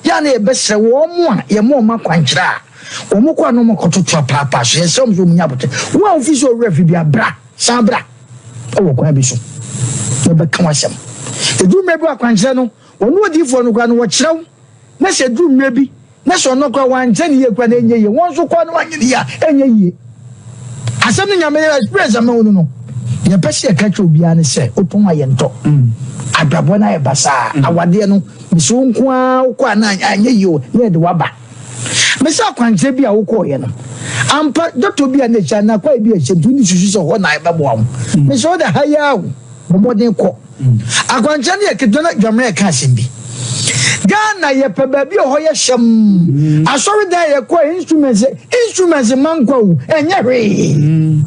yɛ a na yɛbɛsrɛ wɔn mo a yɛma wɔn akwankyerɛ a wɔn kɔ a na wɔn akɔtoto apaapaa so yɛsrɛ wɔn sɛ wɔn nya abotire wo a wofi sɛ owura fi bi abra san bra ɛwɔ kwan bi so na bɛka w'asɛm ɛduru mmerɛ bi wɔ akwankyerɛ no wɔn odiifoɔ no koraa no wɔkyerɛ wo na sɛ ɛduru mmerɛ bi na sɛ ɔno koraa wankyɛ ne yie koraa na ɛnyɛ yie wɔn nso koraa no wanyɛ ne yie a ɛnyɛ yie asɛm no nyame experience ama wo no no. Deɛ yɛpɛ sɛ yɛka kyerɛ obiara ne sɛ, wotɔn a yɛntɔ. Abrabɔ no ayɛ basaa. Awadeɛ no, mese wo nko ara wokɔ a na anyɛ yie o, na yɛde wo aba. Mese akwankyerɛ bi a wokɔeɛ no, ampa dɔtɔ bi a na ɛhyɛ anaa kwaeɛ bi a ɛhyɛ nti wone susu sɛ hɔ na ɛbɛboa wo. Mese wo de ha yi ara o, bɔ mmɔden kɔ. Akwankyerɛ no yɛ ketewa na Dwamena ɛka asɛm bi. Ghana yɛpɛ baabi a hɔ yɛ hyɛmm. Asɔredan a yɛkɔ instruments instruments mma nkwa o, ɛnyɛ hwee.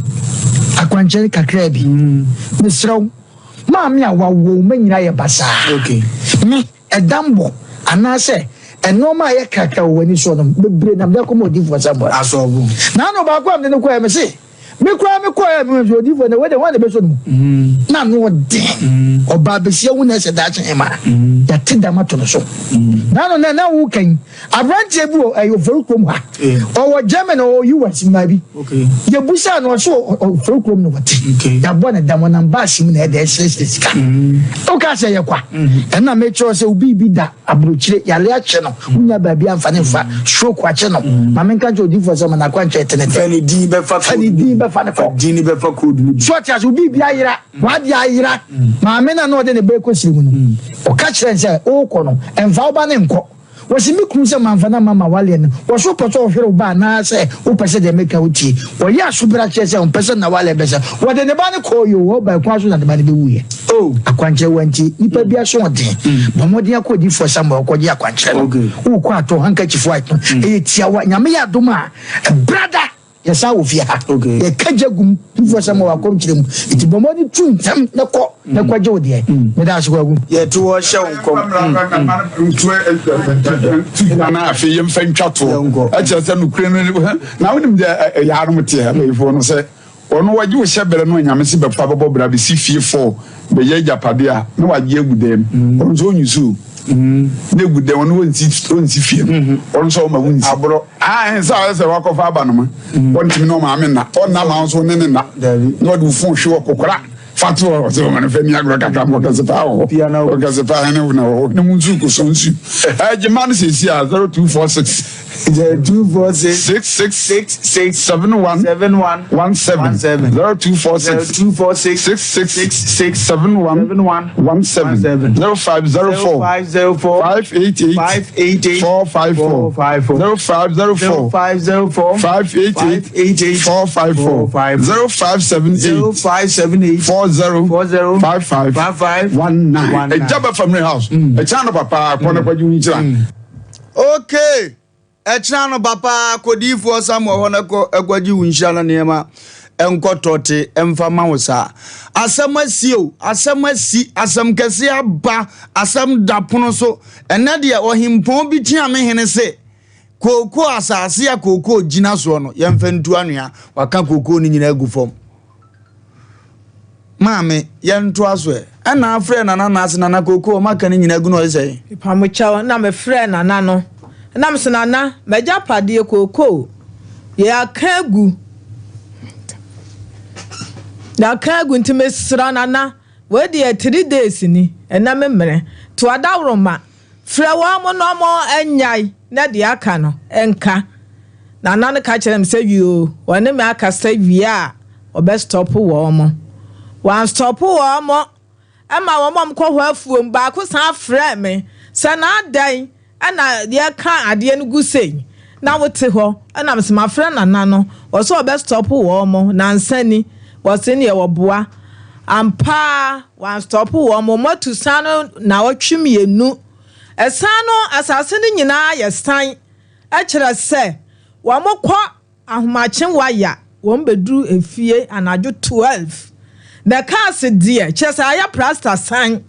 Akwankyerɛ kakraa bi. Mesrɛ wo, maame a wawo wo mma nyinaa yɛ basaa. Me, ɛdambɔ anaasɛ nneɛma a ɛyɛ krakra wɔ w'ani soɔ no, bebree na mede akɔma odiyifoɔ Samuel. Na ano baako a mede no kɔeɛ, mese, Me koraa me kɔɛ me sɛ odiifoɔ na wei de hwan na ɛbɛsɔ no mu mm. na ano ɔden mm. ɔbaa besia wu na ɛsɛ daakye hema mm. yɛate dam ato no so na ano na na wo kan aberanteɛ bi wɔ ɛyɛ ofori kurom ha eh. ɔwɔ Germany ɔwɔ US mmaa bi yɛbusa no ɔso ofori kurom na wɔte yɛabɔ ne dam ɔnam baasi mu na ɛde ɛsrɛsrɛ sika woka sɛ yɛ kwa ɛna mekyerɛ sɛ obi bi da Aburokyire, yare akye no, wonnya baabi amfa no mfa, stroke akye no. Ma menka nkyerɛ odiyifoɔ sɛ ma n'akwankyerɛ tenetene. Fa ne din bɛfa Fa ne din bɛfa no kɔ. Fa din no bɛfa code no bi. So ɔte ase? Wo biribi ayera, w'adeɛ ayera. Maame no a na ɔde ne ba rekɔ siri mu no, ɔka kyerɛɛ no sɛ, worekɔ no, mfa wo ba no nkɔ. Wɔse me kunu sɛ mamfa no amma m'awaleɛ no, wɔse wopɛ sɛ ɔhwere wo ba anaasɛ wopɛ sɛ deɛ meka wotie? Ɔyɛɛ asobra kyerɛ sɛ ɔmpɛ sɛ n'awaleɛ bɛsɛ. Wɔde ne ba no kɔɔ yoo, ɔbaa kwan so na ne ba no bɛwuiɛ. Akwankyerɛ wa nti, nipa bi asoɔden. Bɔ mmɔden akɔ odiyifoɔ Samuel hɔ kɔgye akwankyerɛ no. Wokɔ a, tɔ handkerchief white no. Ɛyɛ tiawa. Nyame yɛ adom a, brada, yɛsan wɔ fie ha. Yɛka gya gu mu. Odiyifoɔ Samuel wɔ akɔmkyerɛ mu. Nti bɔ mmɔden tu ntɛm na kɔ na kɔgye wo deɛ. Meda ase Kwaku. Yɛto hɔ hyɛ wo nkɔm. Na afei yɛmfa ntwa toɔ. Ɛkyerɛ sɛ nokorɛ no na wonim deɛ ɛyɛ anom teɛ abayifoɔ no sɛ Ɔno wagye wo hyɛbrɛ no anyame se bɛfa bɛbɔ bra bɛsi fie fɔɔ bɛyɛ agyapade a na wagye agu dɛm ɔno nso ɔnyi so na egu dɛm ɔno ɔnsi ɔnsi fie no ɔno nso ɔma wonsi aborɔ ahe sɛ ɔyɛ sɛ wakɔfa aba no ma ɔntumi ne ɔmaame nna ɔnna ma nso ne ne nna na ɔde wo fon hwe wɔ kokora fa to hɔ sɛ ɔma no fɛ ni agorɔ kakra ma ɔkɛse paa wɔ hɔ ɔkɛse paa hene na wɔ hɔ ne mu nso kosɔ nsu ɛgye ma no sɛsi a 0246 0246 66 66 71 71 17 17 0246 0246 66 66 71 71 17 0504 0504 588 588 454 454 0504 0504 588 588 454 454 0578 0578 40 40 55 55 19 Ɛgya ba family house ɛkyɛn no papa kɔ na kɔgye wo nhyira. Okay! Ɛkyena anɔpa paa, kɔ diyifoɔ Samuel hɔ na kɔ kɔgye wo nhyira na nneɛma nkɔ tɔte mfa ma wo saa. Asɛm asi o, asɛm asi, asɛm kɛse aba, asɛm da pono so. Ɛnɛ deɛ ɔhempɔn bi tea me hene se, kookoo asase a kookoo gyina soɔ no, yɛmfa ntu anwea. Waka kookoo no nyinaa agu fam. Maame, yɛntoa so ɛ. Ɛna afrɛ Nana na ase Nana Koko, ɔma ka ne nyinaa gu na ɔyɛ sɛn? Mepamokyɛw, na mefrɛɛ Nana no, na mese, Nana, m'agyapadeɛ kookoo, yɛaka agu, yɛaka agu, nti mesrɛ Nana, wei deɛ 3 days ni, ɛnɛ memmerɛ, to adaworoma, frɛ wɔn na wɔn nnyae na deɛ aka no nka. Nana no ka kyerɛɛ me sɛ yoo, wɔne me akasa wie a wɔbɛstɔpo wɔn. Wɔanstɔpo wɔn ma wɔn a wɔkɔ hɔ afuom baako san frɛɛ me sɛ na adɛn na yɛka adeɛ no gu sei na wote hɔ na mese mafrɛ Nana no wɔsɛ wɔbɛstɔpo wɔn nansa ni wɔse neɛ wɔboa ampa ara wɔanstɔpo wɔn wɔatu san no naawɔtwe mmienu ɛsan no asase no nyinaa yɛ san Ɛkyerɛ sɛ wɔkɔ ahomakye waya wɔn bɛduru efie anadwo 12. Na cars deɛ kyerɛ sɛ ayɛ prasta san.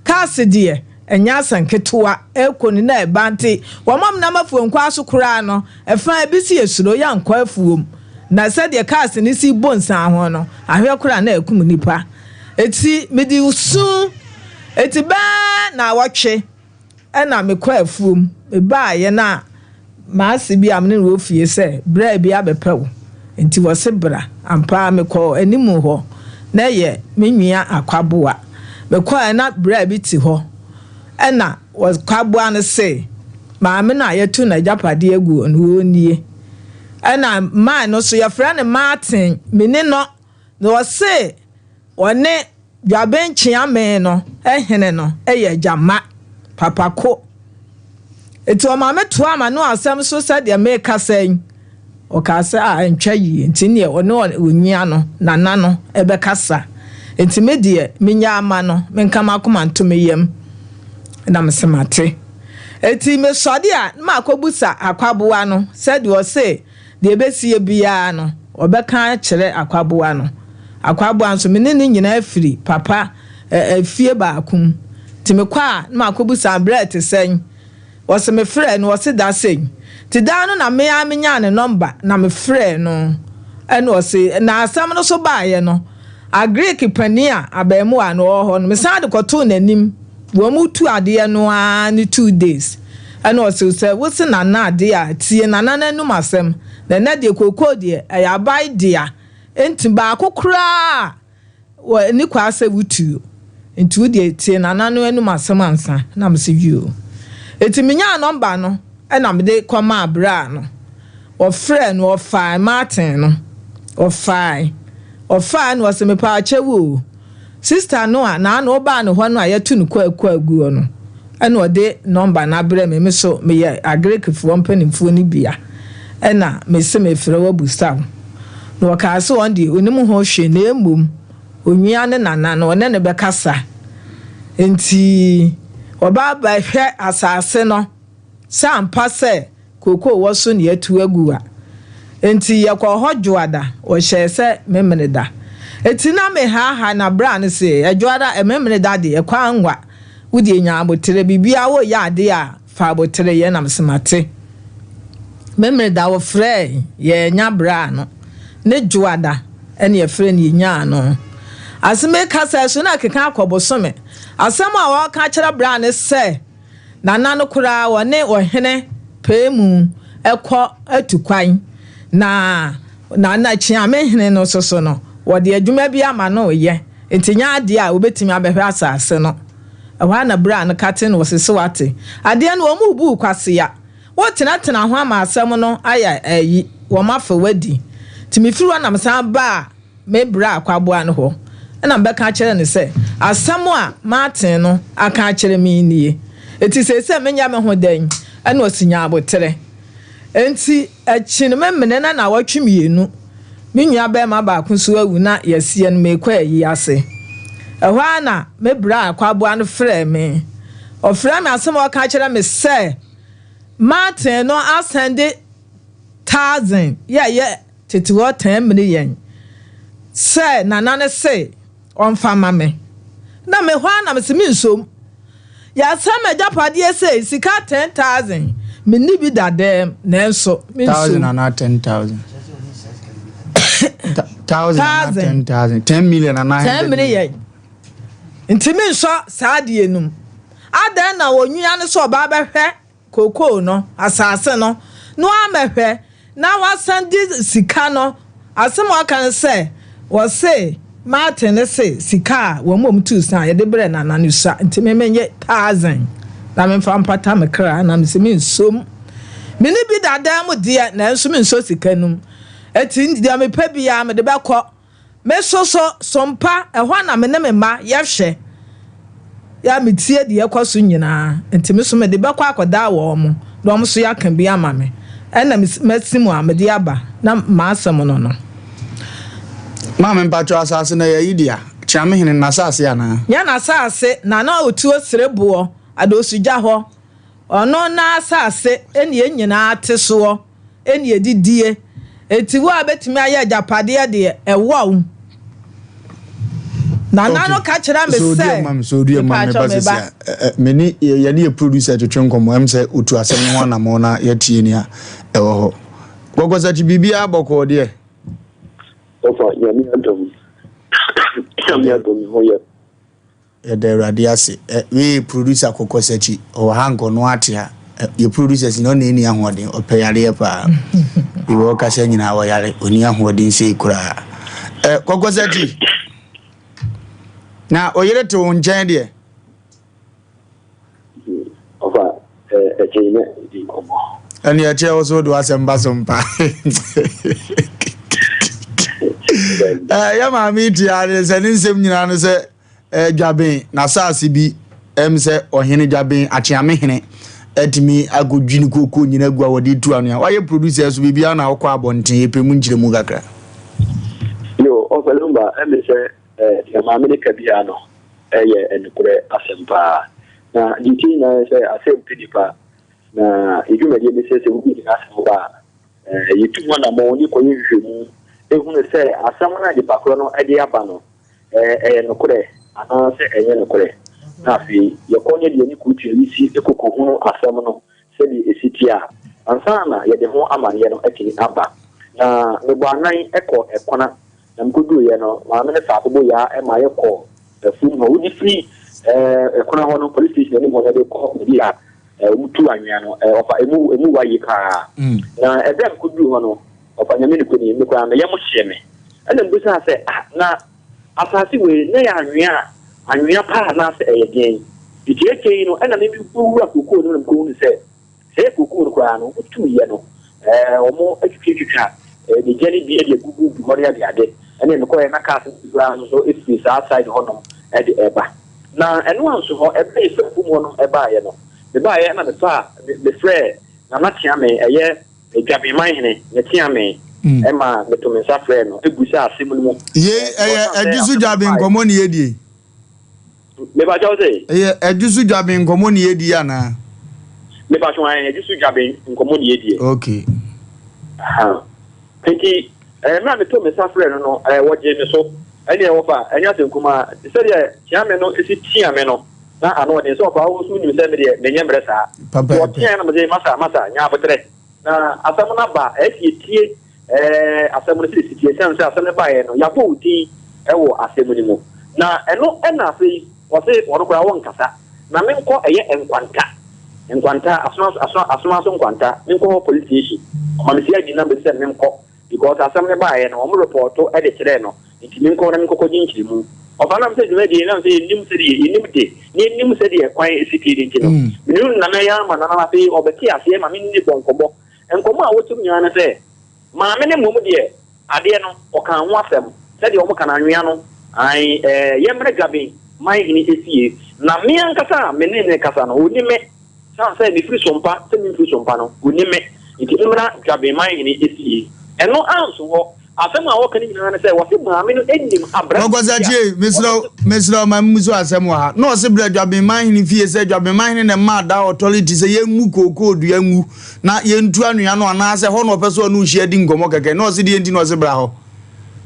Cars deɛ ɛnyɛ asɛm ketewa ɛkɔ ni na ɛba nti wɔn a wɔnam afuom kwan so koraa no ɛfa ebi si yɛsuro yɛnkɔ afuom na sɛdeɛ cars no si bɔ nsan ho no ahwɛ koraa na ɛkum nipa. Eti mede su eti bɛɛ naawɔtwe. Ɛna mekɔɔ afuom. Mebaeɛ na m'ase bi a me ne no wɔ fie sɛ, Bra bi abɛpɛ wo, nti wɔse bra. Ampa ara mekɔɔ animu hɔ, na ɛyɛ me nua Akwaboa. Mekɔeɛ na bra bi te hɔ, ɛna Kwaboa no se, Maame no a yɛatu n'agyapadeɛ aguo no, ɔnie. Ɛna man no nso yɛfrɛ no Martin, meni no. Na ɔse. ɔne Dwaben Kyeame no hene no yɛ agya mma, papa ko. Enti ɔma me toaa m'ano asɛm so sɛdeɛ merekasa yi. Ɔkaa sɛ, Ah, ɛntwa yie, nti neɛ ɔne onyia no, Nana no, bɛkasa. Enti me deɛ, mennyaa mma no, menka m'akoma nto me yam. Na mese mate. Enti mesɔre a, na makɔbusa akwaboa no sɛdeɛ ɔse Deɛ ɛbɛsie biara no, ɔbɛka akyerɛ akwaboa no. Akwaboa nso, me ne no nyinaa firi papa fie baako mu. Nti mekɔ a, na makɔbisa no, berɛ te sɛn? Ɔse mefrɛɛ no, ɔse da sei. Nti da no na me ara menyaa ne nɔmba na mefrɛɛ no. Ɛna ɔse, na asɛm no nso baeɛ no, Agric panin a abarimaa no ɔwɔ hɔ no, mesan de kɔtoo n'anim. Wɔn tu adeɛ no ara ne 2 days. Ɛna ɔse sɛ wose Nana adeɛ a, tie Nana n'anum asɛm. Na ɛnɛ deɛ kookoo deɛ, ɛyɛ aban dea. Enti baako koraa wɔ ani kwaa sɛ wotuo. Nti wo deɛ tie Nana no anum asɛm ansa. Na mese yoo. Enti menyaa nɔmba no ɛna mede kɔmaa braa no. Ɔfrɛɛ no, ɔfae Martin no. Ɔfae. Ɔfae na ɔse mepaakyɛw o. Sister no a naano ɔbaa ne hɔ no a yɛto no kwaku aguo no ɛna ɔde nɔmba no abrɛ me, me so meyɛ Agrekefoɔ mpanimfoɔ no bia ɛna mese mefrɛ wo abusa wo. Na ɔkaa sɛ ɔno deɛ ɔnim ho hwee na mmom onua ne nana no ɔne no bɛkasa nti ɔba abɛhwɛ asase no sɛ ampa sɛ kookoo wɔ so na yɛatu agu a. Enti yɛkɔɔ hɔ Dwoada, wɔhyɛɛ sɛ Memeneda. Enti na mehaahaa na bra no se, Ɛdwoada, Memeneda deɛ, kɔ anwa, wo deɛ nya aboterɛ, biribiara woreyɛ adeɛ a, fa aboterɛ yɛ, na mese mate. Memeneda wɔfrɛɛ yɛannya bra no, ne Dwoada ɛne yɛfrɛɛ no yɛnyaa no. Asem yi kasa so na ɛkeka akɔ bosome. Asɛm a wɔreka akyerɛ bra no sɛ, Nana no koraa ɔne ɔhene paemu kɔ atu kwan, na Nana Kyeamehene no nso so no, wɔde adwuma bi ama no reyɛ, nti nyɛ adeɛ a ɔbɛtumi abɛhwɛ asase no. Ɛhɔ ara na bra no kate no, ɔse so wate? Adeɛ no wɔn rebu wo kwasea, wotenatena ho ama asɛm no ayɛ ayi, wɔn afa wo adi. Nti mefiri hɔ na mesan baa Me bra akwaboa no hɔ, ɛnna mebɛka akyerɛ no sɛ, 'Asɛm a Martin no aka akyerɛ me yi nie. Enti seesei menyɛ me ho dɛn? Ɛnna ɔse, Nya aboterɛ. Enti akyi no, memene na nnawɔtwe mmienu, me nuabarima baako nso awu na yɛasie no, merekɔ ayi ase. Ɛhɔ ara na me bra akwaboa no frɛɛ me. Ɔfrɛɛ me, asɛm a ɔka kyerɛ me sɛ, Martin no asɛnde thousand yɛ ɛyɛ Tete hɔ taa mini yɛn sɛ Nana no se ɔmfa mma me. Na me hɔ ara na mese mensom. Yɛasɛe m'agyapadeɛ sei, sika 10,000, menni bi da dɛm, nanso mensom. Thousand anaa 10,000? Thousand anaa 10,000? 10 million anaa 100 million? 10 million. Nti mensɔ saa adeɛ no mu. Adɛn na onua no sɛ ɔba abɛhwɛ kookoo no, asase no, na wammɛhwɛ, na wasan de sika no, asɛm a ɔka ne sɛ, wɔse Martin no se sika a wɔn a wɔtuu san yɛde brɛɛ Nana no sua, nti me menye thousand na memfa mpata me kra, na mese mensom. Me ne bi da dan mu deɛ, nanso mensɔ sika no mu. Enti deɛ mepɛ biara mede bɛkɔ. Me nso so, sompa, ɛhɔ na me ne me mma yɛhwɛ, yɛ a metie deɛ ɛkɔ so nyinaa, nti me nso mede bɛkɔ akɔdaa wɔn, na wɔn nso yɛaka bi ama me, ɛna masi mu a mede aba, na m'asɛm no no. Maame mpakyɛw asase no ɛyɛ ayi dea? Kyeamehene no n'asase anaa? Nyɛ n'asase, na na ɔtuo sereboɔ, Adosugya hɔ, ɔno n'asase ɛna yɛn nyinaa te soɔ. ɛne adidie. Enti wo a bɛtumi ayɛ agyapadeɛ deɛ, ɛwɔ wo. Nana no ka kyerɛ me sɛ, mepaakyɛw me ba. Me ne yɛne yɛ producer twetwe nkɔmmɔ, ɛm sɛ otu asɛm no ho anammɔn na yɛatie nea ɛwɔ hɔ. Kɔkɔsakyi biribiara bɔkɔɔ deɛ? Ɔfa, Nyame adom, Nyame adom me ho yɛ. Yɛda Awurade ase. Ɛ, wei yɛ producer Kɔkɔsakyi. Ɔwɔ ha nka ɔno ate ha. Ɛ, yɛ producers nyinaa ɔna ɛnni ahoɔden. Ɔpɛ yareɛ paa. Wei ɔkasa nyinaa ɔyare. Ɔnni ahoɔden sei koraa. Ɛ, Kɔkɔsakyi. Na oyere te wo nkyɛn deɛ? Ɔfa, ɛ, ɛkyɛ yi na ɛdi nkɔmmɔ. Ɛne ɛkyɛ wo so wode w'asɛm ba so mpa. Eh, yɛ maame tia ne sɛ ne nsɛm nyinaa no sɛ eh, dwaben n'asase bi ɛm sɛ ɔhene dwaben akyeame hene atumi akɔdwi ne kooko nyina agu a wɔde tu ano a wayɛ producer so biribiara na wokɔ abɔnten yɛpɛ mu nkyerɛmu kakra. Yo, Ɔfa Lumba, ɛme sɛ eh, deɛ maame no ka biara no ɛyɛ nokorɛ asɛm paa. Na deɛ ɛtie nyinaa ne sɛ asɛm pɛ nipa. Na yɛ dwumadie ne sɛ sɛ obi de n'asɛm ba a, yɛtu ho anammɔn ne kɔyɛ nhwehwɛmu hunu sɛ asɛm no a nipa korɔ no de aba no, ɛyɛ nokorɛ anaasɛ ɛnyɛ nokorɛ. Na afei yɛkɔ ne deɛ ne kɔtua yi si kɔkɔhunu asɛm no sɛdeɛ ɛsi teɛ a, ansa na yɛde ho amaneɛ no atumi aba. Na mebɔ anan kɔ ɛkona Na mekoduruiɛ no, maame no faa aboboyaa ma yɛkɔɔ afuom hɔ. Wode firi ɛkono hɔ no, police station anim hɔ no de kɔ baabi a wɔtu anwea no, ɔfa emu emu wa yie paa. Na ɛberɛ a mekoduruu hɔ no, ɔfa Nyame nokorɛ ni, me koraa me yam hyee me. Ɛna mebisaa sɛ, ah, na asase wei na ɛyɛ anwea a, anwea paa anaasɛ ɛyɛ deɛn? Nti akyire yi no, ɛna me mekɔwura kokoo no mu na mekɔhunu sɛ Sɛ kookoo no koraa no, wotuiɛ no, wɔatwitwatwitwa ne gya no bi de agugu gu hɔ ne adeade. Ɛnna mekɔeɛ na cars no bi koraa nso so firi saa side hɔnom de reba. Na ɛno anso hɔ, ɛberɛ a yɛfiri afuom hɔnom baeɛ no, mebaeɛ na mefaa, mefrɛɛ Nana Kyeame, ɛyɛ Dwabenman hene, ne Kyeame, ma meto me nsa frɛɛ no bisaa asɛm no mu. Yei ɛyɛ Adwo so Dwaben nkɔmmɔ ne yɛdie? Mepa kyɛw se. Ɛyɛ ɛdwo so dwaben nkɔmɔ ne yɛdi anaa? Mepa kyɛw ɛyɛ ɛdwo so dwaben nkɔmɔ ne yɛdi. Okay. Aha. Nti ɛɛ mmerɛ a meto me nsa frɛ no no ɛɛ wɔgyee me so. Ɛne ɛwɔ fa ɛnyɛ asɛm kumaa. Sɛdeɛ Kyeame no si tea me no na ano ɔden sɛ ɔfa wo nso wonim sɛ me deɛ menyɛ mmerɛ saa. Nti ɔteaeɛ na mese masa masa nya aboterɛ na asɛm no aba ɛsɛ yɛtie Ɛɛ, asɛm no sɛdeɛ ɛsi teɛ, ɛsiane sɛ asɛm no baeɛ no, yɛabɔ wo din wɔ asɛm no mu. Na ɛno na afei ɔse ɔno koraa ɔnkasa, na menkɔ ɛyɛ Nkwanta, Nkwanta, Asoma, Asoma, Asoma so Nkwanta, menkɔ hɔ police station. Ɔma me CID number bi sɛ menkɔ, because asɛm no baeɛ no, wɔn repɔɔto de kyerɛɛ no, nti menkɔ na menkɔkɔgye nkyerɛmu. Ɔfa nam sɛ dwumadie nam sɛ yɛnnim sɛdeɛ, yɛnnim de, na yɛnnim sɛdeɛ kwan si teɛ no nti no, mene no nana yi ara ma nana no afei ɔbɛte aseɛ ma me ne no bɔ nkɔmmɔ. Nkɔmmɔ a wotum nyinaa ne sɛ, maame no mmom deɛ, adeɛ no, ɔkaa ho asɛm, sɛdeɛ wɔka no anwea no, ae, ɛɛ, yɛmmrɛ Dwaben man hene efie, na me ankasa a me ne no rekasa no, ɔnni me, sane sɛ mefiri Sompa, sɛ memfiri Sompa no, ɔnni me, nti memmra Dwaben man hene efie. Ɛno anso hɔ. Asɛm a wɔka no nyinaa ne sɛ, wɔse maame no nnim aberanteɛ bi a Kɔkɔsakye, ɔno mesrɛ wo, nso. mesrɛ wo ma mmusu asɛm wɔ ha. Na ɔse brɛ Dwabenman hene fie sɛ Dwabenman hene na ɛmaa daa authority sɛ yɛngu kookoo dua ngu na yɛntu anwea no anaasɛ hɔ na ɔpɛ sɛ ɔne wo hyia di nkɔmmɔ kɛkɛ. Na ɔse deɛ nti na ɔse bra hɔ.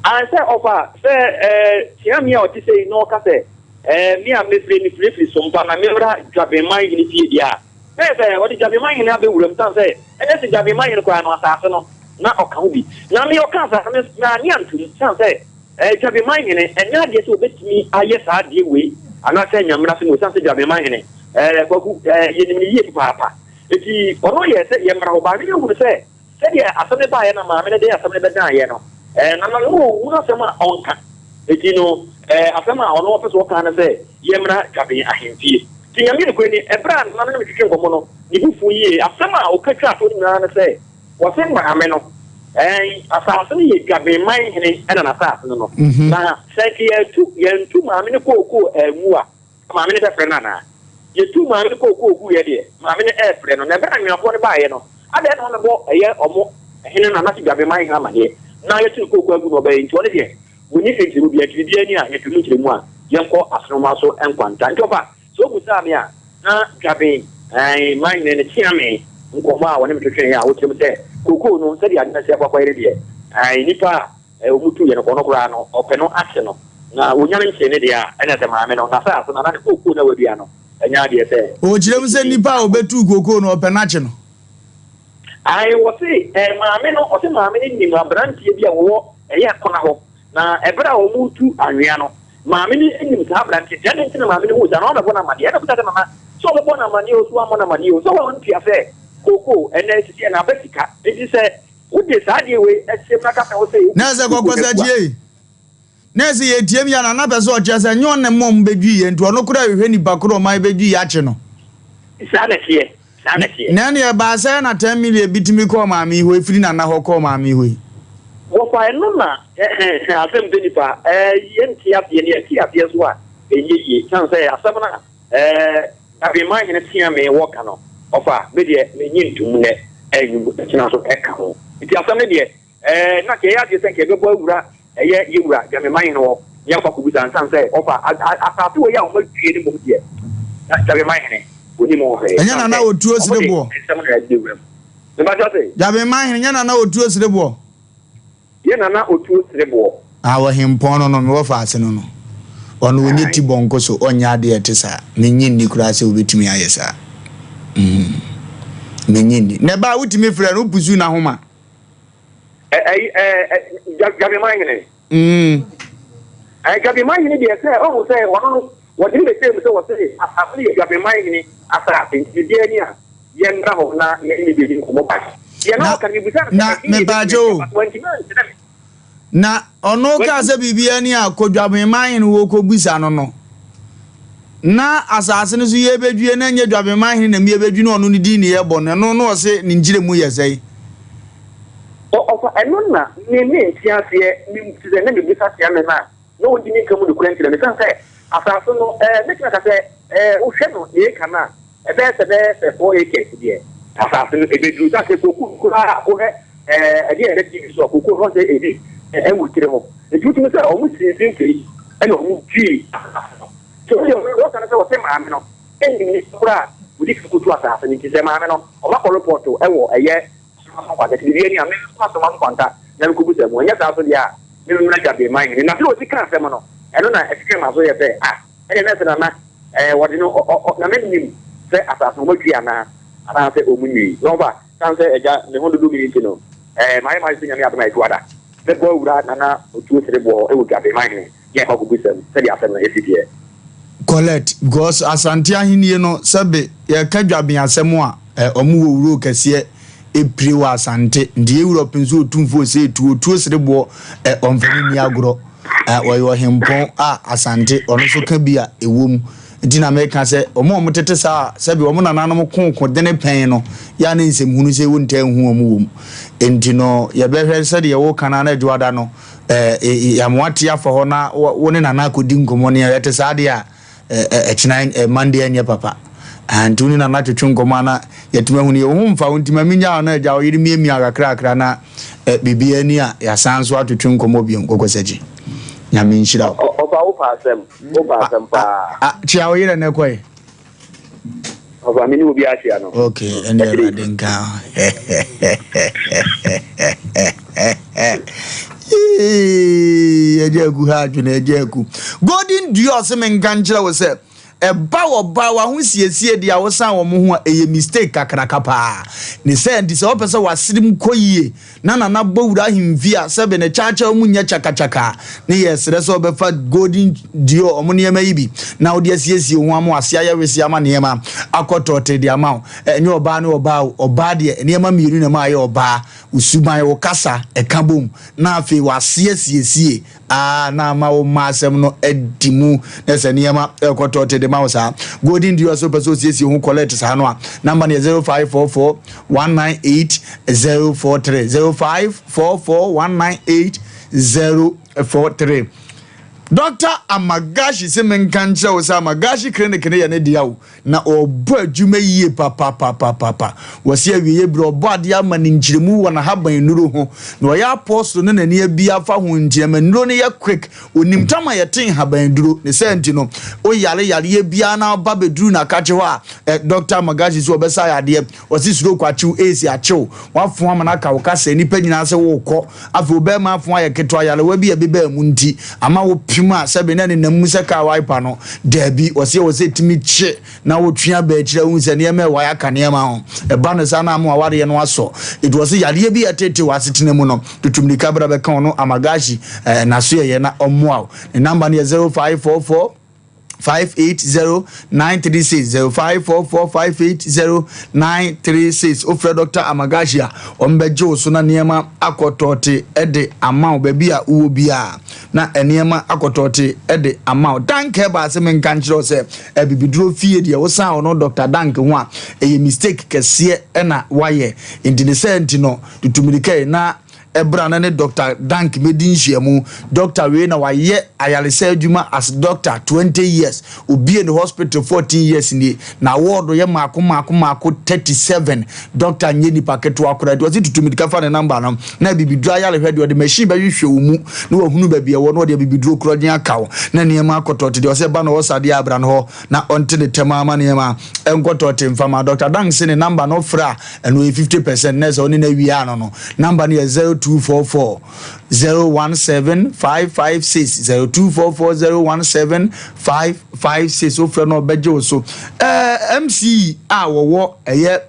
Ae sɛ ɔfa sɛ ɛɛ Kyeame a ɔte sei na ɔka sɛ ɛɛ me a mefire mefirefiri Sompa na memmra Dwabenman hene fie deɛ a, na ɛyɛ sɛ ɔde Dwabenman hene abɛwura mu sane sɛ ɛnyɛ sɛ Dwabenman hene koraa no asaase no na ɔka ho bi. Na me ɔkaa saa no, me mannye antom, esiane sɛ ɛɛ Dwabeman hene, ɛnyɛ adeɛ sɛ ɔbɛtumi ayɛ saa adeɛ wei anaasɛ anya mmara so mu, esiane sɛ Dwabeman hene, ɛɛ Kwaku, ɛɛ yɛnim no yie papaapa. Enti ɔno yɛɛ sɛ yɛmmra hɔ, baa no yɛhunu sɛ sɛdeɛ asɛm no baeɛ na maame no de asɛm no bɛdaeɛ no, ɛɛ na na ɔnhunu asɛm a ɔnka. Enti no, ɛɛ asɛm a ɔno ɔpɛ sɛ ɔka ne sɛ yɛmmra Dwaben ahemfie. Nti Nyame nokorɛ ni, ɛberɛ a nana no ne me twetwe nkɔmmɔ no, ne bo fuu yie. Asɛm a ɔka twaa toɔ no nyinaa ne sɛ, Wɔse maame no, ɛɛn, asaase no yɛ Dwabenman hene na n'asaase no no. Na sɛ nka yɛatu, yɛantu maame no kookoo angu a, maame no bɛfrɛ no anaa? Yɛtuu maame no kookoo guiɛ deɛ, maame no ɛrefrɛ no. Na ɛberɛ a Anweafoɔ no baeɛ no, adɛn na wɔmmɛbɔ ɛyɛ wɔn hene no anaasɛ Dwabenman hene amaneɛ na yɛatu no kookoo agu na ɔbɛyɛ? Nti ɔno deɛ, wɔnni nkyerɛmu biara, nti biribiara ni a, yɛtu mu nkyerɛmu a, yɛnkɔ Asenoma so nkwanta. Nti ɔfa, Sɛ wobisaa me a, na Dwaben, ae, man hene no kyea me nkɔmmɔ a wɔne me twetweeɛ a wokyerɛ mu sɛ kookoo no, sɛdeɛ ade no asi akɔ akɔyɛ no deɛ, ae, nnipa a wɔtuiɛ no, ɔno koraa no, ɔpɛ no akye no, na wɔnya no nkyee no deɛ a, ɛnna sɛ maame no, n'asaase no anaa ne kookoo no a wadua no, ɛnyɛ adeɛ sɛ Ɔkyerɛ mu sɛ ɛbɛtumi nnipa a akɔ. wɔbɛtuu kookoo no, ɔpɛ no akye no. Ae, wɔse, ɛɛ, maame no, ɔse maame no nim aberanteɛ bi a wɔwɔ ɛyɛ akona hɔ, Na ɛberɛ a wɔretu anwea no, maame no nim saa aberanteɛ no. Adɛn nti na maame no huu saa? Na wabɛbɔ no amaneɛ. Ɛna ɔbisa sɛ, Mama, sɛ wɔbɛbɔ no amaneɛ o, sɛ wɔammɔ no amaneɛ o, sɛ woantua sɛ kookoo ɛnnɛ sisi ɛna aba sika. Enti sɛ wode saa adeɛ wei hyɛ mu na ka sɛ wo sɛ Na ɛsɛ wokɔtu kookoo no agu a. kɔkɔsakyi Na ɛsɛ yɛtiam yɛ a na na pɛ sɛ ɔkyerɛ sɛ nyɛ ɔne mmom bɛdwiiɛ nti ɔno koraa hwehwɛ nipa korɔ ɔman bɛdwiiɛ akye no. Saa na ɛteɛ. Saa na ɛteɛ. Na ɛneɛ ɛbaa sɛn na 10 million bi tumi kɔɔ maame yi hɔ, ɛfiri Nana hɔ kɔɔ maame yi hɔ yi? Wɔfa ɛno na ɛhɛn asɛm sɛ nipa yɛnte aseɛ ne yɛte aseɛ so a ɛnyɛ yie sane sɛ asɛm no a Dabeman hene tea me wɔka no ɔfa me deɛ menye ntom nɛ ɛnwum ɛkyena so ɛka ho nti asɛm no deɛ na nka ɛyɛ adeɛ sɛ nka yɛbɛbɔ awura ɛyɛ yɛwura Dabeman hene hɔ ne yɛakɔ akɔbisa nsan sɛ ɔfa asase wɔ yi a wɔadue no mmom deɛ Dabeman hene ɔnim ho hwee Ɛnyɛ sane nana sɛ otuo wɔde sereboɔ. nsɛm na ɛde wura mu. Mebakyɛ se. Dabeman hene nyɛ nana otuo sereboɔ. Yɛ nana otuo sereboɔ. Ah ɔhempɔn no no mewɔ faase no no ɔno ɔnyɛ ti bɔnko so ɔnyɛ adeɛ ɛte saa mennye nni koraa sɛ ɔbɛtumi ayɛ saa mm mennye nni na ɛbaa wotumi frɛ no wopusu n'ahoma. Ɛ ɛyi ɛ ɛ Dwabeman hene. Mm. Ɛ Dwabeman hene deɛ sɛ ɔhu sɛ ɔno no wɔde ne bɛhyɛ mu sɛ wɔse asase no yɛ Dwabeman hene asase nti biribiara ni a yɛmmra hɔ na yɛne ne bɛdi nkɔmmɔ but deɛ na ɔka no mebisa no sɛ Na ɛhe na yɛbɛtumi mepaakyɛ ahyia o. but wantumi ankyerɛ me. Na ɔno kaa sɛ biribiara ni a Kodwabeman hene wɔkɔbisa no no, na asase no so yɛbɛdwie na ɛnyɛ Dwabeman hene na yɛbɛdwi na ɔno ne din ne yɛbɔ no, ɛno na ɔse ne nkyerɛmu yɛ sɛn? Ɔ ɔfa ɛno na me mente aseɛ, me te sɛ na mebisa Kyeame no a na ɔntumi nka mu nokorɛ nkyerɛ me, ɛsiane sɛ asase no ɛɛ mɛtumi aka sɛ ɛɛ wohwɛ no deɛ ɛka no a Ɛbɛyɛ sɛ bɛyɛ sɛ 4 acres deɛ asase no ɛbɛduru sɛ sɛ kooko no koraa wohwɛ ɛɛ ɛdeɛ ɛbɛ TV so a kooko no sɛ ebi ɛwɔ tiri hɔ nti wotumi sɛ wɔn si mfimfini ɛna wɔn dwii asase no nti wɔn deɛ wɔka no sɛ wɔsɛ maame no ɛnni nipa koraa wɔdi kan kotu asase no nti sɛ maame no wɔn akɔ repɔto ɛwɔ ɛyɛ asoma nkwanta nti biribi ani a mɛkɔ asoma nkwanta na mekɔbu sɛ mu ɛnyɛ saa so deɛ a memmra dwa bee man hene na sɛ wɔsi ka asɛm no ɛno na ɛtwetwe ma so yɛ sɛ ah Ɛnneɛ na ɛsɛ Nana ɛɛ wɔde no ɔ ɔ Nana nim sɛ asase no wɔatwi anaa anaasɛ wɔn nwi. Na ɔba san sɛ agya me ho dodo me nti no ɛɛ mayɛ m'adwene sɛ Nyame adom a Ɛtuada mɛbɔ awura Nana Otuo Sereboɔ wɔ Dwabeman hene ne ɛhɔ akɔbisa mu sɛdeɛ asɛm no ɛsi teɛ. Collect because Asante ahennie no sɛbe yɛka Dwaben asɛm a eh ɔmo wɔ wuro kɛseɛ epire wɔ Asante nti yɛ Europe nso otumfoɔ ɔsɛ etuo otuo sereboɔ eh ɔmfa ne nni agorɔ eh ɔyɛ ɔhempɔn a Asante ɔno nso ka bi a ɛwɔ mu nti na meka sɛ ɔmo a ɔmo tete saa sɛbe ɔmo nananom ko ko dene pɛn no yɛ a ne nsɛm hunu sɛ wontaa nhu ɔmo wɔ mu nti no yɛbɛhwɛ sɛdeɛ woka no a na Adwoada no eh yɛamoate afa hɔ na wo ne nana akɔdi nkɔmmɔ ne ɛte saa deɛ a ɛkyena Monday ɛnyɛ papa. Ah, nti wo ne nana twetwe nkɔmmɔ a na yɛtumi ahu no yɛ wo ho mfa wo nti ma menya wo na agya wo yere miamia kakrakra na biribiara ni a yɛasan nso atwetwe nkɔmmɔ biom kɔkɔsakyi. Nyame nhyira wo. Ɔfa wo pa asɛm, wo pa asɛm paa. Ah, kyia wo yere na ɛkɔe. Ɔfa me ne obi ahyia no. Okay, ɛne Awurade nka. Agya aku ha adwene, agya aku. Golden Dua ɔse menka nkyerɛ wo sɛ ɛba wɔ ba w'ahosiesie deɛ a wosan wɔn ho a ɛyɛ mistake kakraka paa. Ne sɛ nti sɛ wopɛ sɛ w'aserem kɔ yie na Nana bɔ wura ahemfie a sɛbe ne kyaakyaaw mu nyɛ kyakakyaka a, ne yɛ srɛ sɛ ɔbɛfa Golden Dior ɔmo nneɛma yi bi na wode asiesie wo ho ama w'ase ayɛ wesee ama nneɛma akɔ tɔɔtee de ama wo. Ɛnyɛ ɔbaa ne ɔbaa o, ɔbaa deɛ nneɛma mmienu na ɛma ayɛ ɔbaa, wo suban, wo kasa, ɛka bom na afei w'ase asiesie a na ama wo mma asɛm no adi mu na sɛ nneɛma ɛkɔ tɔɔte de ma wo saa. Golden Dior sɛ wopɛ sɛ osiesie ho collect saa no a, namba no yɛ 0544 198 043 0544 198 043. Dr. Amagashi se menka nkyerɛ wo sɛ Amagashi Clinic no yɛ ne dea o. Na ɔrebɔ adwuma yie papapapapa. Wɔse awieɛ berɛ ɔbɔ adeɛ ama no nkyerɛmu wɔ n'ahaban nnuro ho. Na ɔyɛ apostle na n'ani abie afa ho nti ɛma nnuro no yɛ quick. Ɔnim tam a yɛte nhaban duro. Ne saa nti no, wo yare yareɛ biara na woba bɛduru n'akakye hɔ a, eh, Doctor Magashi so ɔbɛsa yadeɛ. Ɔse stroke akyew, AIDS akyew, w'afo ama no aka wo kasa, nnipa nyinaa sɛ worekɔ. Afei wo bɛɛma afo ayɛ ketewa, yarewa bi a ɛbebaa mu nti, ama wo pem a sɛbe na ɛnenam mu sɛ kaa wiper no. Daabi, ɔse ɛwɔ sɛ ɛtumi kye na wotwe aba akyire a wohu sɛ nneɛma ɛwae aka nneɛma ho. Ɛba no saa na ama w'awareɛ no asɔ. Enti ɔse yareɛ bi a ɛtetee w'asetena mu no, tutu mmirika bra bɛka ɔno Amagashi eh, n'asoɛeɛ na ɔmmoa wo. Ne number no yɛ 0544 580 936 0544 580 936 wofrɛ Dr. Amagashi a ɔmbɛgye wo so na nneɛma akɔtɔɔte de ama wo baabi a wowɔ biara na nneɛma akɔtɔɔte de ama wo. Dank Herbal sɛ menka nkyerɛ wo sɛ abibiduro fie deɛ wosan ɔno Dr. Dank ho a ɛyɛ mistake kɛseɛ na wayɛ nti ne sɛ nti no tutu mmirika yi na. bra na ne Doctor Dank mɛdi nhyiamu. Doctor wei na wayɛ ayaresa adwuma as doctor 20 years. Obie ne hospital 14 years nie. Na award yɛ maako maako maako 37. Doctor nyɛ nipa ketewa koraa. Nti ɔse tutu mirika fa ne number no na abibiduro ayarehwɛ deɛ ɔde machine bɛhwehwɛ wo mu na wahunu baabi ɛwɔ na ɔde abibiduro korɔgyen aka wo na nneɛma akɔtɔ te deɛ ɔsɛ ba na ɔwɔ sadeɛ abra no hɔ na ɔnte ne tɛm ama nneɛma nkɔtɔ te mfama. Doctor Dank se ne number no frɛ a ɛno yɛ 50 percent na sɛ ɔne no awie ano no number no yɛ 0244 017 556 0244 017 556 wofrɛ no ɔbɛgye wo so. Ɛɛ MC a wɔwɔ ɛyɛ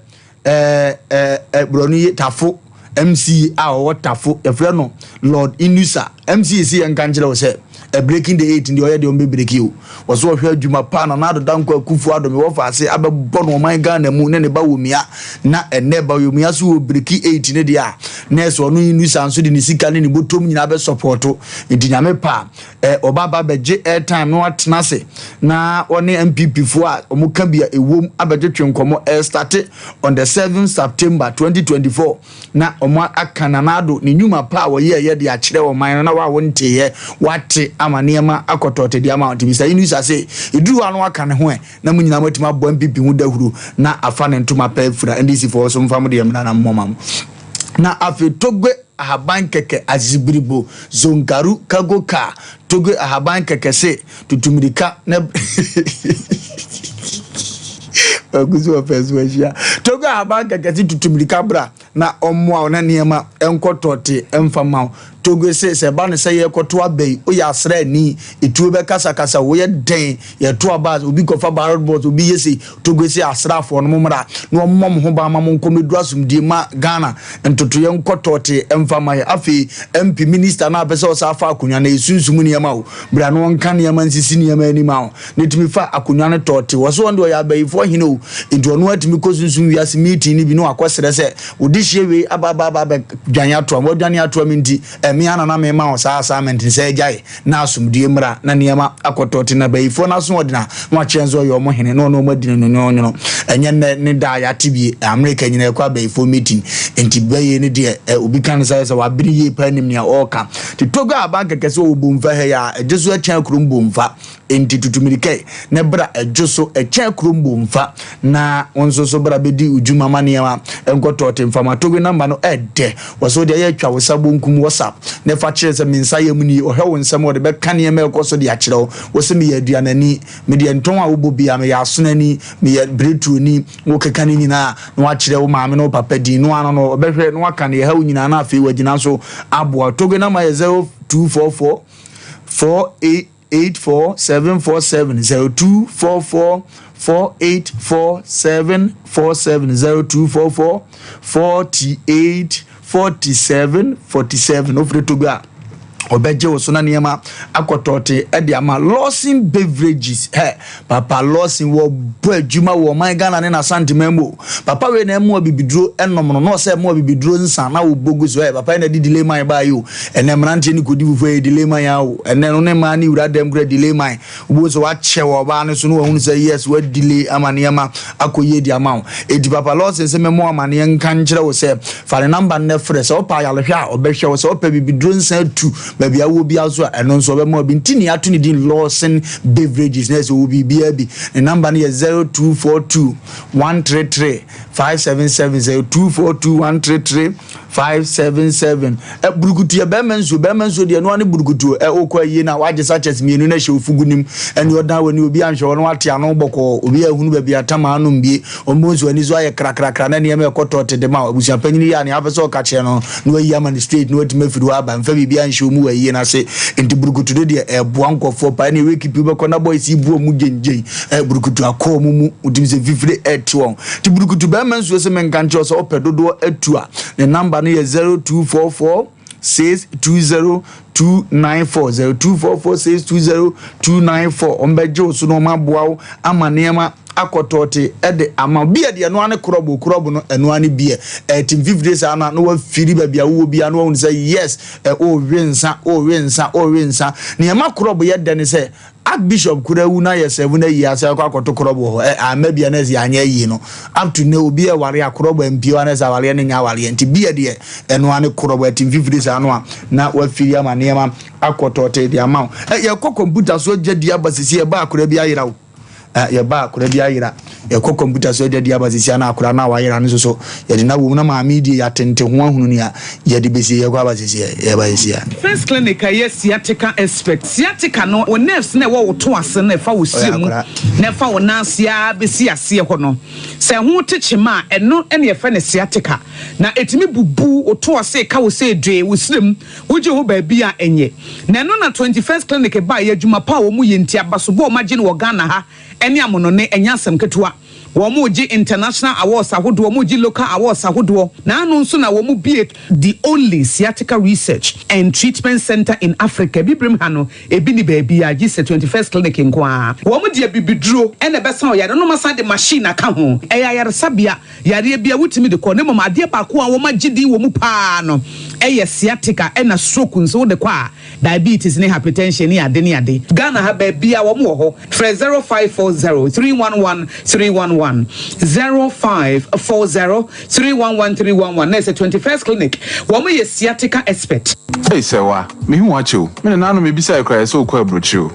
ɛɛ ɛɛ borɔno yi Tafo MC a ɔwɔ Tafo yɛfrɛ no Lord Inusa MC si yɛn nka nkyerɛ wo sɛ ɛ breaking the eight deɛ ɔyɛ deɛ ɔmbɛ breaki o wɔ so ɔhwɛ adwuma paa na Nana Addo Dankwa Akufo Addo me wɔfa ase abɛbɔ no ɔman Ghana mu ne ne ba Womia na ɛnɛ ba Womia so wɔ breaki eight ne deɛ a na ɛsɛ ɔno Inusa nso de ne sika ne ne bɔtɔm nyinaa bɛ sɔpɔto nti nyame pa ɛ ɔba ba bɛgye airtime na watena ase na ɔne NPP foɔ a wɔn ka bi a ɛwom abɛtwetwe nkɔmmɔ ɛrestate on the 7 September 2024 na wɔn aka Nana Addo ne nnwuma pa a wɔyɛɛyɛ de akyerɛ ɔman no na wa wɔnteeɛ wate ama nneɛma akɔtɔɔte de ama nti Mr. Inusa se ɛduru hɔ a na waka ne ho ɛ na mo nyinaa moatumi abɔ NPP ho dahuro na afa ne ntoma pɛ afira NDC foɔ so mfa mo deɛ mmra na mmɔ ma mo na afei Togbe ahaban kɛkɛ azibiribo zongaru kago kaa Togbe ahaban kɛkɛ se tutumirika na Kwaku so ɔpɛ so ahyia Togo ahaban kɛkɛ se tutu mirika bra na ɔmmoa wo na nneɛma nkɔ tɔte mfa ma wo. Togo se sɛ ɛba no sɛ yɛrekɔto aba yi woyɛ asraani, etuo bɛkasakasa wo, woyɛ dɛn yɛto aba a obi kɔfa ballot box obi yɛ sei. Togo se asraafoɔ no mommra na wɔmmɔ mo ho ban ma monkɔ mmɛduru asomdwie ma Ghana ntotoeɛ nkɔ tɔte mfa ma yɛ. Afei MP minister no a pɛ sɛ ɔsan fa akonnwa no ɛyɛ sunsum nneɛma o, bra na ɔnka nneɛma nsisi nneɛma anim a na tumi fa akonnwa no tɔ te. Wɔse ɔno deɛ ɔyɛ abayifoɔ hene o, nti ɔno ara tumi kɔ sunsum wiase meeting no bi na wakɔ srɛ sɛ wode hyie wei aba aba aba abɛ dwane atoa me, wadwane atoa me nti ɛme ara na na mema wo saa assignment no sɛ gyae na asomdue mmra na nneɛma akɔtɔ te na bayifoɔ no aso ɔdena na wakyerɛ nso ɔyɛ ɔmo hene na ɔne ɔmo adi no nwonwonwono. Ɛnyɛ nnɛ ne da a yɛate bie, America nyinaa ɛkɔ abayifoɔ meeting nti bɛyɛ no deɛ ɛ obi ka no sɛ sɛ wabene yie paa nim nea ɔreka. Nti Togo aban kɛkɛ sɛ ɔwɔ Bomfa ha yi a ɛgye so ɛkyɛn kurom Bomfa. Enti tutu mmirika ɛ, na bra dwo so, kyɛn kurom bomfa, na wo nso so bra bɛdi wo dwuma ma nneɛma nkɔ tɔɔte mfa ma Togo namba no ɛdɛ wɔ so deɛ yɛ twa wo sa bonkum WhatsApp na fa kyerɛ sɛ me nsa yam nie ɔhwɛ wo nsɛm ɔde bɛka nneɛma ɛkɔ so de akyerɛ wo wo se meyɛ aduanani me deɛ ntɔn a wobɔ bia meyɛ asonani meyɛ bretuoni wo keka ne nyinaa na wakyerɛ wo maame ne wo papa din no ano no ɔbɛhwɛ na waka ne ɛha wo nyinaa na afei wagyina so aboa Togo namba yɛ 0244 48 84747 0244 484747 0244 48 47 47 wofiri Togo a ɔbɛgye wo so na nneɛma akɔtɔɔte de ama Lawson Beverages hɛ papa Lawson wɔbɔ adwuma wɔ ɔman Ghana ne n'Asanteman mu papa wei na ɛmoa bibiduro ɛnom no na ɔsɛ ɛmoa bibiduro nsa na wɔbɔ gu so ɛ papa yi na de delay man baa yi o Ɛnɛ mmeranteɛ no kɔdi fufuo ɛyɛ delay man a o. Ɛnɛ no ne mmaa ne wura dɛm kora delay man. Wobɛhu sɛ wakyɛ wɔ ɔbaa no so na wahunu sɛ yes wa delay ama nneɛma akɔ yie de ama wo. Enti Papa Lawson sɛ mɛmɔ amaneɛ nka nkyerɛ wo sɛ fa ne number no na frɛ. Sɛ wopɛ ayarehwɛ a ɔbɛhwɛ wo. Sɛ wopɛ bibiduro nsa atu baabi a wowɔ biara nso a ɛno nso ɔbɛma wo bi. Nti ne yɛato ne din Lawson Beverages na ɛsɛ ɔwɔ biribiara bi. Ne number no yɛ 0242 133 577 0242 133 577 ɛ burukutu yɛ bɛrima nsuo bɛrima nsuo deɛ ɛnoa ne burukutu ɛ okɔ ayie na wagye sachets mmienu na ɛhyɛ ofugu nim ɛne ɔdan wɔ ni obi anhwɛ wɔn wate ano bɔkɔɔ obi ahunu baabi atam anom bie wɔn bɔ nsuo ani so ayɛ krakrakra na nneɛma ɛkɔ tɔɔte de ma abusua panyin yi a nea apɛ sɛ ɔka kyerɛ no na wayi ama no straight na watumi afiri hɔ aba mfa biribi anhyɛ wɔn mu wɔ ayie no ase nti burukutu de deɛ ɛboa nkɔfoɔ paa ɛne ewekipi wobɛkɔ na boys yi bu wɔn gyengyen ɛ burukutu akɔ wɔn mu wotumi sɛ fifire ɛte wɔn Nti burukutu bɛrima nsuo se menka nkyerɛ wo sɛ wopɛ dodoɔ atu a ne number no yɛ 0244 620 294 0244 620 294 wɔn bɛgye wo so na wɔn aboa wo ama nneɛma akɔtɔɔte ɛde ama beer deɛ ɛnoa ne korɔbo korɔbo no ɛnoa ne beer ɛte mfifire saa na na wafiri baabi a wowɔ biara na wahunu sɛ yes ɛ ɔrewe nsa ɔrewe nsa ɔrewe nsa nneɛma korɔbo yɛ dɛ ne sɛ. Archbishop koraa wu na yɛ sɛvo no ayi ase akɔ akɔto korɔbɔ hɔ ɛ amma bia na ɛsɛ yɛanyɛ ayie no up to nnɛ obi ɛware a korɔbɔ ampie hɔ anasɛ awareɛ no nyɛ awareɛ nti beer deɛ ɛno ara ne korɔbɔ ɛte mfifiri saa no a na wafiri ama nneɛma akɔ tɔɔtee de ama wo ɛ yɛkɔ kɔmputa so agya di aba sisi ɛba akora bi ayera wo ɛ yɛba akora bi ayera yɛkɔ kɔmputa so agya di aba sisi ana akora no a wayera no nso so yɛde na wom na maame yi deɛ yɛatente ho ahunu nea yɛde bɛsie yɛkɔ aba sisi yɛba sisi a. First clinic a ɛyɛ sciatica expert. Sciatica no, wo nerves no a ɛwɔ wo to ase no a ɛfa wo Ɔyɛ srɛ mu akora. na ɛfa wo nan ase ara bɛsi aseɛ hɔ no, sɛ ɛho te kyema a, ɛno na yɛfrɛ no sciatica. Na ɛtumi bubu wo to ase, ɛka wo sɛ dwee, wo srɛ mu, wogye ho baabi a ɛnyɛ. Na ɛno na 21st Clinic baeɛ, adwuma pa a wɔyɛ nti, abasobɔ a wɔagye no wɔ Ghana ha ne amonɔne, ɛnyɛ asɛm ketewa. Wɔregye international awards ahodoɔ, wɔregye local awards ahodoɔ, na ano nso na wɔbue the only sciatica research and treatment centre in Africa. Abibirem ha no, ebi nni baabiara gye sɛ 21st Clinic nko ara. Wɔde abibiduro na ɛbɛsa ɔyare no na wɔasan de machine aka ho. Ɛyɛ ayaresabea, yareɛ biara wotumi de kɔ, na mmom adeɛ baako a wɔagye din wɔ mu pa ara no yɛ sciatica ɛna stroke nso wode kɔ a, Diabetes ne hypertension ne ade ne ade. Ghana ha baabiaa wɔn wɔ hɔ. Frɛ 0540 311 311, 0540 311 311 na ɛsɛ 21st clinic wɔn yɛ sciatica expert. Ei Sɛwa, mehu wo akyɛ o. Me nananom mebisae koraa yɛ sɛ wokɔ aburokyire o.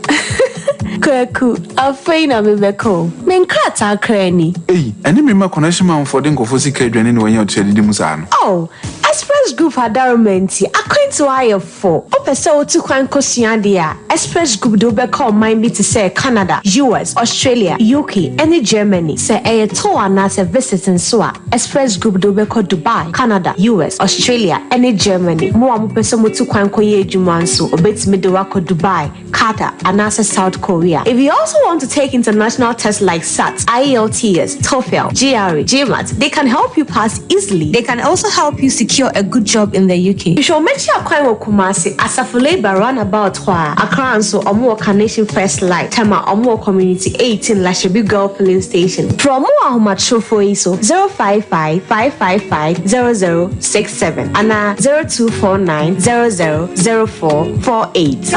Kwaku, afei na mebɛka o. Me nkrataa koraa ni. Ei, ɛne me mma connection manfoɔ de nkurɔfoɔ sika adwane na wɔanya otua didi mu saa no. Oh, Express Group adaworoma nti, akwantuo ayɛ fo. Wopɛ sɛ wotu kwan kosua adeɛ a, Express Group de wo bɛkɔ ɔman bi te sɛ Canada, US, Australia, UK, ne Germany. Sɛ ɛyɛ tour anaasɛ visit nso a, Express Group de wo bɛkɔ Dubai, Canada, US, Australia, ne Germany. Mo a mopɛ sɛ motu kwan kɔyɛ adwuma nso, wɔbɛtumi de wo akɔ Dubai, Qatar, anaasɛ South Korea. If you also want to take international tests like SAT, IELTS, TOEFL, GRE, GMAT, they can help you pass easily. They can also help you secure a good job in the UK. Hwehwɛ wɔn akyi akwan wɔ Kumasi, Asafo Labour roundabout hɔ ara. Accra nso, wɔn wɔ Carnation First Light, Tema, wɔn wɔ Community 18, Lashibi Girl Filling Station. Frɛ wɔn wɔ ahomatrofoɔ yi so, 055 555 0067 anaa 0249 00 0448.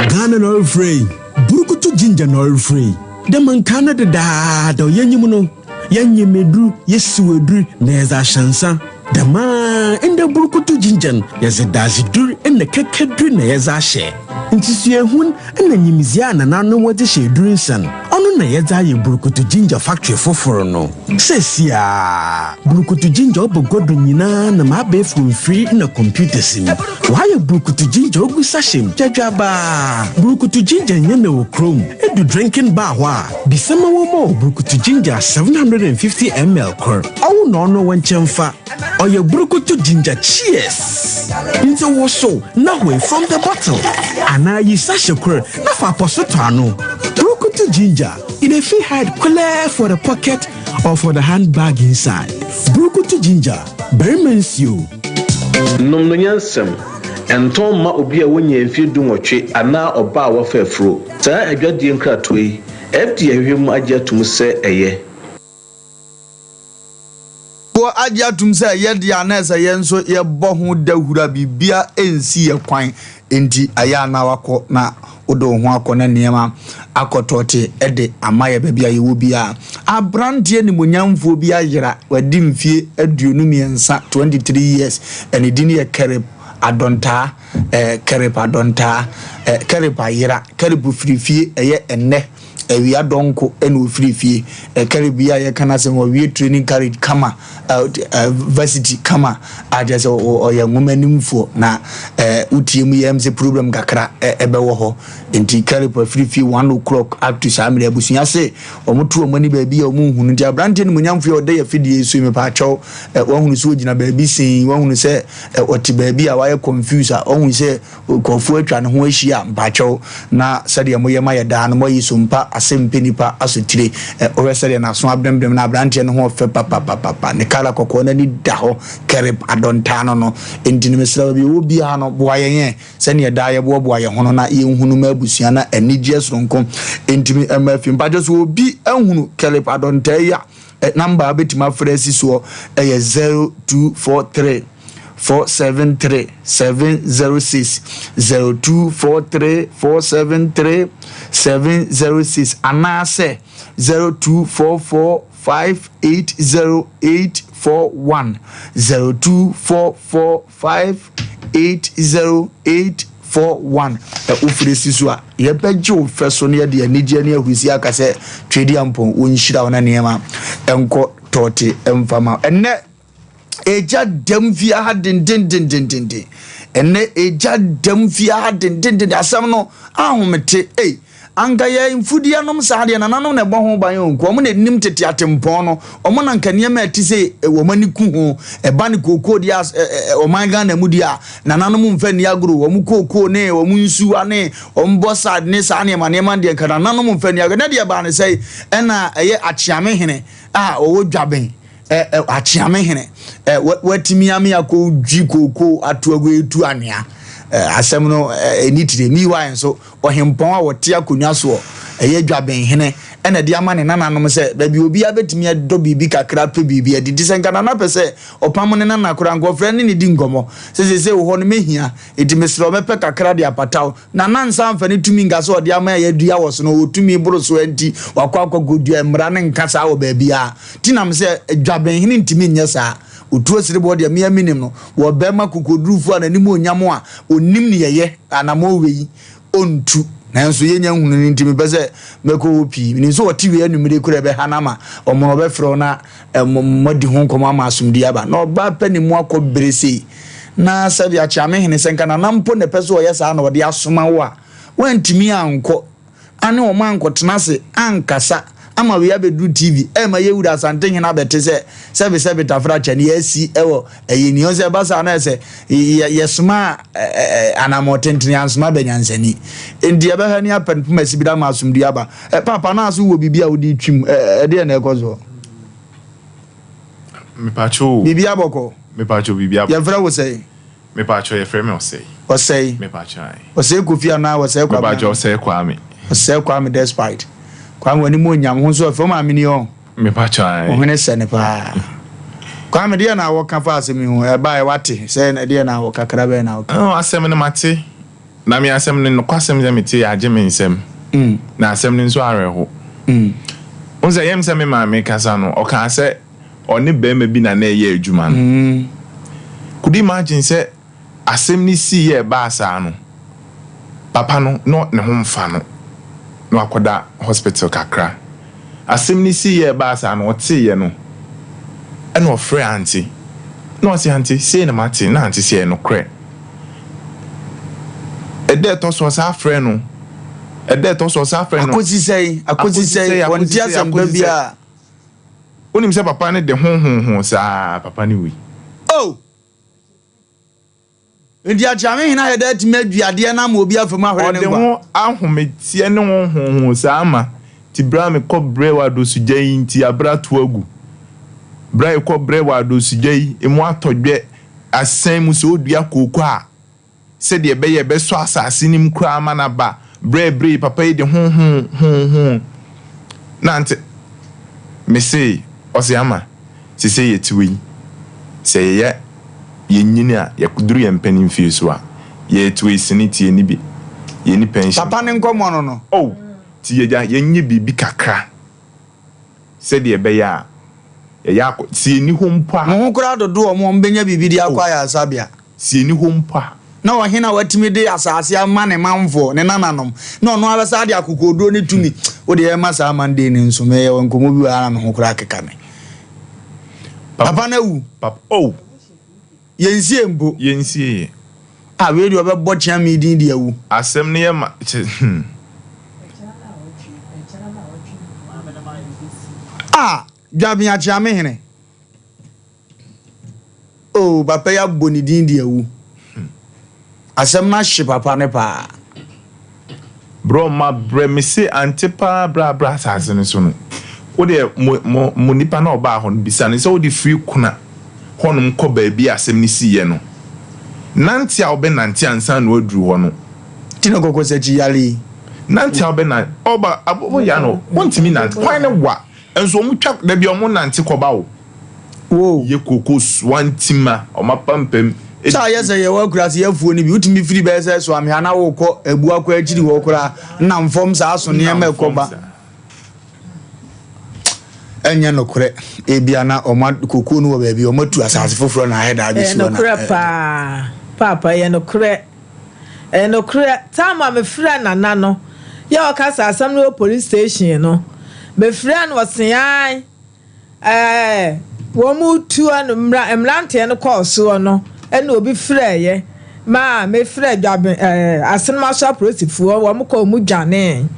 Ghana na ɔrefrɛ yi, Burukutu Ginger na ɔrefrɛ yi. Dɛ ma nkaa no dedaada yɛnyim no, yɛnyem edur, yesiw edur na yɛdze ahyɛ nsa. Dɛm ara ndɛ Burukutu Ginger no, yɛdze dadzedur na kɛkɛdur na yɛdze ahyɛ. Ntsi suahun na nyimdzee a nananom wɔdze hyɛ edur nsa no, ɔno na yɛdze ayɛ Burukutu Ginger factory fofor no. Seseiara, Burukutu Ginger ɔba gua do nyina nam abaɛfor mfir na computers mu. Wɔayɛ Burukutu Ginger ogu sachet mu gyadwabaa. Burukutu Ginger nnyɛ na wɔ kurom. Edu drinking bar hɔ a, bisa ma wɔmma wo Burukutu Ginger 750 ml kor. Ɔwo na ɔno wo nkyɛn fa. Ɔyɛ Burukutu Ginger Cheers! Ntsi wosow na hoe from the bottle anaa yi sachet kor na fa apɔso tɔ ano. Burukutu Ginger. E dey fit hide clear for the pocket or for the handbag inside. Burukutu ginger, barima nsuo. Nom no nyansam. Ɛntɔn mma obi a wonnyaa mfeɛ dunwɔtwe anaa ɔbaa a wafa afuro. Saa adwadie nkratoɔ yi, FDA ahwehwɛ mu agye atom sɛ ɛyɛ. Foɔ agye atom sɛ ɛyɛ deɛ a na ɛsɛ yɛn nso yɛbɔ ho dawuro a biribiara nsi yɛn kwan nti ɛyɛ a na wakɔ na wode wo ho akɔ na nneɛma akɔ tɔɔte de ama yɛ baabi a yɛwɔ biara. Aberanteɛ nimonyamfoɔ bi ayera, wadi mfie 23, 23 years, ne din yɛ Kerip Adontaa, eh, Kerip Adontaa, eh, Kerip ayera, Kerip firi fie ɛyɛ ɛnnɛ. Awia dɔnko na ɔfiri fie. Ɛkari bi a yɛka no asɛm ɔwie training college kama, varsity kama a kyerɛ sɛ ɔyɛ nwoma nimfoɔ na wotie mu yɛ sɛ problem kakra ɛbɛwɔ hɔ. Nti Caleb afiri fie one o'clock up to saa mmerɛ abusua se wɔn to wɔn ani baabi a wɔn nhunu. Nti aberanteɛ nimonyamfoɔ a ɔda yɛ afidie so yi mepaakyɛw wahunu sɛ ɔgyina baabi sin, wahunu sɛ ɔte baabi a wayɛ confused a wahunu sɛ Nkurɔfoɔ atwa ne ho ahyia mpakyɛw na sɛdeɛ moyɛ ma yɛ daa no moayi so mpa asɛm mpɛ nipa asotire ɛ wohwɛ sɛdeɛ n'aso abrembrem na abranteɛ no ho ɔfɛ papapapapa ne kala kɔkɔɔ n'ani da hɔ kɛrep adɔntaa no no enti no mesrɛ baabi ɔwɔ biara no boa yɛn ɛ sɛdeɛ daa yɛboaboa yɛn ho no na yɛnhunu ma abusua na anigyeɛ soronko ntumi mma afie mpakyɛw sɛ obi ahunu kɛrep adɔntaa yi a ɛ namba a wobɛtumi afrɛ asi soɔ ɛyɛ 0243. 473 706, 0243 473 706 anaasɛ 0244 580 841, 0244 580 841. Ɛ wofiri si so a, yɛbɛgye wo fɛ so na yɛde anigyeɛ ne ahurisie aka sɛ Tweediampɔn wɔnhyira wo na nneɛma nkɔ tɔɔte mfa ma wo. Ɛnnɛ Egya dam fie ha dendendendenden. Ɛnɛ egya dam fie ha dendenden. Asɛm no ahomete. Ei, anka yɛ mfudeɛ nom saa deɛ nananom na ɛbɔ ho ban o. Nka wɔn na ɛnim tete atempɔn no. Wɔn na nka nneɛma a ɛte sɛ wɔn ani ku ho. Ɛba ne kookoo deɛ a ɔman Ghana mu deɛ a nananom mfa nni agorɔ. Wɔn kookoo ne wɔn nsuwa ne wɔn bɔsad ne saa nneɛma nneɛma deɛ nka nananom mfa nni agorɔ. Ɛnɛ deɛ ɛbaa ne sɛe ɛna ɛyɛ Akyeame hene a ɔwɔ Dwaben. ɛ ɛ akyeame hene ɛ watumi ame akɔdwi kooko ato agu etu anwea ɛ asɛm no ɛ ɛni tire meanwhile nso ɔhempɔn a wɔte akonnwa soɔ ɛyɛ dwaben hene ɛna ɛde ama ne nananom sɛ baabi obiara bɛtumi adɔ biribi kakra pɛ biribi adi nti sɛ nka nana pɛ sɛ ɔpam ne nana koraa nka ɔfrɛ ne ne di nkɔmmɔ sɛ sɛ sɛ wɔ hɔ no mɛhia nti mesrɛ mɛpɛ kakra de apata wo Na na nsa mfa ne tumi nka sɛ ɔde ama a yɛadua wɔ so no, ɔwɔ tumi boro so nti wakɔ akɔkɔdua. Mmara no nka saa wɔ baabiara. Nti nam sɛ Dwabenhene ntumi nyɛ saa. Otuo Sereboɔ deɛ me ara menim no, wɔ barima kokodurufoɔ a n'anim onyam a ɔnim nea ɛyɛ, anammɔn wei ɔntu. Nanso yɛnnya nhunu no nti mepɛ sɛ mɛkɔ hɔ pii. Menim sɛ ɔte wei anwummere yi koraa ɛbɛha no ama ɔmono ɔbɛfrɛ wo na moadi ho nkɔmmɔ ama asomdwoeɛ aba. Na ɔbaa pɛ ne mu akɔ bere sei. Na sɛdeɛ Akyeamehene, sɛ nka Nana mpo na ɛpɛ sɛ ɔyɛ saa na ɔde asoma wo a, woantumi ankɔ ane wɔn ankɔtena ase ankasa ama wei abɛduru TV ɛrema yɛn wura Asantehene abɛte sɛ sɛbesɛbe tafrakyɛ no yɛasi wɔ ɛyɛ ni. Ɔsɛ ɛba saa na ɛsɛ yɛsoma anammɔn tentene ansoma bɛnyansani. Enti yɛbɛhwɛ ne apɛ no poma sibiri ama asomdue aba. Paapa na aso wɔ biribi a wode twim ɛdeɛ na ɛkɔ soɔ? Mepatwo o. Biribi abɔkɔ. Mepatwo biribi abɔkɔ. Yɛfrɛ wo sɛn? Mepatwo yɛfrɛ me Ɔsɛe. Ɔsɛe. Mepatwo ae. Ɔsɛe Kofi anaa Ɔsɛe Kwame? Mepatwo Ɔsɛe Kwame. Ɔsɛe Kwame Despite. Kwame w'anim onyam ho nso ɛfɛ wo maame ni ɔ. Mepatwo ae. Wo hwene sɛ ne paa. Kwame deɛ na wɔka fa asɛm yi ho ɛbaeɛ wate sɛ deɛ na wɔka kakra bɛn na wɔka. Oh asɛm no mate. Na me asɛm no, nokwasɛm sɛ mete agye me nsam, na asɛm no nso awerɛho. Wohu sɛ, ɛyɛ me sɛ me maame kasa no, ɔkaa sɛ ɔne barima bi na na ɛyɛ adwuma no. Could you imagine sɛ asɛm no siiɛ ɛbaa saa no, papa no, na ne ho mfa no, na wakɔda hospital kakra. Asɛm no siiɛ ɛbaa saa no, ɔteeɛ no, ɛna ɔfrɛɛ Auntie, na ɔse, Auntie, sei na mate, na Auntie se ɛyɛ nokorɛ. Ɛda ɛtɔ so ɔsan frɛ no. Ɛda ɛtɔ so ɔsan frɛ no. Akosi sɛn? Akosi sɛn? Wɔnte asɛmpa biara. Wonim sɛ papa no de ho ho ho saa papa no wui. Oh! Nti Akyeame hene ayɛ dɛ atumi adwi adeɛ no ama obi afa mu ahwere ne Ɔde nkwa. ho ahometeɛ ne ho ho ho saa ma nti berɛ a mekɔ brɛ wɔ adosugya yi nti abrɛ ato agu. Berɛ a yɛkɔ brɛ wɔ adosugya yi emu atɔ dwɛ. Asɛn mu sɛ ɔdua kooko a, sɛdeɛ ɛbɛyɛ ɛbɛsɔ asase no mu koraa ama no aba. Berɛ a ɛberee papa yi de ho ho ho ho nante. Mese, ɔse Ama, sesei yɛte wei, sɛ yɛyɛ yɛnyini a, yɛduru yɛn mpanin mfie so a, yɛte wei sene ti yɛnni bi, yɛnni pension. Papa ne nkɔmmɔ no no. Oh, nti yɛgya, yɛnyɛ biribi kakra. Sɛdeɛ ɛbɛyɛ a yɛyɛ akɔ, sɛ yɛnni hɔ mpo a. Mo ho koraa dodo wɔn a wɔbɛnya biribi de akɔ ayaresabea. Sɛ yɛnni hɔ mpo a. Na ɔhene a watumi de asase ama ne manfoɔ, ne nananom, na ɔno ara bɛsan de akokoɔduro ne tumi. Wo deɛ ɛma saa Monday no nso, meyɛ wɔ nkɔmmɔ bi wɔ ha na me ho koraa keka me. Papa no awu. Papa, oh! Yɛnsie mpo. Yɛnsie yɛ. Ah, wei deɛ ɔbɛbɔ kyeame din de awu. Asɛm no yɛ ma kyɛ hmm. Ah, Dwabea kyeame hene. Oh, papa yi abɔ ne din de awu. Asɛm no ahye papa no paa. Bro ma brɛ me se ante paa bra bra asase no so no wo deɛ mo mo mo nipa na ɔbaa hɔ no bisa no sɛ wode firi kuna hɔ nom kɔ baabi a asɛm no siiɛ no nante a wobɛ nante ansa na waduru hɔ no. Ti na kɔkɔ sɛ kyi yare yi. Nante a wobɛ nante ɔba abo ya no wontumi nante kwan no wa nso wɔn twa dabi wɔn nante kɔba o. Woo. Yɛ koko soa ntima wɔn apampam. Sɛ ayɛ sɛ yɛwɔ akuraase yɛ afuo no bi, wotumi firi bɛyɛ sɛ Soamhea na wokɔ Abuakɔ akyiri hɔ koraa, nam fam saa so nneɛma ɛkɔ ba. Ɛnyɛ nokorɛ, ebia na wɔn kokuo no wɔ baabi, wɔn atu asase foforɔ na ayɛ daa Ɛyɛ abɛsi hɔ na. nokorɛ paa paapa ɛyɛ nokorɛ ɛyɛ nokorɛ time a mefrɛ nana no yɛ ɔka sɛ asɛm no wɔ police station no mefrɛ no ɔse ae Ɛɛ, wɔretu no, mmra, mmeranteɛ no kɔɔ soɔ no, ɛna obi frɛeɛ maa mefrɛɛ Dwaben, ɛɛ, Asenema so apolisifoɔ, wɔn kɔɔ wɔn dwanee.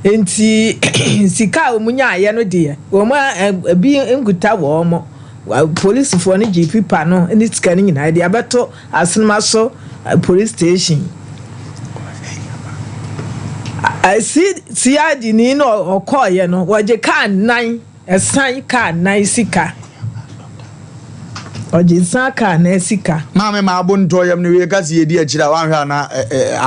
Nti sika a wɔn nyaeɛ no deɛ, wɔn a, ebi nkuta wɔn. Polisifoɔ no gyee pipa no ne sika no nyinaa de abɛto Asenema so police station. CID ni na ɔkɔɔeɛ no, wɔgye kaa nnan, ɛsan kaa nnan sika. Ɔgye nsan kaa nnan sika. Maame ma abo ntɔ yam no wie ka sɛ yɛdi akyire a wanhwɛ a na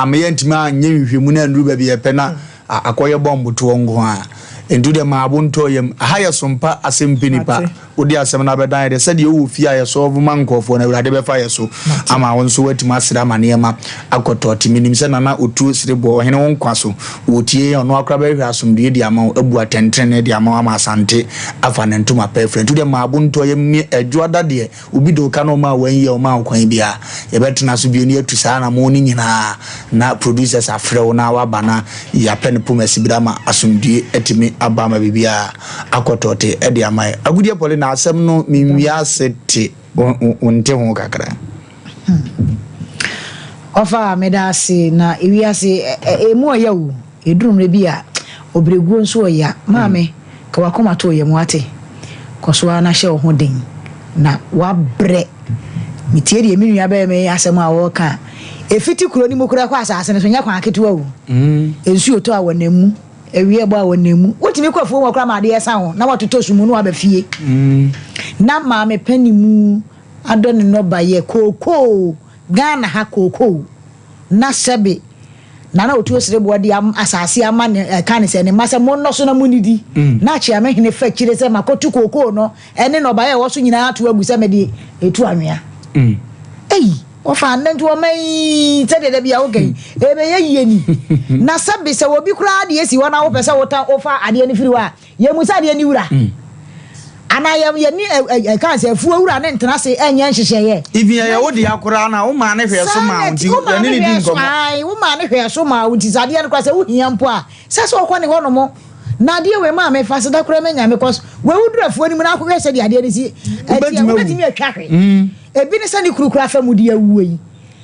ameyɛ ntumi anyɛ nhwehwɛmu no annuru baabi yɛpɛ na Akɔyɛ bɔmbotoɔ nko ara. Nti wodeɛ ma abo ntɔ yam. Aha yɛ sompa asɛm pɛ nipa. Wode asɛm no abɛdan yɛ dɛ sɛdeɛ wowɔ fie a yɛ sɔɔvo ma nkurɔfoɔ no Awurade bɛfa yɛ so ama wo nso woatumi asere ama nneɛma akɔ tɔɔte. Menim sɛ Nana Otuo Sereboɔ ɔhene wo nkwa so wɔtie yɛn ɔno ara koraa bɛhwehwɛ asomdwoeɛ de ama wo abu atɛntenenee de ama wo ama Asante afa ne ntoma pa afira. Nti wodeɛ ma abo ntɔ yam ne Adwoada deɛ Obi de wo ka na ɔmaa wanyi a ɔmaa wo kwan biara, yɛbɛtena so bio na yɛatu saa anamɔn no nyinaa na producers afrɛ wo na woaba na yɛapɛ no poma asibire ama asomdwie atumi aba ama biribiara akɔ tɔɔte de ama yɛ. Agudeɛ Pɔle na asɛm no menwie ase te wo nte ho kakra. Ɔfa meda ase na ewiase emu ɔya o. Ɛduru mmerɛ bi a, ɔbrɛguo nso ɔya. Maame, ka w'akoma to wo yam, woate? Kɔ so ara na hyɛ wo ho den, na woabrɛ. Metie deɛ me nuabarima yi asɛm a ɔreka a, ɛfiti kuro no mu koraa kɔ asase no so, nyɛ kwan ketewa o. Nsuo tɔ a, wɔnam mu, awia bɔ a, wɔnam mu. Wotumi kɔ afuom hɔ koraa ma adeɛ sa wo, na woatotɔ sum mu na woaba fie. Na maame panin adɔ ne nnɔbaeɛ, kookoo, Ghana ha kookoo, na sɛbe Nana Otuo Sereboɔ de asase ama ne ɛka ne sɛ ne mma sɛ monnɔ so na monnidi. Na Akyeamehene fa akyire sɛ makɔtu kookoo no ne nnɔbaeɛ a ɛwɔ so nyinaa ato agu sɛ mede retu anwea. Ei! Wɔfa nnɛ nti ɔman yi sɛdeɛ da bi a woka yi ɛbɛyɛ yie ni. Na sɛbe sɛ obi koraa deɛ si hɔ na wopɛ sɛ wotɔ wofa adeɛ no firi hɔ a, Yɛmmu sɛ adeɛ ne wura. Anaa yɛ yɛne ɛ ɛ ɛka sɛ afuo wura ne ntena ase nyɛ nhyehyɛeɛ. Even ɛyɛ wo dea koraa no a, wo maa no hwɛɛ so maa wo nti yɛne no di nkɔmmɔ. Ae, wo maa no hwɛɛ so maa wo nti sɛ adeɛ no koraa sɛ wohia mpo a, sɛ sɛ wokɔ ne hɔ nom. Na adeɛ wei maa me fa aseda koraa ma Nyame cos wei woduru afuo no mu na akɔhwɛ sɛdeɛ adeɛ no si ɛteɛ wobɛtumi atwa hwe. Ebi ne sɛ ne kunu koraa fa mu de awuo yi.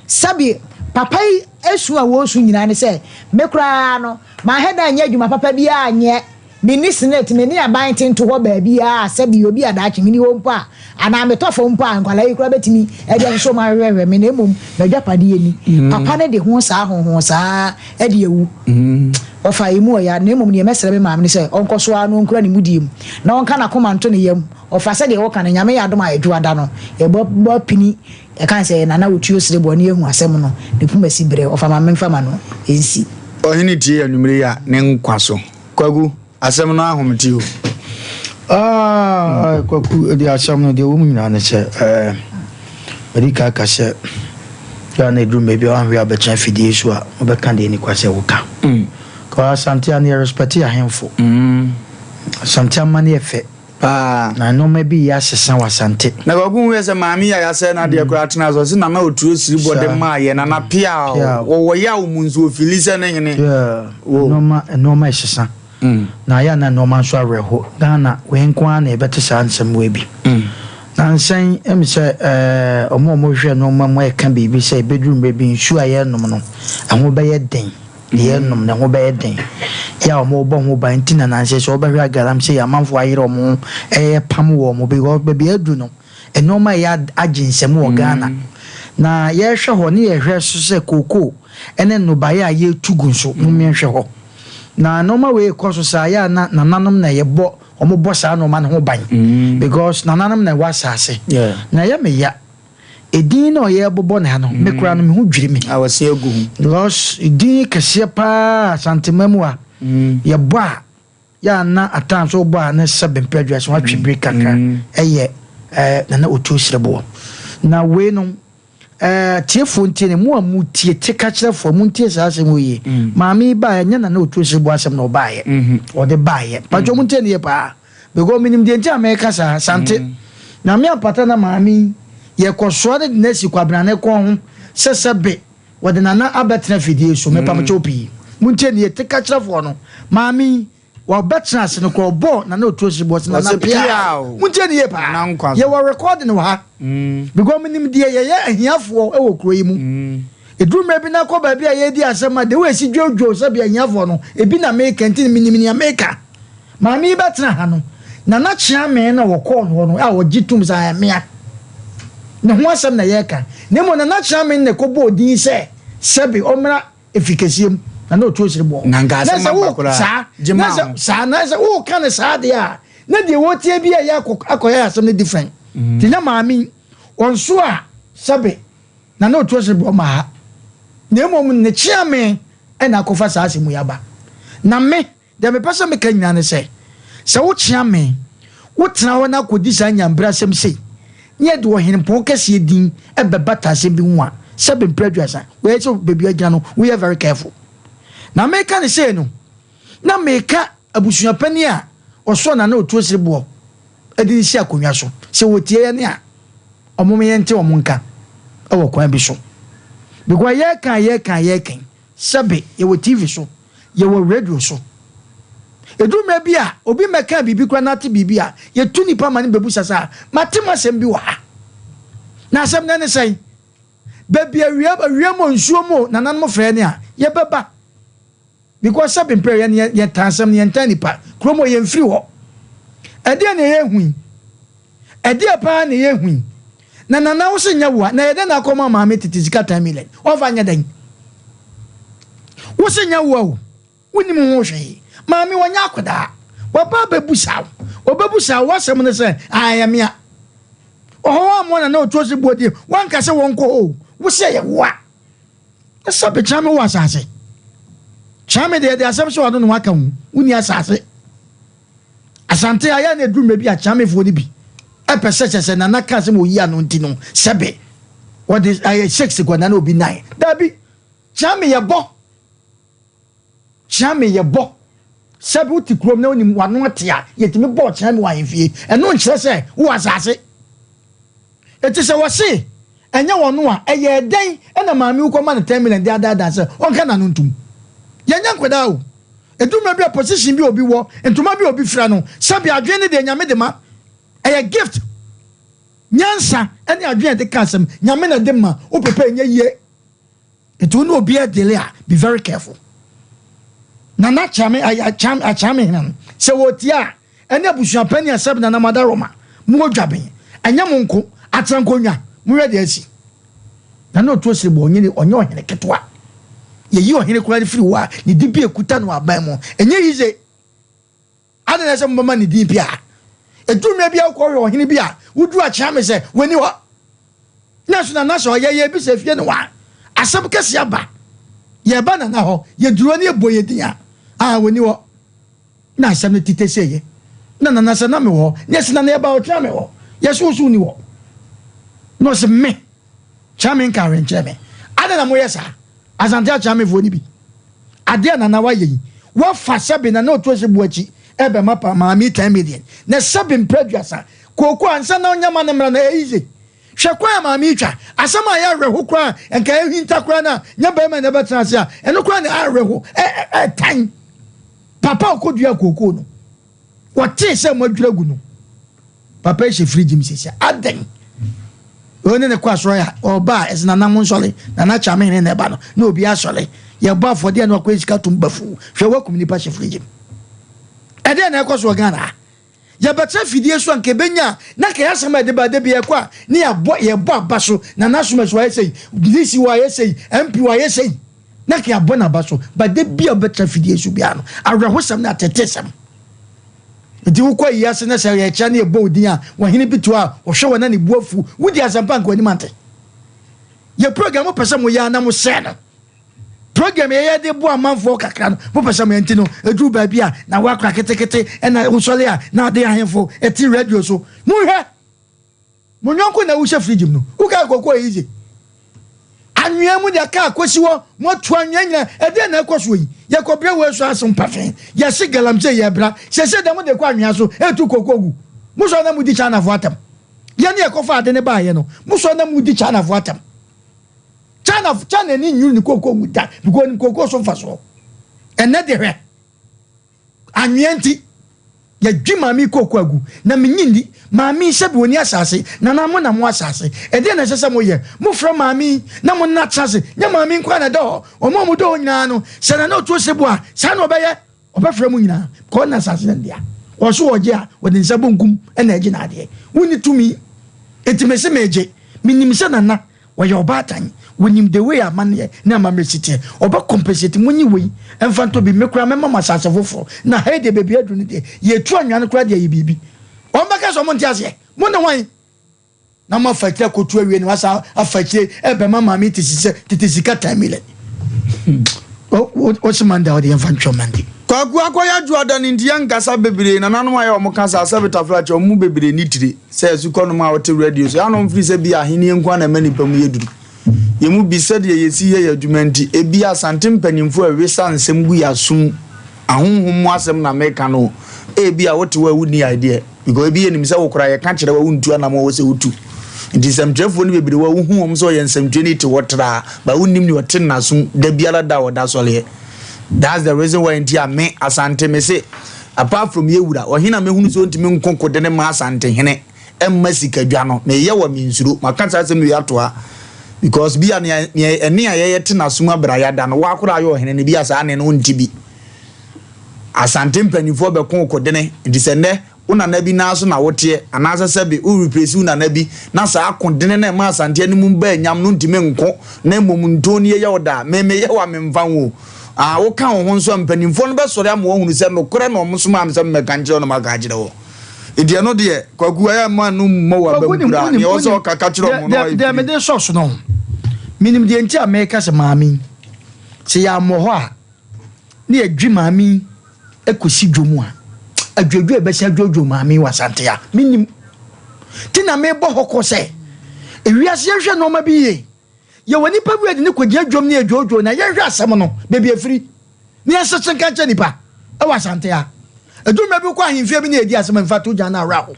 Sɛbe papa yi su a wɔresu nyinaa ne sɛ me koraa no manhɛ da nyɛ adwuma papa biara nyɛ. Menni senate, menni aban tentohɔ baabiara a sɛbi obi a daakye menni hɔ mpo a, anaa metɔ fam mpo a, nkwadaa yi koraa bɛtumi de ahwehwɛ wɔn ahwehwɛhwɛ me na mmom m'agyapadeɛ ni. Papa no de ho saa honhon saa de awu. Ɔfaa emu ɔya, na mmom deɛ mɛsrɛ me maame ne sɛ ɔnkɔ so ara na ɔnkura ne mudie mu, na ɔnka n'akoma nto ne yam. Ɔfa sɛdeɛ woka no, Nyame yɛ adom a Adwoada no, yɛbɛbɔ apini, yɛka sɛ Nana Otuo Sereboɔ na yɛahu asɛm no, ne poma si berɛ, ɔfa ma memfa ma no nsi. Ɔhene tie anwummere yi a ne nkwa so. Kwaku, asɛm no ahomete o. Ah, Kwaku, ɛde asɛm no deɛ ɛwɔ mu nyinaa ne sɛ, ɛɛ, madi ka aka sɛ, yɛ a na ɛduru mmerɛ bi a woanhwɛ a wobɛtena afidie so a, wobɛka deɛ ɛnni kwa sɛ woka. Kɔ Asante a na yɛ respect ahemfo. Asante amanneɛ fɛ. Paa. Na nnoɔma bi reyɛ asesa wɔ Asante. Na Kwaku hu yɛ sɛ maame yi a yɛasɛe n'adeɛ koraa tena ase, ɔse Nana Oturo siri bɔ de maa yɛ, Nana Piaw, wɔwɔ yaw mu nso ofili sɛ ne hene. Yeah, nnoɔma, nnoɔma resesa. Na ayɛ a na nnoɔma nso awerɛho. Ghana, wei nko ara na yɛbɛte saa nsɛm wei bi. Nansa yi, ɛm sɛ ɛɛ, wɔn a wɔhwehwɛ nnoɔma mu reka biribi sɛ ɛbɛduru mmerɛ bi nsuo a yɛrenom no, ɛho bɛyɛ den. Deɛ yɛnom no ɛho bɛyɛ den. Yɛ a wɔbɔ ho ban nti na nansa yi sɛ wobɛhwɛ a galamsey amanfoɔ ayere wɔn ho ɛrepam wɔn because baabi a aduru no nnoɔma reyɛ agye nsam wɔ Ghana. Na yɛrehwɛ hɔ ne yɛhwɛ nso sɛ kookoo ne nnobaeɛ a yɛretu gu nso mom yɛnhwɛ hɔ. Na nnoɔma wei rekɔ so saa yɛ a na nananom na yɛbɔ wɔbɔ saa nnoɔma no ho ban because nananom na ɛwɔ asaase. Na ɛyɛ me ya. Edin na ɔyɛ bobɔ ne ha no, me koraa no me ho dwiri me. A wɔsi agu ho. Because edin kɛseɛ paa Asantema mu a, yɛbɔ a, yɛ a na at times wobɔ a ne sɛ bempɛ adwa so watwe bere kakra ɛyɛ ɛɛ Nana Otuo Sereboɔ. Na wei no, Eh, tiefoɔ ntie ne, mo a motie, te ka kyerɛfoɔ, montie saa asɛm wɔ yie. Mm. Maame yi baeɛ, nyɛ na na ɔtuo sere asɛm na ɔbaeɛ. Mm-hmm. Ɔde baeɛ. Patwɔ mm. montie ne yie paa. Because menim deɛ nti a mɛka saa, sante. Mm. Nyame ampata na maame yi, yɛkɔsoa no de no asi Kwabena ne kɔn ho sɛ sɛbe wɔde Nana abɛtena fidie so. Mepamokyɛw pii. Montie ne yie, te ka kyerɛfoɔ no. Maame yi, Wɔbɛtena ase no koraa ɔbɔɔ Nana Otuo Siriboɔ se Nana Piaw. Montie no yie paa. Yɛwɔ recording wɔ ha. Because menim deɛ yɛyɛ ahiafoɔ wɔ kuro yi mu. Ɛduru mmerɛ bi na kɔ baabi a yɛredi asɛm a the way ɛsi dwodwo sɛbi ahiafoɔ no ebi na meka nti menim nea meka. Maame yi bɛtena ha no Nana Kyeame na wɔkɔɔ no hɔ no a ɔgye tom sɛ ɛmea. Ne ho asɛm na yɛreka. Na mmom Nana Kyeame na ɛkɔbɔɔ din sɛ sɛbi ɔmmra efi kɛseɛ mu na na ɔtu osiri bɔ. Na nka Na asɛm sɛ aba wo koraa, saa gye na maa sɛ ho. saa na sɛ woka no saa deɛ a na deɛ wɔtie bi a ɛyɛ akɔ akɔyɛ asɛm no different. Nti na maame yi ɔnso a sɛbe na na ɔtu osiri bɔ ma ha na mmom ne kyeame ɛna akɔfa saa asɛm yi aba. Na me Deɛ mepɛ sɛ meka nyinaa ne sɛ, sɛ wokyea me, wotena hɔ na kɔdi saa nyambrasɛm sei, na yɛde ɔhenempɔn kɛseɛ din bɛbata asɛm bi ho a, sɛbe mprɛ aduasa, wei sɛ baabi agyina no, woyɛ very careful. Na meka no sei no, na meka abusuapanin a ɔsɔɔ Nana Otuo Sereboɔ de no si akonnwa so, sɛ wɔtie yɛn a, wɔn yɛnte wɔn nka wɔ kwan bi so. Because yɛka a yɛka a yɛka yi, sɛbe yɛwɔ TV so, Yɛwɔ radio so. Ɛduru mmerɛ bi a, obi mmɛkaa biribi koraa na ate biribi a, yɛtu nnipa ma no bɛbusa sɛ, ah, mate mo asɛm bi wɔ ha. Na asɛm no ne sɛn? Baabi awia, awia mu o, nsuo mu o, nananom frɛ yɛn a, yɛbɛba. Because sɛbe mprɛ yɛn yɛn yɛtaa asɛm no, yɛntaa nnipa. Kurom hɔ, yɛmfiri hɔ. Ɛdeɛn na yɛhu yi? Ɛdeɛ paa na yɛhu yi? Na nana wo se nyɛ wo a, na ɛyɛ dɛn na akɔma maame tete sika 10 million? Ɔmfa nyɛ dɛn? Wo se nyɛ wo a o, wonim ho hwee. Maame ɔnyɛ akwadaa. Waba abɛbusa wo. Ɔbɛbusa wo, w'asɛm ne sɛ, ah, ɛyɛ mea. Ɔhɔ hɔ amoa na na ɔtuo se buo die. Wanka sɛ wɔnkɔ hɔ o. Wo se ɛyɛ wo a. Ɛsɛ bɛkyerɛ me wɔ asase. Kyerɛ me deɛ, de asɛm sɛ ɔno na waka ho. Wonni asase. Asante ayɛ na ɛduru mmerɛ bi a Kyamefoɔ no bi pɛ sɛ kyɛ sɛ Nana ka asɛm ɔyi ano nti no sɛbe wɔde ayɛ 6 kɔ Nana obi 9. Daabi, Kyame yɛ bɔ. Kyame yɛ bɔ. Sɛbe wote kurom na wonim wano ate a yɛtumi bɔɔ Kyame wɔ ahemfie. Ɛno nkyerɛ sɛ wowɔ asase. Eti sɛ wɔse ɛnyɛ wɔn a, ɛyɛɛ dɛn na maame yi kɔma no 10 million de adaadaa sɛ ɔnka n'ano ntom? Yɛnyɛ nkwadaa o. Ɛduru mmerɛ bi a position bi a obi wɔ, ntoma bi a obi fira no, sɛbi adwene no deɛ Nyame de ma. Ɛyɛ gift. Nyansa ne adwene a yɛde ka asɛm, Nyame na ɛde ma, wopɛ pɛ ɛnyɛ yie. Nti wo ne obi ɛdele a, be very careful. Nana Kyame, Akyame hene no, sɛ wɔtie a, ɛne abusua panin a sɛbi Nana Madaroma, mowɔ dwaben, ɛnyɛ mo nko, Atenankonnwa, monhwɛ deɛ asi. Nana Otuo Sereboɔ ɔnyɛ ɔnyɛ ɔhene ketewa. Yɛyi ɔhene koraa no firi hɔ a, ne dibea ɛkuta no wɔ aban mu, ɛnyɛ yize. Adɛn na ɛsɛ sɛ mobɛma ne din pia? Ɛduru mmerɛ bi a wokɔhwɛ ɔhene bi a, woduru akyea me sɛ, w'ani hɔ. Nanso Nana sɛ ɔyɛ yɛbisa fie no wa, asɛm kɛseɛ aba. Yɛba Nana hɔ, yɛduru hɔ ne yɛbɔ yɛ din a, ah, w'ani hɔ. Na asɛm no tete sɛ yɛ. Na Nana sɛ na mewɔ hɔ. Ne yɛse Nana yɛba ɔkyena me hɔ. Yɛse wo so woni hɔ. Na ɔse me, kyea me nka hwee nkyerɛ me. Adɛn na moyɛ saa? Asante Akyeamefoɔ no bi. Adeɛ a Nana wayɛ yi, wafa sɛbe Nana Otuohye Boakyi ɛbɛma pa maame yi 10 million. Na sɛbe mprɛ aduasa. Kooko ansa na ɔnya ma no mmra no ɛyɛ easy. Hwɛ kwan a maame yi twa. Asɛm a ɛyɛ awerɛho koraa a nka ɛhinta koraa no a nyɛ barima na ɛbɛtena ase a, ɛno koraa na ɛyɛ awerɛho, ɛtan. Papa a ɔkɔduaa kookoo no, wɔtee sɛ moadwiri agu no. Papa yi hyɛ fridge mu sisi. Adɛn? Ɔne ne kɔ asɔre a, ɔba a, ɛsɛ nana mo nsɔre. Nana Kyame hene na ɛba no, na obi asɔre. Yɛbɔ afɔdeɛ na wakɔ sika tom bafuu. Hwɛ wakum nipa hyɛ fridge mu. Ɛdeɛn na ɛkɔ so wɔ Ghana ha? Yɛbɛtena fidie so a nka ɛbɛnya a, na nka yɛasɛm a yɛde ba da bi ɛkɔ a, ne yɛabɔ yɛbɔ aba so. Nana Asomasi wayɛ sei, DC wayɛ sei, MP wayɛ sei. Na nka yɛabɔ n'aba so. Ba da bi a wobɛtena fidie so biara no, awerɛhosɛm ne atetesɛm. Nti wokɔ ayi ase na sɛ yɛkyea ne yɛbɔ wo din a, ɔhene bi to a, ɔhwɛ wɔ na ne bu afu. Wodi asɛmpa nka w'anim ante. Yɛ program mopɛ sɛ moyɛ a na mosɛe no. Program yɛyɛ de boa amanfoɔ kakra no, mopɛ sɛ moyɛ nti no, ɛduru baabi a na woakora ketekete ɛna wosɔre a na ade ahemfo ɛte radio so. Monhwɛ! Mo yɔnko na wohyɛ fridge mu no, wokaa koko easy. Anwea mu deɛ kaa kɔsi hɔ, moatu anwea nyinaa. Ɛdeɛn na ɛkɔ soɔ yi? Yɛkɔbrɛ wei so aso mpafe. Yɛse galamsey yɛbra. Seesei deɛ mode kɔ anwea so retu kooko gu. Mosɔre na modi Chinafoɔ atɛm. Yɛne yɛkɔfa ade no baeɛ no, mosɔre na modi Chinafoɔ atɛm. China, China ani nnwiri ne kooko ngu da because onim kooko so mfasoɔ. Ɛnnɛ deɛ hwɛ. Anwea nti, yɛdwe maame yi kooko agu, na minnye nni. Maame yi, sɛbi onni asase, nana mo na mowɔ asase. Ɛdeɛn na ɛsɛ sɛ moyɛ? Mofrɛ maame yi na mo ne no atena ase. Nyɛ maame yi nko ara na ɛdɔ hɔ. Wɔn a wɔdɔ hɔ nyinaa no, sɛ Nana Otuo se bo a, saa na ɔbɛyɛ. Ɔbɛfrɛ mo nyinaa, because ɔno na asase no dea. Ɔso ɔgye a, ɔde ne nsa bonkum na ɛgye n'adeɛ. Wonni tumi. Enti mese megye. Menim sɛ Nana Ɔyɛ ɔbaatan, onim the way amanneɛ ne amammerɛ si teɛ. Ɔbɛ compensate, monyi wei mfa ntɔ bi, me koraa mɛma mo asase foforɔ. Na ha yi deɛ baabi aduru no deɛ, yɛtu anwea no koraa de ayɛ biribi. Wɔn bɛka sɛ wɔn nte aseɛ. Mo ne hwan? Na mo afa akyire akɔtu awie na wasa afa akyire ɛbɛma maame te sisɛ tete sika 10 million. Wo se Monday a wode yɛmfa ntwɛn Monday. Kwaku akɔyɛ adwoada no nti yɛnkasa bebree nananom ayɛ wɔn kasa sɛ betafra kyɛ wɔn mu bebree nni tire sɛ asukɔnom a wɔte radio so ɛanom firi sɛ bi ahennie nko ara na ɛma nnipa mu yɛ duru yɛn mu bi sɛdeɛ yɛsi yɛ yɛn adwuma nti ebia Asante mpanimfoɔ a ɛwesa nsɛm gu yɛn asom ahonhom mu asɛm na meka no ebia wote hɔ a wonni idea Because ebi yɛnim sɛ wo koraa yɛka kyerɛ wo a wontu anamɔ wɔ sɛ wotu. Nti nsɛmtwerɛfoɔ no bebree wɔ a wohu wɔn sɛ ɔyɛ nsɛmtwerɛni te hɔ traa but wonnim nea ɔte n'asom da biara da a ɔda sɔreɛ. That's the reason why nti a me Asante me se apart from yɛ wura ɔhene a mehunu sɛ ɔntumi nko kode ne ma Asantehene mma sikadwa no meyɛ wɔ mensuro maka saa asɛm wei ato ha because bi a nea ɛne a yɛyɛ te n'asom abere a yɛada no woakora ayɛ ɔhene no bi a saa ne no wonte bi. Asante mpaninfoɔ bɛko kodene, nti sɛ nnɛ wo nana bi nan so na woteɛ, anaasɛ sɛbe wo replace wo nana bi, na saa kodene no a ɛma Asante anim baa nyam no ntumi nko, na mmom ntɔn nie yɛ wo da a, me meyɛ wo a memfa ho o. Ah, woka wo ho nso a, mpaninfoɔ no bɛsɔre ama wɔahunu sɛ nokorɛ na wɔsomaa me sɛ memmɛka nkyerɛ wo na maka akyerɛ wo. Nti ɛno deɛ, Kwaku, ɛyɛ a mma no mmɔ Kwaku, w'abam wonim, koraa. wonim, Deɛ ɛwɔ sɛ wonim, ɔka, ka kyerɛ deɛ, wɔn na deɛ, wɔayɛ deɛ firi. mede sɔ so no, menim deɛ nti a meka sɛ maame yi, sɛ yɛammɔ hɔ a, ne yɛdwe maame yi kɔsi dwom a, adwodwo a ɛbɛsi adwodwo maame yi wɔ Asante a, mennim. Nti na mebɔ hɔ kɔ sɛ, ewiase yɛnhwɛ nneɛma bi yie. Yɛwɔ nipa bi a yɛde ne kɔgyina dwom ne yɛdwodwo na yɛnhwɛ asɛm no baabi afiri ne yɛnsese nka nkyɛ nipa ɛwɔ Asante a. Ɛduru mmerɛ bi wokɔ ahemfie bi ne yɛdi asɛm a mfa to gya no awerɛ aho.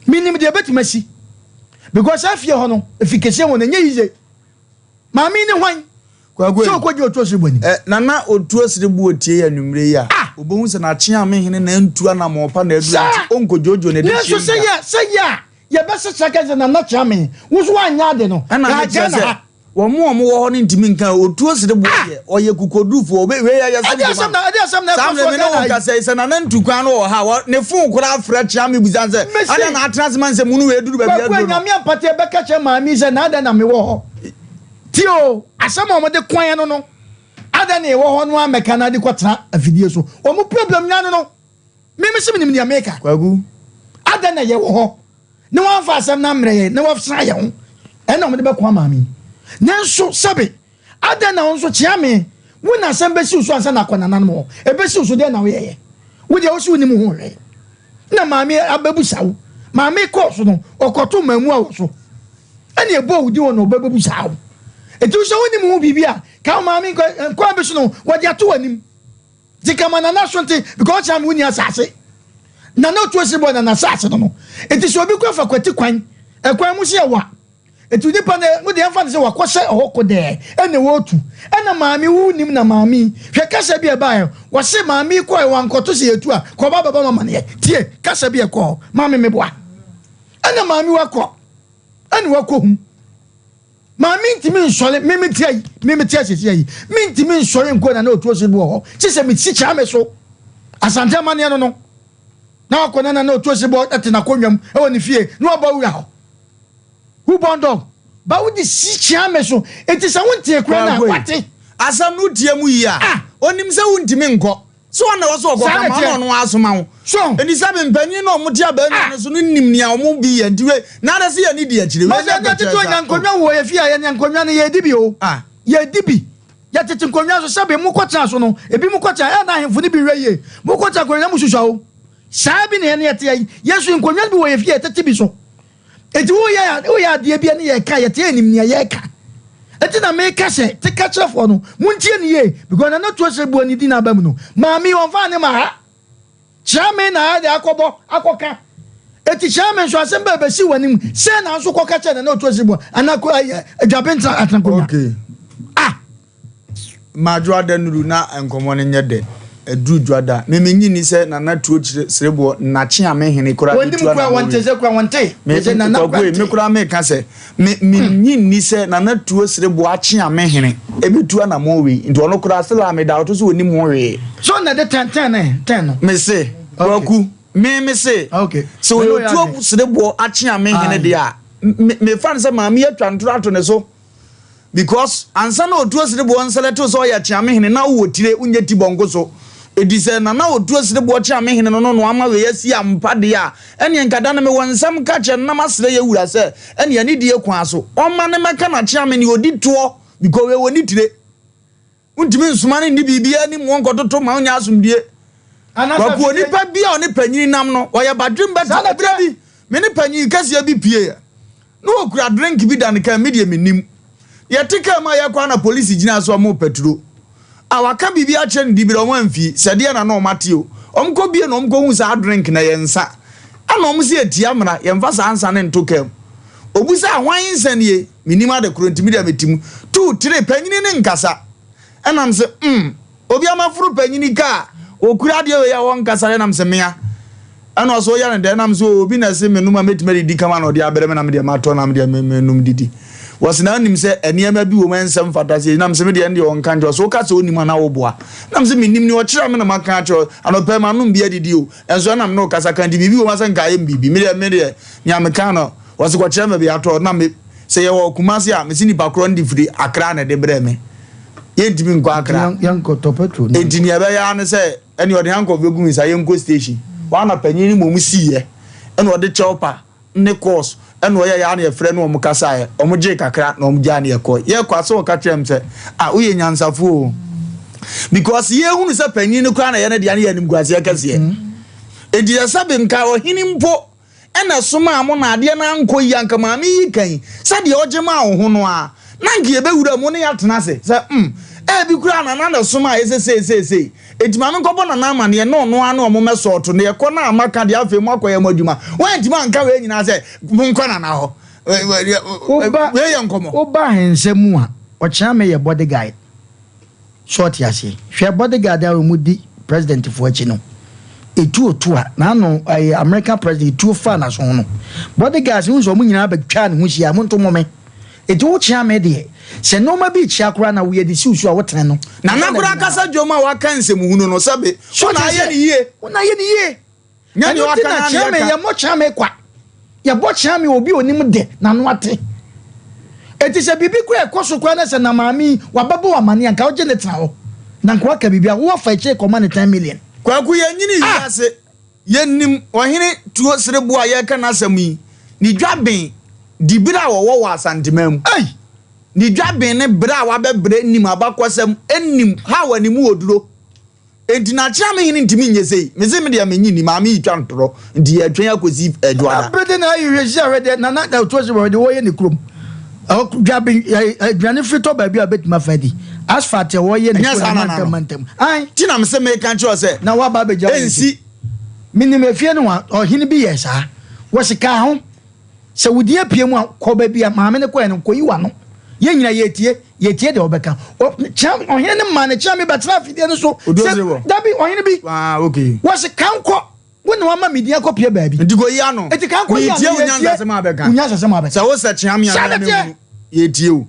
Menim deɛ ɛbɛtumi asi because saa fie hɔ no, efi kɛseɛ hɔ no ɛnyɛ yiye. Maame yi ne hwan? Kwaku Sɛ ɔkɔgye otuo sere bɔ anim. Eh, Nana otuo sere bu otie yɛ anwummere yi a, Ah! obehu sɛ n'akyeame hene na antu anammɔn pa na aduru Saa! nti onkɔdwoodwoo ne Nanso dehyeɛ sɛ yi da. yɛ, sɛ yɛ a, yɛbɛsekyerɛ ka sɛ Nana Kyeame, wo nso woanyɛ ade no. Ɛna Ghana mekyerɛ sɛ, ha. wɔn a wɔwɔ hɔ no ntumi nka otuo sere boɔ Ah! deɛ, ɔyɛ kukodurufoɔ, obe, wei ɛyɛ sɛ Ɛdeɛ asɛm na, ɛdeɛ asɛm na Saa ɛkɔ mmerɛ soɔ me ne wo Ghana yi? nkasa yi, sɛ Nana ntu kwan no wɔ ha a, wɔ, ne fon koraa frɛ Kyeame bisa no sɛ, Mese, adɛn na atena ase ma nsɛmhunu wei aduru baabi Kwaku aduru no? Anyame ampate bɛka kyerɛ maame yi sɛ na adɛn na mewɔ hɔ? Tie o, asɛm a wɔde kɔɛ no no, adɛn na yɛwɔ hɔ no ara mmɛka na de kɔtena afidie so? Wɔn problem nyinaa no no, me mese menim nea meka. Kwaku. Adɛn na yɛwɔ hɔ na wɔamfa asɛm no ammrɛ yɛn na wɔasra yɛn ho? Ɛna wɔde bɛko ama me. Nanso sɛbe, adɛn na wo nso kyea me? Wo na asɛm bɛsi wo so ansa na akɔ nananom hɔ. Ɛbɛsi wo so, deɛn na woyɛeɛ? Wo deɛ wo se wonim ho hwee. Na maame abɛbusa wo. Maame kɔɔ so no, ɔkɔtoo mmaamua wɔ so. Ɛna ɛbɔɔ wo din wɔ na ɔbɛbɛbusaa wo. Enti wo sɛ wonim ho biribi a, ka wo maame nkɔ nkwan bi so no, wɔde ato w'anim. Nti kama nana so nte because ɔkyerɛ me wonni asase. Nana otuo si bɔ nana asase no no. Enti sɛ obi kɔ fa kwati kwan, ɛkwan mu sɛ ɛwa. Enti nipa no mo deɛ ɛmfa no sɛ wakɔhyɛ ɛhɔ kodɛɛ ɛna wɔretu. Ɛna maame wo nim na maame yi hwɛ kasa bi a ɛbaeɛ wɔse maame yi kɔɛ wankɔto sɛ yɛtu a kɔba bɛbɔ ma amaneɛ. Tie kasa bi a ɛkɔɔ maame meboa. Ɛna maame wakɔ ɛna wakɔ hu. Maame ntumi nsɔre me me tia yi me me tia sisi yi me ntumi nsɔre nkɔ na na otuo si bi wɔ hɔ kye sɛ me si kyerɛ me so asante amaneɛ no no na wakɔ na na otuo si bɔ ɛte n'akonnwa mu ɛwɔ ne fie na wabɔ wura hɔ who born dog ba wo de si kyerɛ me so eti sɛ wo ntie kura na wate. Asɛm no wotie mu yie a ah onim sɛ wontumi nkɔ. So ɔna ɛwɔ sɛ ɔkɔka ma ɔna ɔno asoma wo? Enti sɛ mpanyin na wɔte abannwa no so no nim nea wɔn bi yɛ nti wei na ada sɛ yɛn di akyire. Wei Masa sɛ yɛtete onya nkonnwa wɔ yɛ fie a yɛn nkonnwa no yɛdi bi o. Ah. Yɛdi bi. Yɛtete nkonnwa so sɛbe mo kɔtena so no ebi mo kɔtena ɛyɛ na ahemfo no bi hwɛ yie. Mo kɔtena nkonnwa na mo susua o. Saa bi na yɛn yɛte yɛn nso nkonnwa no bi wɔ yɛ fie yɛtete bi so. Enti woyɛ woyɛ adeɛ bi a ne yɛka yɛte yɛnim nea yɛka. Enti na meka sɛ, teka kyerɛfoɔ no, montie no yie, because Nana Tuo Sereboɔ ne din aba mu no, maame yi ɔmfaa ne ma ha. Kyeame na ayɛ de akɔbɔ, akɔka. Enti Kyeame nso asɛm bɛɛ bɛsi w'anim, sɛn na nso kɔka kyerɛ Nana Otuo Sereboɔ anaa ko ɛyɛ Adwaben tena Atenankonnwa. Okay. Ah! Ma Dwoada nnuru na nkɔmmɔ no nyɛ dɛ. Aduru Dwoada. Me mennye nni sɛ Nana Tuo Sereboɔ na Kyeame hene koraa Wɔnnim bɛtu koraa, anammɔn wɔnte wei. sɛ koraa, wɔnte. Me, Sɛ Nana Kwaku koraa ei, me nte. koraa meka sɛ, Me minnye nni sɛ Nana Tuo Sereboɔ Akyeame hene bɛtu anamɔn wei, nti ɔno koraa still a me doubt sɛ ɔnim ho hwee. So na ɛde tɛn tɛn ne tɛn no. Me se, Kwaku, me me se, sɛ ɔyɛ Otuo Sereboɔ Akyeame hene deɛ a, me me fa no sɛ maame yi atwa ntorɔ ato ne so. Because ansa na Otuo Sereboɔ nsɛlɛtew sɛ ɔyɛ Akyeame hene na wowɔ tire, wonyɛ ti bɔnko so. Enti sɛ Nana Otuo Sereboɔ Kyeame hene no no na wama wei asi ampa deɛ a, ɛneɛ nka da no mewɔ nsɛm ka kyerɛ no na masrɛ yɛ wura sɛ ɛneɛ anidie kwan so ɔmma no mmɛka n'Akyeame neɛ ɔdi toɔ because wei wɔ ne tire. Wontumi nsoma no nni biribiara anim wɔnkɔtoto ma ɔnyɛ asomdwie. Kwaku onipa bi a ɔne panyin nam no ɔyɛ badwem bɛte. Ɛberɛ bi me ne panyin kɛseɛ bi pieeɛ na ɔkura drink bi da ne kaa me deɛ mennim. Yɛte kaa mu a yɛkɔ a na polisi gyina so ɔmo repɛ turo. A waka biribi akyerɛ no dibere ɔmo amfi sɛ deɛ na na ɔmo ate o. Ɔmo kɔ bie na ɔmo kɔ hu saa drink na ɛyɛ nsa. Ɛna ɔmo se ɛtia mmara yɛmfa saa nsa no nto kaa mu. Obisaa hwan nsa nie? Mennim ade koro nti me deɛ mete mu. Two, three, panyini no nkasa. Ɛna mese mm, obi ama foro panyini kaa okura adeɛ wei a ɔnkasa deɛ na mese mea. Ɛna ɔsɛ ɔyɛ no dɛn na mese obi na ɛse menom a mɛtumi adidi kama na ɔde abrɛ me na medeɛ matɔ na medeɛ menom didi. Wɔse na anim sɛ nneɛma bi wɔ mu ɛnsɛ mfata sɛ na mese medeɛ ɛndeɛ ɔnka nkyerɛ ɔsɛ woka sɛ onim a na woboa. Na mese menim ne ɔkyerɛ me na maka akyerɛ anɔpɛ manom bi adidi o ɛnso ɛna me ne ɔkasa ka nti biribi wɔ mu asɛ nka ayɛ me biribi medeɛ medeɛ nea meka no Wɔse kɔkyerɛ me baabi atɔ na me sɛ yɛwɔ Kumasi a mese nipa korɔ no de firi Accra na ɛde brɛɛ me. Yɛntumi nkɔ Accra. Yɛnkɔtɔ petrol no. Enti nea ɛbɛyɛ ara ne sɛ ɛne ɔde handcuff bɛgu me nsa yɛnkɔ station. Hɔ ara na panyin no mmom siiɛ ɛna ɔde kyɛwpa ne course ɛna ɔyɛeɛ ara na yɛfrɛ ne wɔn kasaeɛ. Wɔn gyee kakra na wɔn gyaa ne yɛkɔe. Yɛkɔ a sɛ ɔka kyerɛɛ me sɛ ah woyɛ nyansafoɔ o. Because yɛhunu sɛ panyin no koraa na ɛyɛ ne dea no yɛ animguaseɛ kɛseɛ. Enti sɛ sɛbe nka ɔhene mpo Ɛna ɛsomaa mo na adeɛ no ankɔ yie anka maame yi ka yi sɛdeɛ ɔgye maa wo ho no ara na anka yɛbɛwura mu ne yɛatena ase sɛ mm ebi koraa Nana na ɛsomaa yɛ sɛ sei sei sei enti maame nkɔbɔ Nana amaneɛ na ɔno ara ne ɔmo mmɛsɔɔto na yɛkɔ na maka deɛ afei moakɔyɛ mo adwuma woantumi anka wei nyinaa sɛ monkɔ Nana hɔ wei yɛ nkɔmmɔ. Woba ahensɛm mu a, ɔkyea me yɛ bodyguard. So ɔte aseɛ? Hwɛ bodyguard a wɔn di president foɔ akyi no. Etuo to a, n'ano ɛyɛ American president etuo fa n'aso ho no. Bodyguards no sɛ wɔn nyinaa bɛtwa ne ho hyia, mo nto mo me. Eti wo kyea me deɛ, sɛ nneɛma bi kyea koraa na woyɛ de siw so a wotene no. Nana koraa kasa dwom a waka nsɛmhunu no sɛbe, wo na ayɛ no yie. Wo na ayɛ no yie. Nyɛ deɛ Ɛno nti waka na no ara na kyea me, yɛka. yɛmmɔ kyea me kwa. Yɛbɔ kyea me obi a onim de n'ano ate. Enti sɛ biribi koraa ɛkɔ so koraa na sɛ na maame yi wabɛbɔ wo amaneɛ a, nka wogye no tena hɔ. Na nka waka biribi a, wo afa akyire kɔma no 10 million. Kwaku yɛnyini Ah! wiase, yɛnim ɔhene tuo sereboɔ a yɛreka n'asɛm yi, ne dwaben dibere a ɔwɔ wɔ Asanteman mu. Ei! Ne dwaben ne bere a wabɛbrɛ nim abakɔsɛm, nim how a ne mu wɔ duro. Enti na Kyeame hene ntumi nyɛ sei. Mese me deɛ mennye nni, maame yi twa ntorɔ, nti yɛretwɛn akɔsi Adwoada. Bere de na ayi hwɛ si ahwɛ deɛ nana na otu ɔsi hwɛ deɛ wɔyɛ ne kurom. Ɛhɔ dwaben aduane firi tɔ baabi a obetumi afa adi. Asphalt a wɔyɛ ne Ɛnyɛ saa kurom na nana mantam no. mantam. Ae. Nti na mese meka kyerɛ wo sɛ Na waba abɛgya wo ɛnsi. Menim efie no a ɔhene bi yɛɛ saa. Wɔsi kaa ho. Sɛ wo din apue mu a, kɔ baabi a maame no kɔɛ no, kɔyi w'ano. Yɛn nyinaa yɛretie, yɛretie deɛ ɔbɛka. Ɔ, kyea, ɔhene no maa ne kyea me bɛtena afidie no so. Obi Sɛ, ɔsere wɔ? dabi, ɔhene bi. Ah, okay. Wɔsi kan kɔ, wo na wama me din akɔpue baabi. Nti kɔyi ano. Nti kan kɔ yi ano, Meretie wo yɛretie. nyansasɛm a bɛka. Wo nyansasɛm a bɛka. Sɛ wosɛ kyea me a, Saa na na ɛteɛ. mehunu. Yɛretie wo.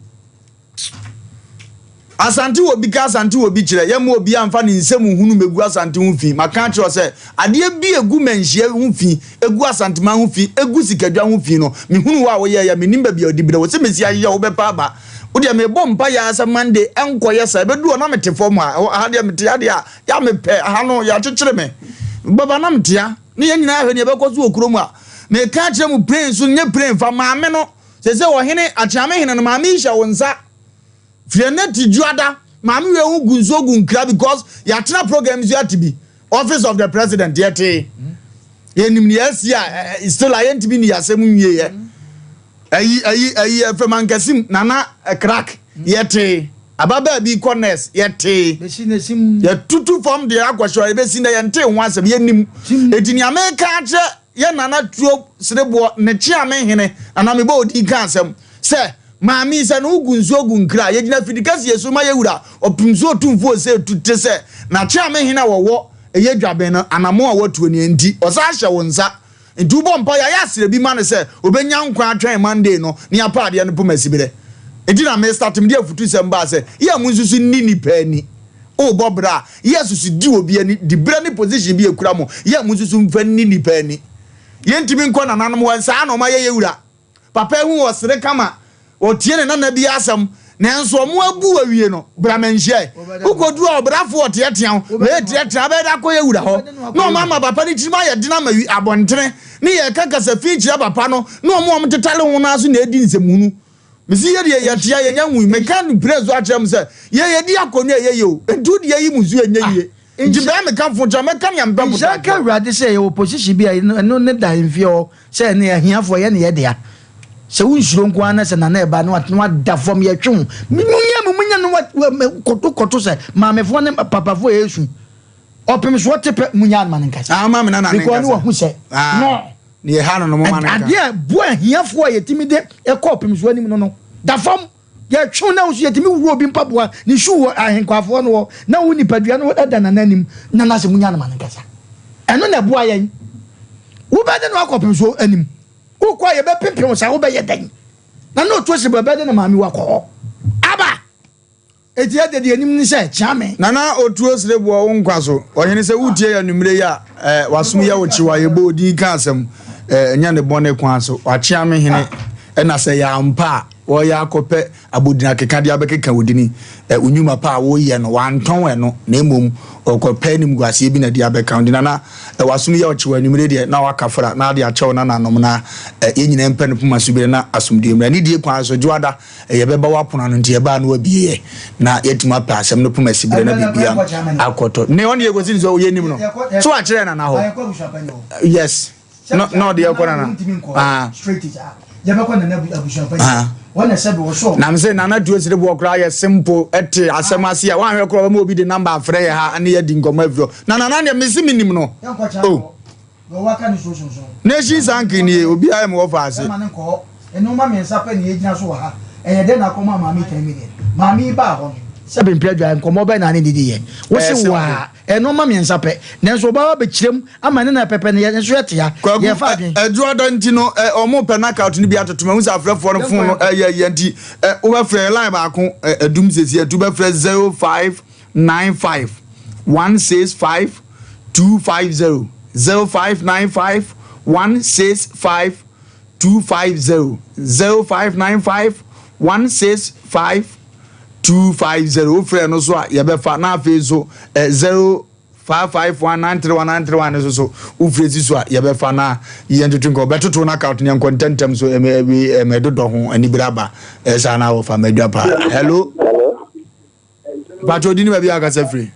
Asante wɔ bi ka Asante wɔ bi kyerɛ, yɛmma obiara mfa ne nsɛm hunu mmɛgu Asante ho fi. Maka akyerɛ wo sɛ, adeɛ bi a ɛgu Manhyia ho fi, ɛgu Asanteman ho fi, ɛgu Sikadwa ho fi no, mehunu wo a woyɛeɛ a, mennim baabi a wode brɛ wo. Sɛ mɛsi ayeyɛ wo, wobɛpa aba. Wo deɛ mebɔ mpaeɛ ara sɛ Monday ɛnkɔyɛ saa. Ɛbɛduru hɔ na mete fam ha. Ɛhɔ, ha deɛ mete ha deɛ a, yɛ a mepɛ, ha no yɛakyekyere me. Baba na mete ha, ne yɛn nyinaa hwɛ deɛ ɛbɛkɔ so wɔ kurom ha. Meka akyerɛ mo plane so, nyɛ plane fa maame no. Seesei ɔhene, Akyeame hene no, maame yi hyɛ wo nsa. Firi ɛnɛ ti dwoada, maame wei ho gu nsuo gu nkira because yɛatena program so yɛate bi. Office of the president yɛtee. Yɛnim nea asi a still a yɛntumi nni asɛm nwieɛ. Ayi ayi ayi ɛfɛ mankasim nana crack. Yɛtee. Ababaa bi kɔ nurse, yɛtee. Yɛtutu fam deɛ akɔhyɛ hɔ, yɛbɛsi nnɛ yɛntee ho asɛm, yɛnnim. Enti nea meka akyerɛ yɛn Nana Tuo Sereboɔ ne Kyeame Hene, Nana mebɔ wo din ka asɛm, sɛ, Maame yi, sɛ ne ho gu nsuo gu nkra a, yɛgyina fidikɛseɛ so ma yɛn wura Ɔpemsuo Otumfoɔ Osei tu te sɛ na Kyeame Hene a wɔwɔ ɛyɛ Dwaben no anammɔn a watuo nie nti, ɔsan hyɛ wo nsa. Nti wobɔ mpaeɛ a, yɛ asrɛ bi ma no sɛ ɔbɛnya nkwa atwɛn Monday no na yɛapɛ adeɛ no poma siberɛ. Nti na me start mede afutusɛm baa sɛ, yɛ a monsusu nni nnipa ani. Wobɔ bra a, yɛ a susu di obi ani, diberɛ ne position bi a ɛkura mo, yɛ a monsusu mfa nni nnipa ani. Yɛntumi nkɔ nananom hɔ, saa na wɔayɛ yɛ wura. Papa ehu ɔsere kama, ɔtie ne nana bi asɛm, nanso ɔmo abu awie no, bra manhyia ɛ. Wokɔduru a ɔbrafo ɔteatea wo, wei teatea bɛyɛ de akɔyɛ wura hɔ, na ɔmo ama papa no tirim ayɛ den ama wi abɔntene, ne yɛka kasa fi kyerɛ papa no, na ɔmo a ɔmo tetare ho no ara so na edi nsɛmhunu. Mese yɛ deɛ yɛtea yɛnya hui, meka no pire so akyerɛ mo sɛ, yɛ yɛdi akɔnnwa a ɛyɛ yie o, nti wo deɛ yi mo nso ɛnyɛ yie. Nti bɛɛ meka fo kyerɛ, mɛka nea mepɛ Nhyira botae nka kyerɛ. Awurade sɛ yɛwɔ position bi a ɛno ne da mfeɛ hɔ sɛ ɛne ahiafoɔ yɛ ne yɛ dea. Sɛ wo nsuro nko ara na sɛ nana ɛba na wada fam yɛtwe wo munya mu munya no kɔto kɔto sɛ maamefoɔ ne papafoɔ yɛ esu ɔpem soɔ te pɛ munya ma ne nkasa. Ah, ma me nana ne Because nkasa. ne wahu sɛ Ah, no ne yɛ ha no no mo ma ne nka. adeɛ a ɛboa ahiafoɔ a yɛtumi de ɛkɔ ɔpem soɔ anim no no da fam. Yɛtwew na wo nso yɛtumi wura obi mpaboa ne shoe wɔ ahenkwafoɔ no hɔ na wo nipadua no da nana anim na n'asɛ munya no ma no nkasa. Ɛno na ɛboa yɛn. Wobɛde no akɔpem so anim. Wokɔ a yɛbɛpempem wo saa wobɛyɛ dɛn? Na na ɔtu ase bɛbɛde ne maame wakɔ hɔ. Aba! Eti ɛde deɛ anim ne sɛ kyea me. Nana Otuo Sereboɔ wo nkwa so. Ɔhene sɛ wotie yɛ anwummere yi a eh, wasom yɛ wo kyewa yɛbɔ odin ka asɛm eh, ɛnyɛ ne bɔne kwan so. Wakyea me hene ɛna sɛ yɛ ampa a Wɔreyɛ akɔpɛ abodin akeka de abɛkeka wo dini. Ɛ, wo nnwuma pa a woreyɛ no, wantɔn ɛno, na mmom ɔrekɔpɛ animguaseɛ bi na de abɛka wo. Nti Nana, ɛ, w'asom yɛ ɔkyew anwummere deɛ, na waka fra, na ade akyɛ wo nananom, na ɛ, yɛn nyinaa mpɛ no poma so bi na asomdwoeɛ mmra. Anidie kwan so, Dwoada, ɛ, yɛbɛba w'apono ano, nti yɛba a na wabue yɛ, na yɛatumi apɛ asɛm no poma si berɛ na biribiara akɔtɔ. Ne ɔne yɛkɔsi no sɛ yɛnim no. So wakyerɛ Nana hɔ? Yes. Na na ɔde ɛkɔ nana. Ah. Ah. Na mese nana tuo sere boɔ koraa yɛ simple ɛte asɛm ase a wanhwɛ koraa ɔbɛma obi de number afrɛ yɛ ha ne yɛadi nkɔmmɔ afiri hɔ. Na nana deɛ mese menim no. Oh. Nation sank nie obiara yɛ me wɔfa ase. Nneɛma mmiɛnsa pɛ na yɛgyina so wɔ ha. Ɛyɛ dɛn na akɔma maame 10 million? Maame yi baa hɔ no. Sɛ bempere adwa nkɔmmɔ bɛn na ne ne diiɛ? Wo se waa. Nnoɔma mmiɛnsa pɛ, nanso ɔbaa bɛkyerɛ mu ama ne nan pɛpɛ no, yɛn nso yɛte ha, Kwaku, yɛfa adwene. Adwoada nti no, ɛ, ɔmo pɛ knockout no bi atoto. Mahu sɛ afrɛfoɔ no phone no ɛyɛ yɛ nti, ɛ, wobɛfrɛ yɛ line baako, ɛ, adum sɛsi ɛtu bɛfrɛ 0595 165 250, 0595 165 250, 0595 165 250 wofrɛ no so a yɛbɛfa na afei nso eh, 0551 931 931 no so so wofrɛ si so a yɛbɛfa na yɛntwetwe nkɔ bɛtoto no account no yɛnkɔ ntɛmntɛm so ɛmɛ ɛmɛ ɛmɛ dodɔ ho anibere aba ɛsaa na wɔfa madwa paa hello mpatwa odi ne baabi a akasa firi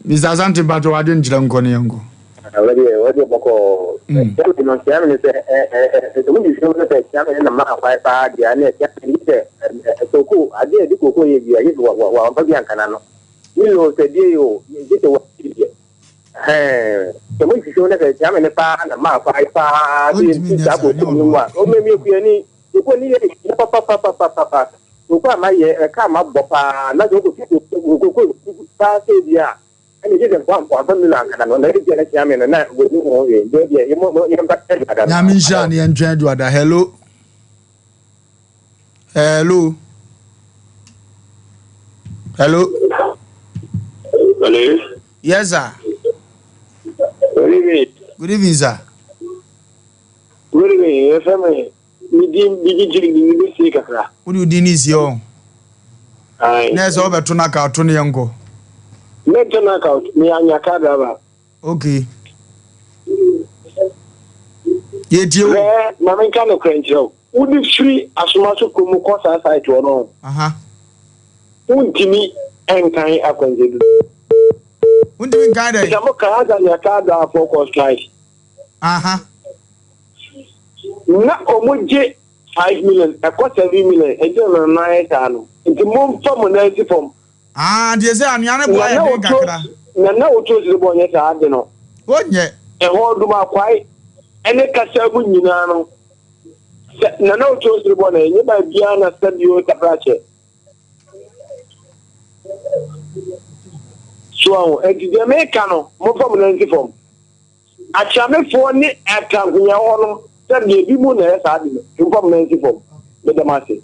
Mister Asante mpatsɔ wadwen nkyerɛ nkɔ ne yɛnkɔ. Wɔdeɛ wɔdeɛ bɔkɔɔ. Kyɛmi no kyɛmi no sɛ ɛ ɛ ɛ sɛ wodi fi no sɛ kyɛmi no na maa kwae paa deɛ ne kyɛmi no sɛ ɛ koko adeɛ yɛde koko yɛ bia yɛ wa wa wa mfa bi ankana no. Milo sɛ die o gye sɛ wɔ deɛ. Ɛhɛn sɛ mo hwehwɛ no sɛ kyɛmi no paa na maa kwae paa sɛ yɛn ti saa koko no mu a ɔmɛ mi ekuani koko ni yɛ yɛ papapapapapa. Koko a mayɛ, ɛka a mabɔ paa, na sɛ wokɔtu koko paa sɛ bi a, ɛne gye sɛ wamfa Milo ankana no, na ebia na kyea me no, na wɔdi ho hwee. Nti deɛ, yɛmfa Adwoada no. Nyame nhyira ne yɛntwɛn Adwoada. Hello. Hello. Hello. Hello. Yes, sir. Good evening. Good evening, sir. Good evening. Yɛfrɛ me Me din biribi nti mede me bɛsie kakra. Wode wo din no sie hɔ. Ae. Na ɛsɛ wobɛto knockout to ne yɛnkɔ. Mɛto knockout, meyɛ anyaka driver. Okay. Yɛtie wo. Hwɛ, ma menka nokorɛ nkyerɛ wo. Wode firi Asomaso kurom kɔ saa site hɔ no, Aha. wontumi nkan akwanhyɛ bi. Wontumi nkan dɛn? Sɛ moka asa anyaka driverfoɔ kɔ strike. Aha. Na wɔn gye. 5 million ɛkɔ 7 million ɛnti na nana ayɛ saa no nti momfa mo nan nsi fam. Ah nti ɛsɛ anwea no boa yɛ den kakra. Nana Otuo Siriboɔ nyɛ saa ade no. Onyɛ. Ɛhɔ Dumakwai ɛne kasa mu nyinaa no sɛ Nana Otuo Siriboɔ na ɛnyɛ baabiara na sɛbio taprakyɛ. So ahu nti deɛ meka no momfa mo nan nsi fam. Akyeamefoɔ ne Atrankonya hɔ no sɛ deɛ ebi mu na ɛyɛ saa ade no momfa mo nan nsi fam. Meda mo ase.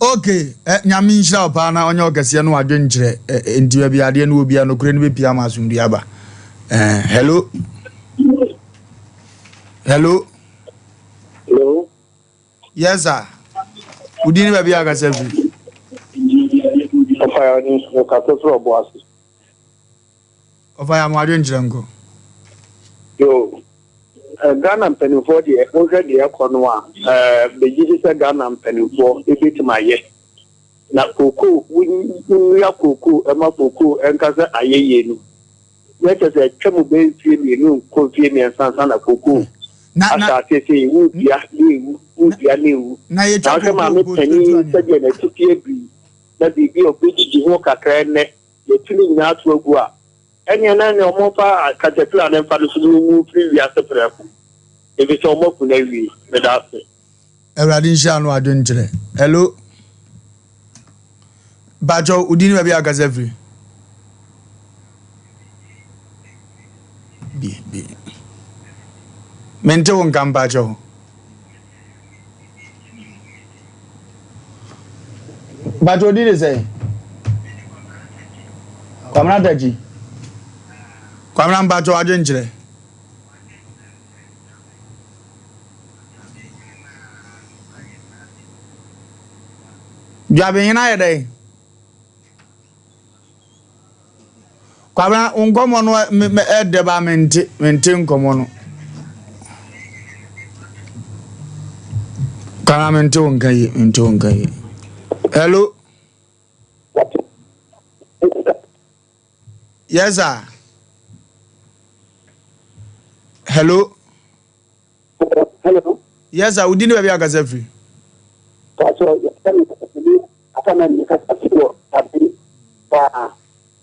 Ok eh, Nyame nhyira wo paa na ɔnyɛ wo kɛseɛ ne wadwenkyerɛ eh, nti baabi adeɛ no wɔ bia nokorɛ no bɛpia ama asomdue aba eh, hello hello Hello. Yes sir. Wo din ne baabi a akasa firi. Ɔfa ya ne kasa firi ɔbo ase. Ɔfa ya mo adwenkyerɛ nkɔ. Yo, eh, Ghana mpanimfoɔ deɛ wohwɛ deɛ ɛkɔ no a eh, megye di sɛ Ghana mpanimfoɔ ɛbɛtumi ayɛ na kookoo wonnua kookoo ɛma kookoo ɛnka sɛ ayɛ yie no na kyerɛ sɛ atwa mu bɛyɛ mfie mmienu nkɔ mfie mmiɛnsa ansa na kookoo ahyɛ aseɛ sɛ wodua na ɛwu wodua na ɛwu na wohwɛ maame panin sɛdeɛ n'atifi adui na biribi a ɔbɛdidi ho kakra ɛnnɛ yɛtu ne nyinaa ato agu a Ɛnneɛ na ɛnneɛ wɔmfa katapila no mfa no so na ɔnwu mfiri wiase prɛko, ɛfiri sɛ wɔaku no awie. Meda ase. Awurade nhyira no adwenkyerɛ. Hello. Mpakyɛw, wo din ne baabi a akasa firi? Bi, bi. Mente wo nka mpakyɛw. Mpakyɛw, wo din de sɛn? Kwamina Takyi. Kwamina mpakyɛw adwenkyerɛ. Dwabenhene ayɛ dɛn? Kwabena, wo nkɔmmɔ no ɛdɛ ba mente, mente nkɔmmɔ no. Kwabena, mente wo nka yi, mente wo nka yi. Hello? Yes, sir. Hello? Hello. Yes sir, wodi ne baabi akasa firi.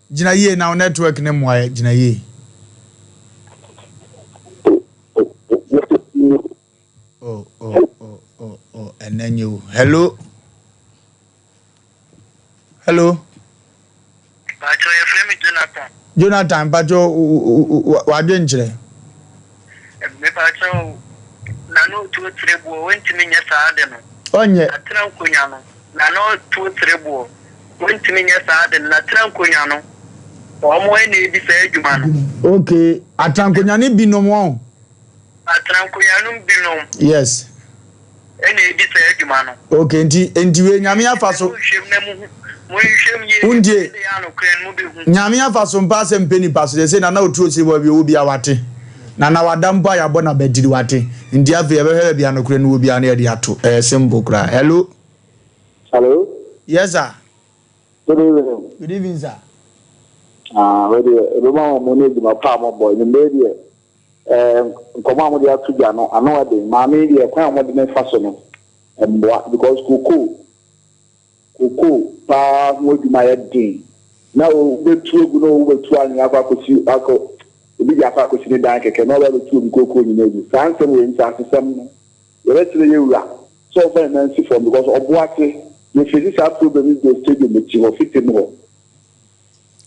Gyina yie na wo network ne mmoa gyina yie. Oh, oh, oh, oh, oh, ɛnɛ nye o. Hello. Hello. Mpatsɔ yɛfrɛ me Jonathan. Jonathan mpatsɔ w'adwenkyerɛ. Mepatsɔ Nana Otuo Tereboɔ wɔntumi nyɛ saa ade no. Ɔnyɛ. Atena nkonya no Nana Otuo Tereboɔ wɔntumi nyɛ saa ade no Natena nkonya no wɔn ɛna edi saa adwuma no. Okay atena nkonya no binom wɔn. Atena nkonya no binom. Yes. Ɛna edi saa adwuma no. Okay nti nti wei nyame afa so. Monhwɛm na muhu monhwɛm yie Wontie. ɛde yɛ anokorɛ no mobɛhu. Nyame afa so mpa asɛm mpɛ nipa so sɛsei nana oturo siri bɔ baabi ɔwɔ biara wate nana wada mpo a yɛabɔ no abatiri wate nti afei yɛbɛhwɛ baabi a nokorɛ no wɔ biara na yɛde ato ɛyɛ simple koraa hello. Hello. Yes sir. Good evening. Good evening sir. Ah, wei deɛ ɛbɛma wɔn ne adwuma pa a mobɔ enyimire deɛ Ɛɛ nkɔmmɔ a wɔde ato dwa no, ano yɛ den. Maame yi deɛ, kwan a wɔde no fa so no, ɛmmoa because cocoa, cocoa paa ho adwuma yɛ den. Na wobɛtu agu na wobɛtu anwea akɔ akɔsi akɔ, obi de akɔ akɔsi ne dan kɛkɛ na ɔba abɛtu obi cocoa nyinaa agu. Saa nsɛm wei, nsasesɛm no, yɛbɛsrɛ yɛn wura sɛ ɔmfa ne nan nsi fam because ɔboase, yɛfeesi saa problem yi bi wɔ stadium akyi hɔ, Fitem hɔ.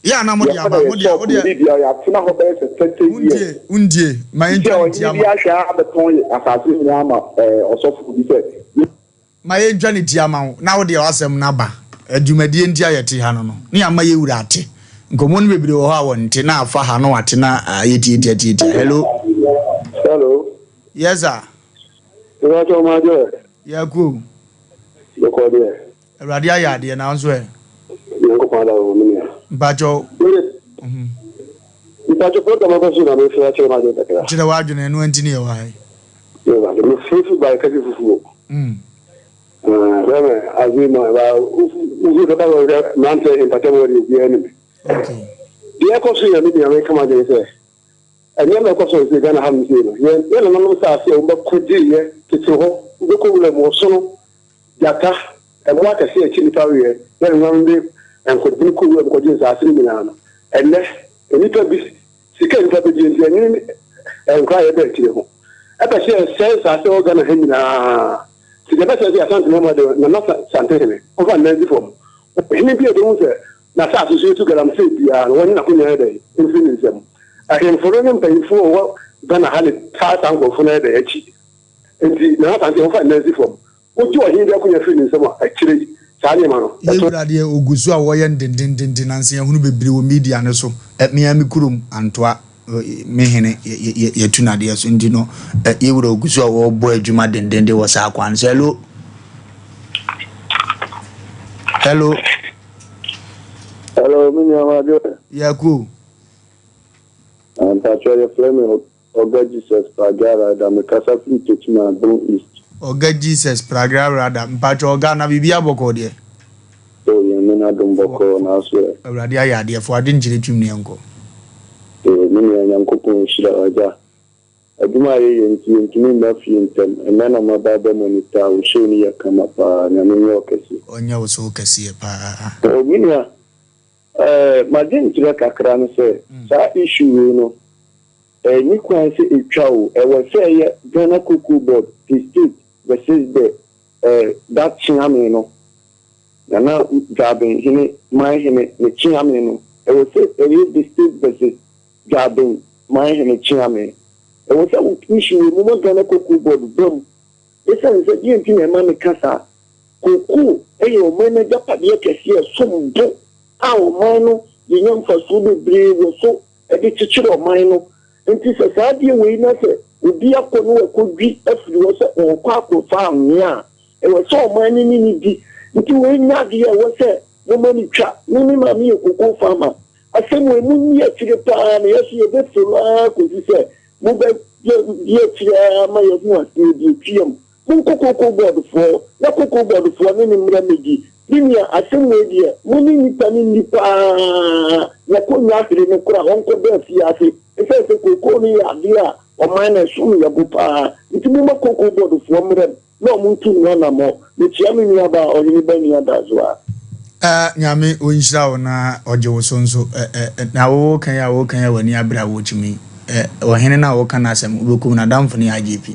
Yɛ a na mo de aba, mo deɛ, wo deɛ. Yɛkɔ na yɛatena hɔ bɛyɛ sɛ 30 years. Wontie, wontie, ma yɛntwa ne ti ama. Sɛ ɔhene bi ahwɛ a abɛtɔn asase nyinaa ama ɔsɔfo bi sɛ. Ma yɛntwa ne ti ama wo, na wo deɛ w'asɛm no aba. Dwumadie nti a yɛte ha no no, ne ama yɛ wura ate. Nkɔmmɔ no bebree wɔ hɔ a wɔnte, na afa ha na wate na ayɛ tiatiatiatia. Hello. Hello. Yes sir. Ìbáṣọ ọmọ adé. Yɛ kú o. Bɔkɔ deɛ. Awurade ayɛ adeɛ na nso ɛ. Nyankopɔn ada wo me nua. Mpakyɛw. Mpakyɛw program akɔ so na me fira kyerɛ m'adwene kakra. Kyerɛ w'adwene ɛno nti ne yɛwɔ ha yi. Yɛ me firi fi ba kɛse fufuo. Bɛmɛ azi ma ba ufu dɔka wɔ hwɛ mmerante mpakyɛw wɔ deɛ obiara nim. Okay. Deɛ ɛkɔ so yɛ me nua me kama adwene sɛ nneɛma ɛkɔ so sɛ Ghana ha no sei no yɛn yɛn nananom saase a wɔbɛkɔ gyeeɛ tete hɔ. Wobɛkɔ wuram, ɔsono, gyata, mmoa akɛseɛ a ɛkye nnipa weɛ, ne nnomaa de nkɔdene kɔ wuram kɔgye nsaase no nyinaa no, ɛnnɛ, nnipa bi, sika a nnipa bɛdie nti, ɛnwene ne nkora a yɛba akyire ho. Ɛpɛ sɛ yɛsɛe nsaase a ɛwɔ Ghana ha nyinaa. Nti deɛ ɛbɛsɛe sɛ yɛ Asante Mmarima de Nana Santehene, ɔmfa ne nan nsi fam. Ɔhene bi a ɛbɛhu sɛ n'asaase so retu galamsey biara no, wɔnye n'akonnwa yɛ dɛn mfiri ne nsam. Ahemfo no ne mpanyimfoɔ a wɔwɔ Ghana ha na taa saa nkurɔfoɔ no yɛ dɛn akyi. Enti Nana Asante, wɔmfa ne nan nsi fam. Wogye ɔhene bi akonnwa firi ne nsam a, akyire yi, saa nneɛma no, Yɛn ɛto. wura deɛ ɔgu so a wɔyɛ no dendendenden nansa yɛhunu bebree wɔ media no so. Me ara me kurom Antoa me hene yɛtu no adeɛ so nti no yɛn wura ɔgu so a wɔrebɔ adwuma dendenden wɔ saa kwan no so. Hello. Hello. Hello, me nua Mado. Yɛko. Mpatsɔ yɛfrɛ me Oga Jesus Pragya Rada, mekasa firi Techiman, Bono East. Oga Jesus Pragya Rada, mpatsɔ Oga na biribi abɔkɔɔ deɛ? Oh, Nyame n'adom bɔkɔɔ, naaso ɛ? Awurade ayɛ adeɛ, fa w'adwenkyerɛ twim na yɛnkɔ. Yoo, me nua Nyankopɔn nhyira wo, agya. Adwuma a yɛyɛ nti yɛntumi mma fie ntɛm, ɛnnɛ na maba abɛ monitor wo show no yɛ kama paa, Nyame nyɛ wo kɛse. Ɔnyɛ wo so kɛseɛ paa. Oh, me nua, eh, m'adwenkyerɛ kakra ne sɛ, saa issue wei no, Ɛnni kwan sɛ ɛtwa o, ɛwɔ sɛ ɛyɛ Ghana Cocoa Board, the state versus the eh, that Kyeame no, Nana Dwaben hene, man hene ne Kyeame no, ɛwɔ sɛ ɛyɛ the state versus Dwaben man hene Kyeame. Ɛwɔ sɛ wo issue wei moma Ghana Cocoa Board ba mu, ɛsiane sɛ deɛ nti na ɛma meka saa, cocoa yɛ ɔman no agyapadeɛ kɛseɛ a ɛsom bo a ɔman no yɛnya mfasoɔ bebree wɔ so de kyekyere ɔman no. Nti sɛ saa adeɛ wei na sɛ obi akɔ na wakɔdwi afiri hɔ sɛ ɔrekɔ akɔfa anwea a, ɛwɔ sɛ ɔman no ne no di. Nti wei nyɛ adeɛ a ɛwɔ sɛ moma no twa. Me me maame yɛ cocoa farmer. Asɛm wei monni akyire pa ara na yɛn nso yɛbɛfiri mu ara kɔsi sɛ mobɛdi akyire ara ma yɛahu aseɛ deɛ ɛtwam. Monkɔ cocoa board foɔ na cocoa board foɔ ne no mmra mmɛdi. Me nua, asɛm wei deɛ, mo ne nnipa no nni paa na kɔnnya ahwere no koraa ɔnkɔda afiase. Ɛsiane sɛ cocoa no yɛ adeɛ a ɔman no ɛsom yɛ bo paa nti momma cocoa board foɔ mmra mu na ɔmo ntu ho anamɔ. Mekyea me nua baa Ɔhene ba nua Dazoa. Eh Nyame ɔnhyira wo na ɔgye wo so nso eh eh na wo kan yi a wo kan yi a w'ani abere a wokyim yi eh ɔhene no a woka n'asɛm wobɛkum no adamfo ne IGP.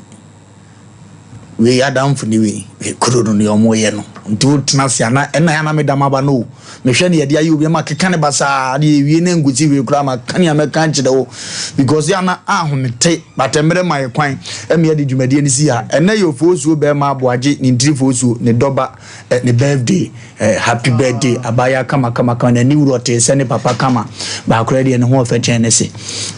Wei adamfo ne wei, wei kuro no deɛ ɔmo yɛ no nti wo tena ase ana ɛna ana meda maba no o mehwɛ ne yɛde ayɛ obi ma keka ne basaa ne yɛwie ne nkosi wei koraa ma ka nea mɛka akyerɛ wo because yɛ ana ahomete but mmerɛ ma yɛ kwan ɛmi yɛde dwumadie no si ha ɛnɛ yɛ ofosuo bɛrima aboagye ne ntiri fosuo ne dɔba ne birthday Eh, happy birthday abaayewa kama kama kama n'ani wura ɔte sɛ ne papa kama baakora deɛ ne ho ɔfɛ kyɛn ne se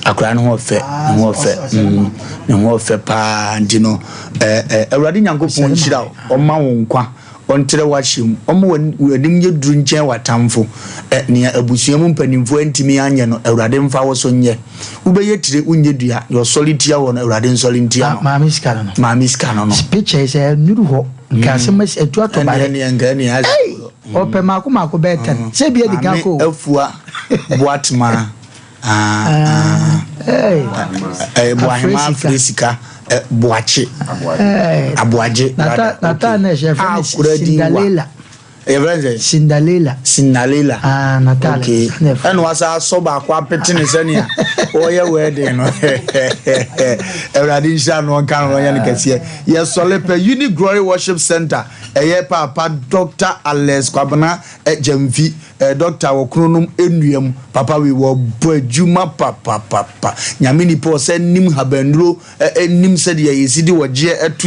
akora ne ho ɔfɛ ne ho ɔfɛ mm ne ho ɔfɛ paa nti no eh, eh, awurade nyankopɔn nhyira wo ɔma wo nkwa ɔntrɛ w'ahyɛ mu ɔma w'anim nyɛ duru nkyɛn w'atamfo eh, nea abusua mu mpanimfoɔ antumi anyɛ no awurade mfa wo so nyɛ wobɛyɛ tire wonyɛ dua deɛ ɔsɔre tia wɔ no awurade nsɔre ntia no maame sika no no maame sika no no picture sɛ nuru hɔ Nka asɛm asi atu atɔ ba Ɛneɛ nka ɛneɛ asɛ. Ei! Ɔpɛ maako maako bɛyɛ tɛn. Sɛ bi adi kan kɔ o. Maame Afua Boatema ah ah. Boahema afre sika Boakye. Aboagye rather. Nata na ɛhyɛ fɛ ne Cinderella. Yɛfrɛ no sɛ? Cinderella. Cinderella. Ah, Natalia. Okay. Ɛna wasa asɔ baako apete ne sɛnea ɔyɛ wedding no. Awurade nhyira no ɔnka no ɔnyɛ no kɛseɛ. Yɛsɔle pɛ Uni Glory Worship Center. Ɛyɛ Paapa Dr. Alex Kwabena Gyamfi. Doctor wɔ kronom nnua mu. Papa wei wɔbɔ adwuma papapapa. Nyame nipa ɔsɛ nim habannuro, nim sɛdeɛ yɛsi de ɔgyeɛ to ne.